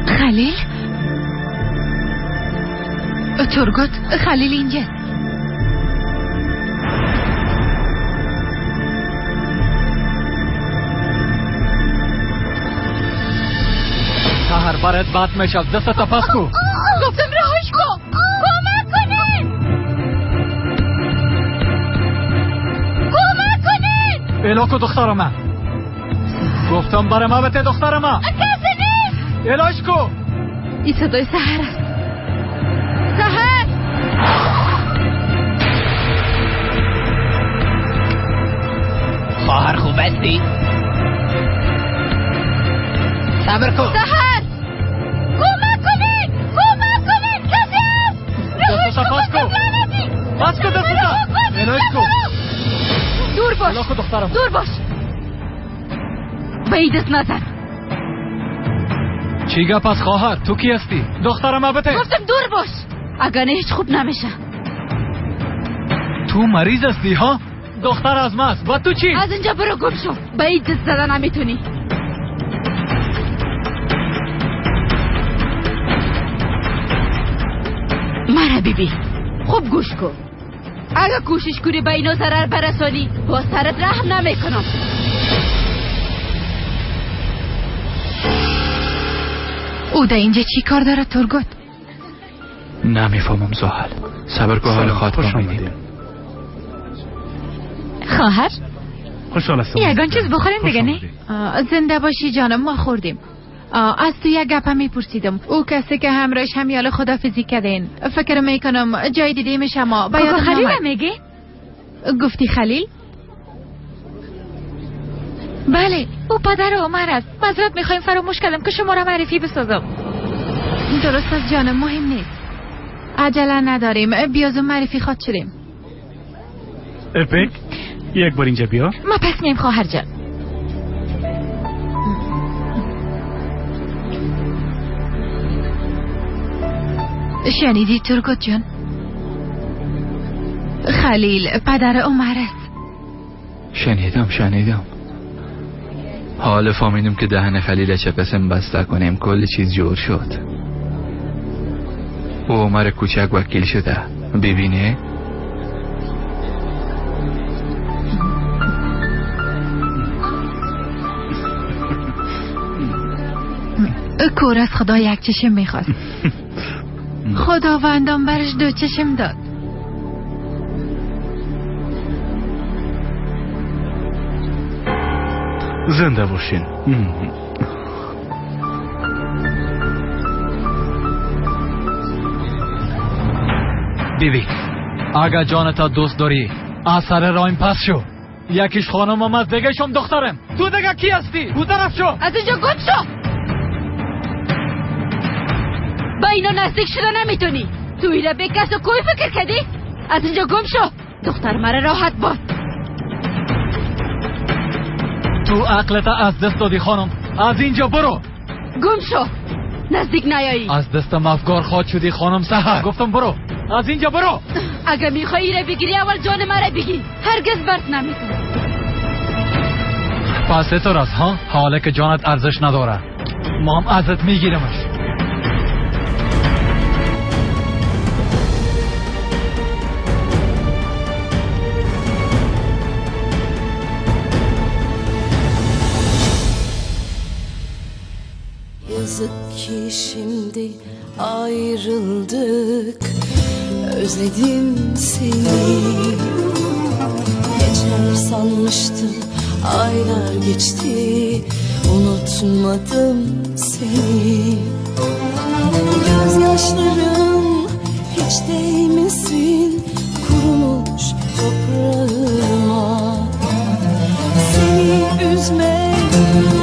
خلیل؟ ترگوت، خلیل اینجا. سحر برات بد میشد، دستت پس کو. گفتم رهاش کن. کمک کنین، کمک کنین. الاکو دختر من. گفتم برای ما بته دختر من. کسی نیست. الاش کو. این صدای سحر است. سحر، خواهر خوب هستی؟ صبر کن. سحر کمک کنین، کمک کنین، کسی هست؟ دستت پس کو. پس کو دستت. الاش کو. دور باش. دور باش. به این دست نزن. چی گپ از خواهر؟ تو کی هستی؟ دخترم بته. گفتم دور باش، اگر نه هیچ خوب نمیشه. تو مریض هستی ها؟ دختر از ماست و تو چی؟ از اینجا برو گم شو، به این دست زدن نمیتونی. مرا بیبی خوب گوش کن، اگر کوشش کنی به اینا ضرر برسانی با سرت رحم نمیکنم. او در اینجا چی کار داره ترگوت؟ نمیفهمم زحل. صبر کن، حال خواهد میدیم. خواهر خوشحال هستم. یگان چیز بخوریم دیگه نه؟ زنده باشی جانم، ما خوردیم. از تو یک گپ میپرسیدم. او کسی که همراهش همیال خدافزی کردین، فکر میکنم جای دیدیمش، اما به یادم خلیل میگی؟ گفتی خلیل؟ بله، او پدر عمر است. معذرت میخوایم فراموش کردم که شما را معرفی بسازم. درست است جانم، مهم نیست، عجله نداریم، بیازو معرفی خواد شدیم. اپک یک بار اینجا بیا. ما پس میم خواهر جان. شنیدی ترگوت جان؟ خلیل پدر عمر است. شنیدم. حال فهمیدم که دهن خلیل چه قسم بسته کنیم، کل چیز جور شد. او عمر کوچک وکیل شده، ببینه. کور از خدا یک چشم میخواست. خداوندم برش دو چشم داد. زنده باشین. بیبی اگه جانتا دوست داری از سر رایم پس شو. یکیش خانمم از دیگه شم دخترم. تو دیگه کی هستی؟ او طرف شو. از اینجا گم شو. با اینا نزدیک شده نمیتونی. تو ایره به کس و کوی فکر کردی؟ از اینجا گم شو. دختر مرا راحت باد. تو عقلت از دست دادی خانم. از اینجا برو. گم شو. نزدیک نیایی. از دستم افکار خواد شدی خانم سحر. گفتم برو. از اینجا برو. اگه میخوایی ایره بگیری اول جان مرا بگیر. هرگز برت نمیتونم. پس تو راست ها؟ حالا که جانت ارزش نداره ما هم ازت میگیرمش. Yazık ki şimdi ayrıldık. Özledim seni. Geçer sanmıştım, aylar geçti, unutmadım seni. Gözyaşlarım hiç değmesin kurumuş toprağıma. Seni üzmek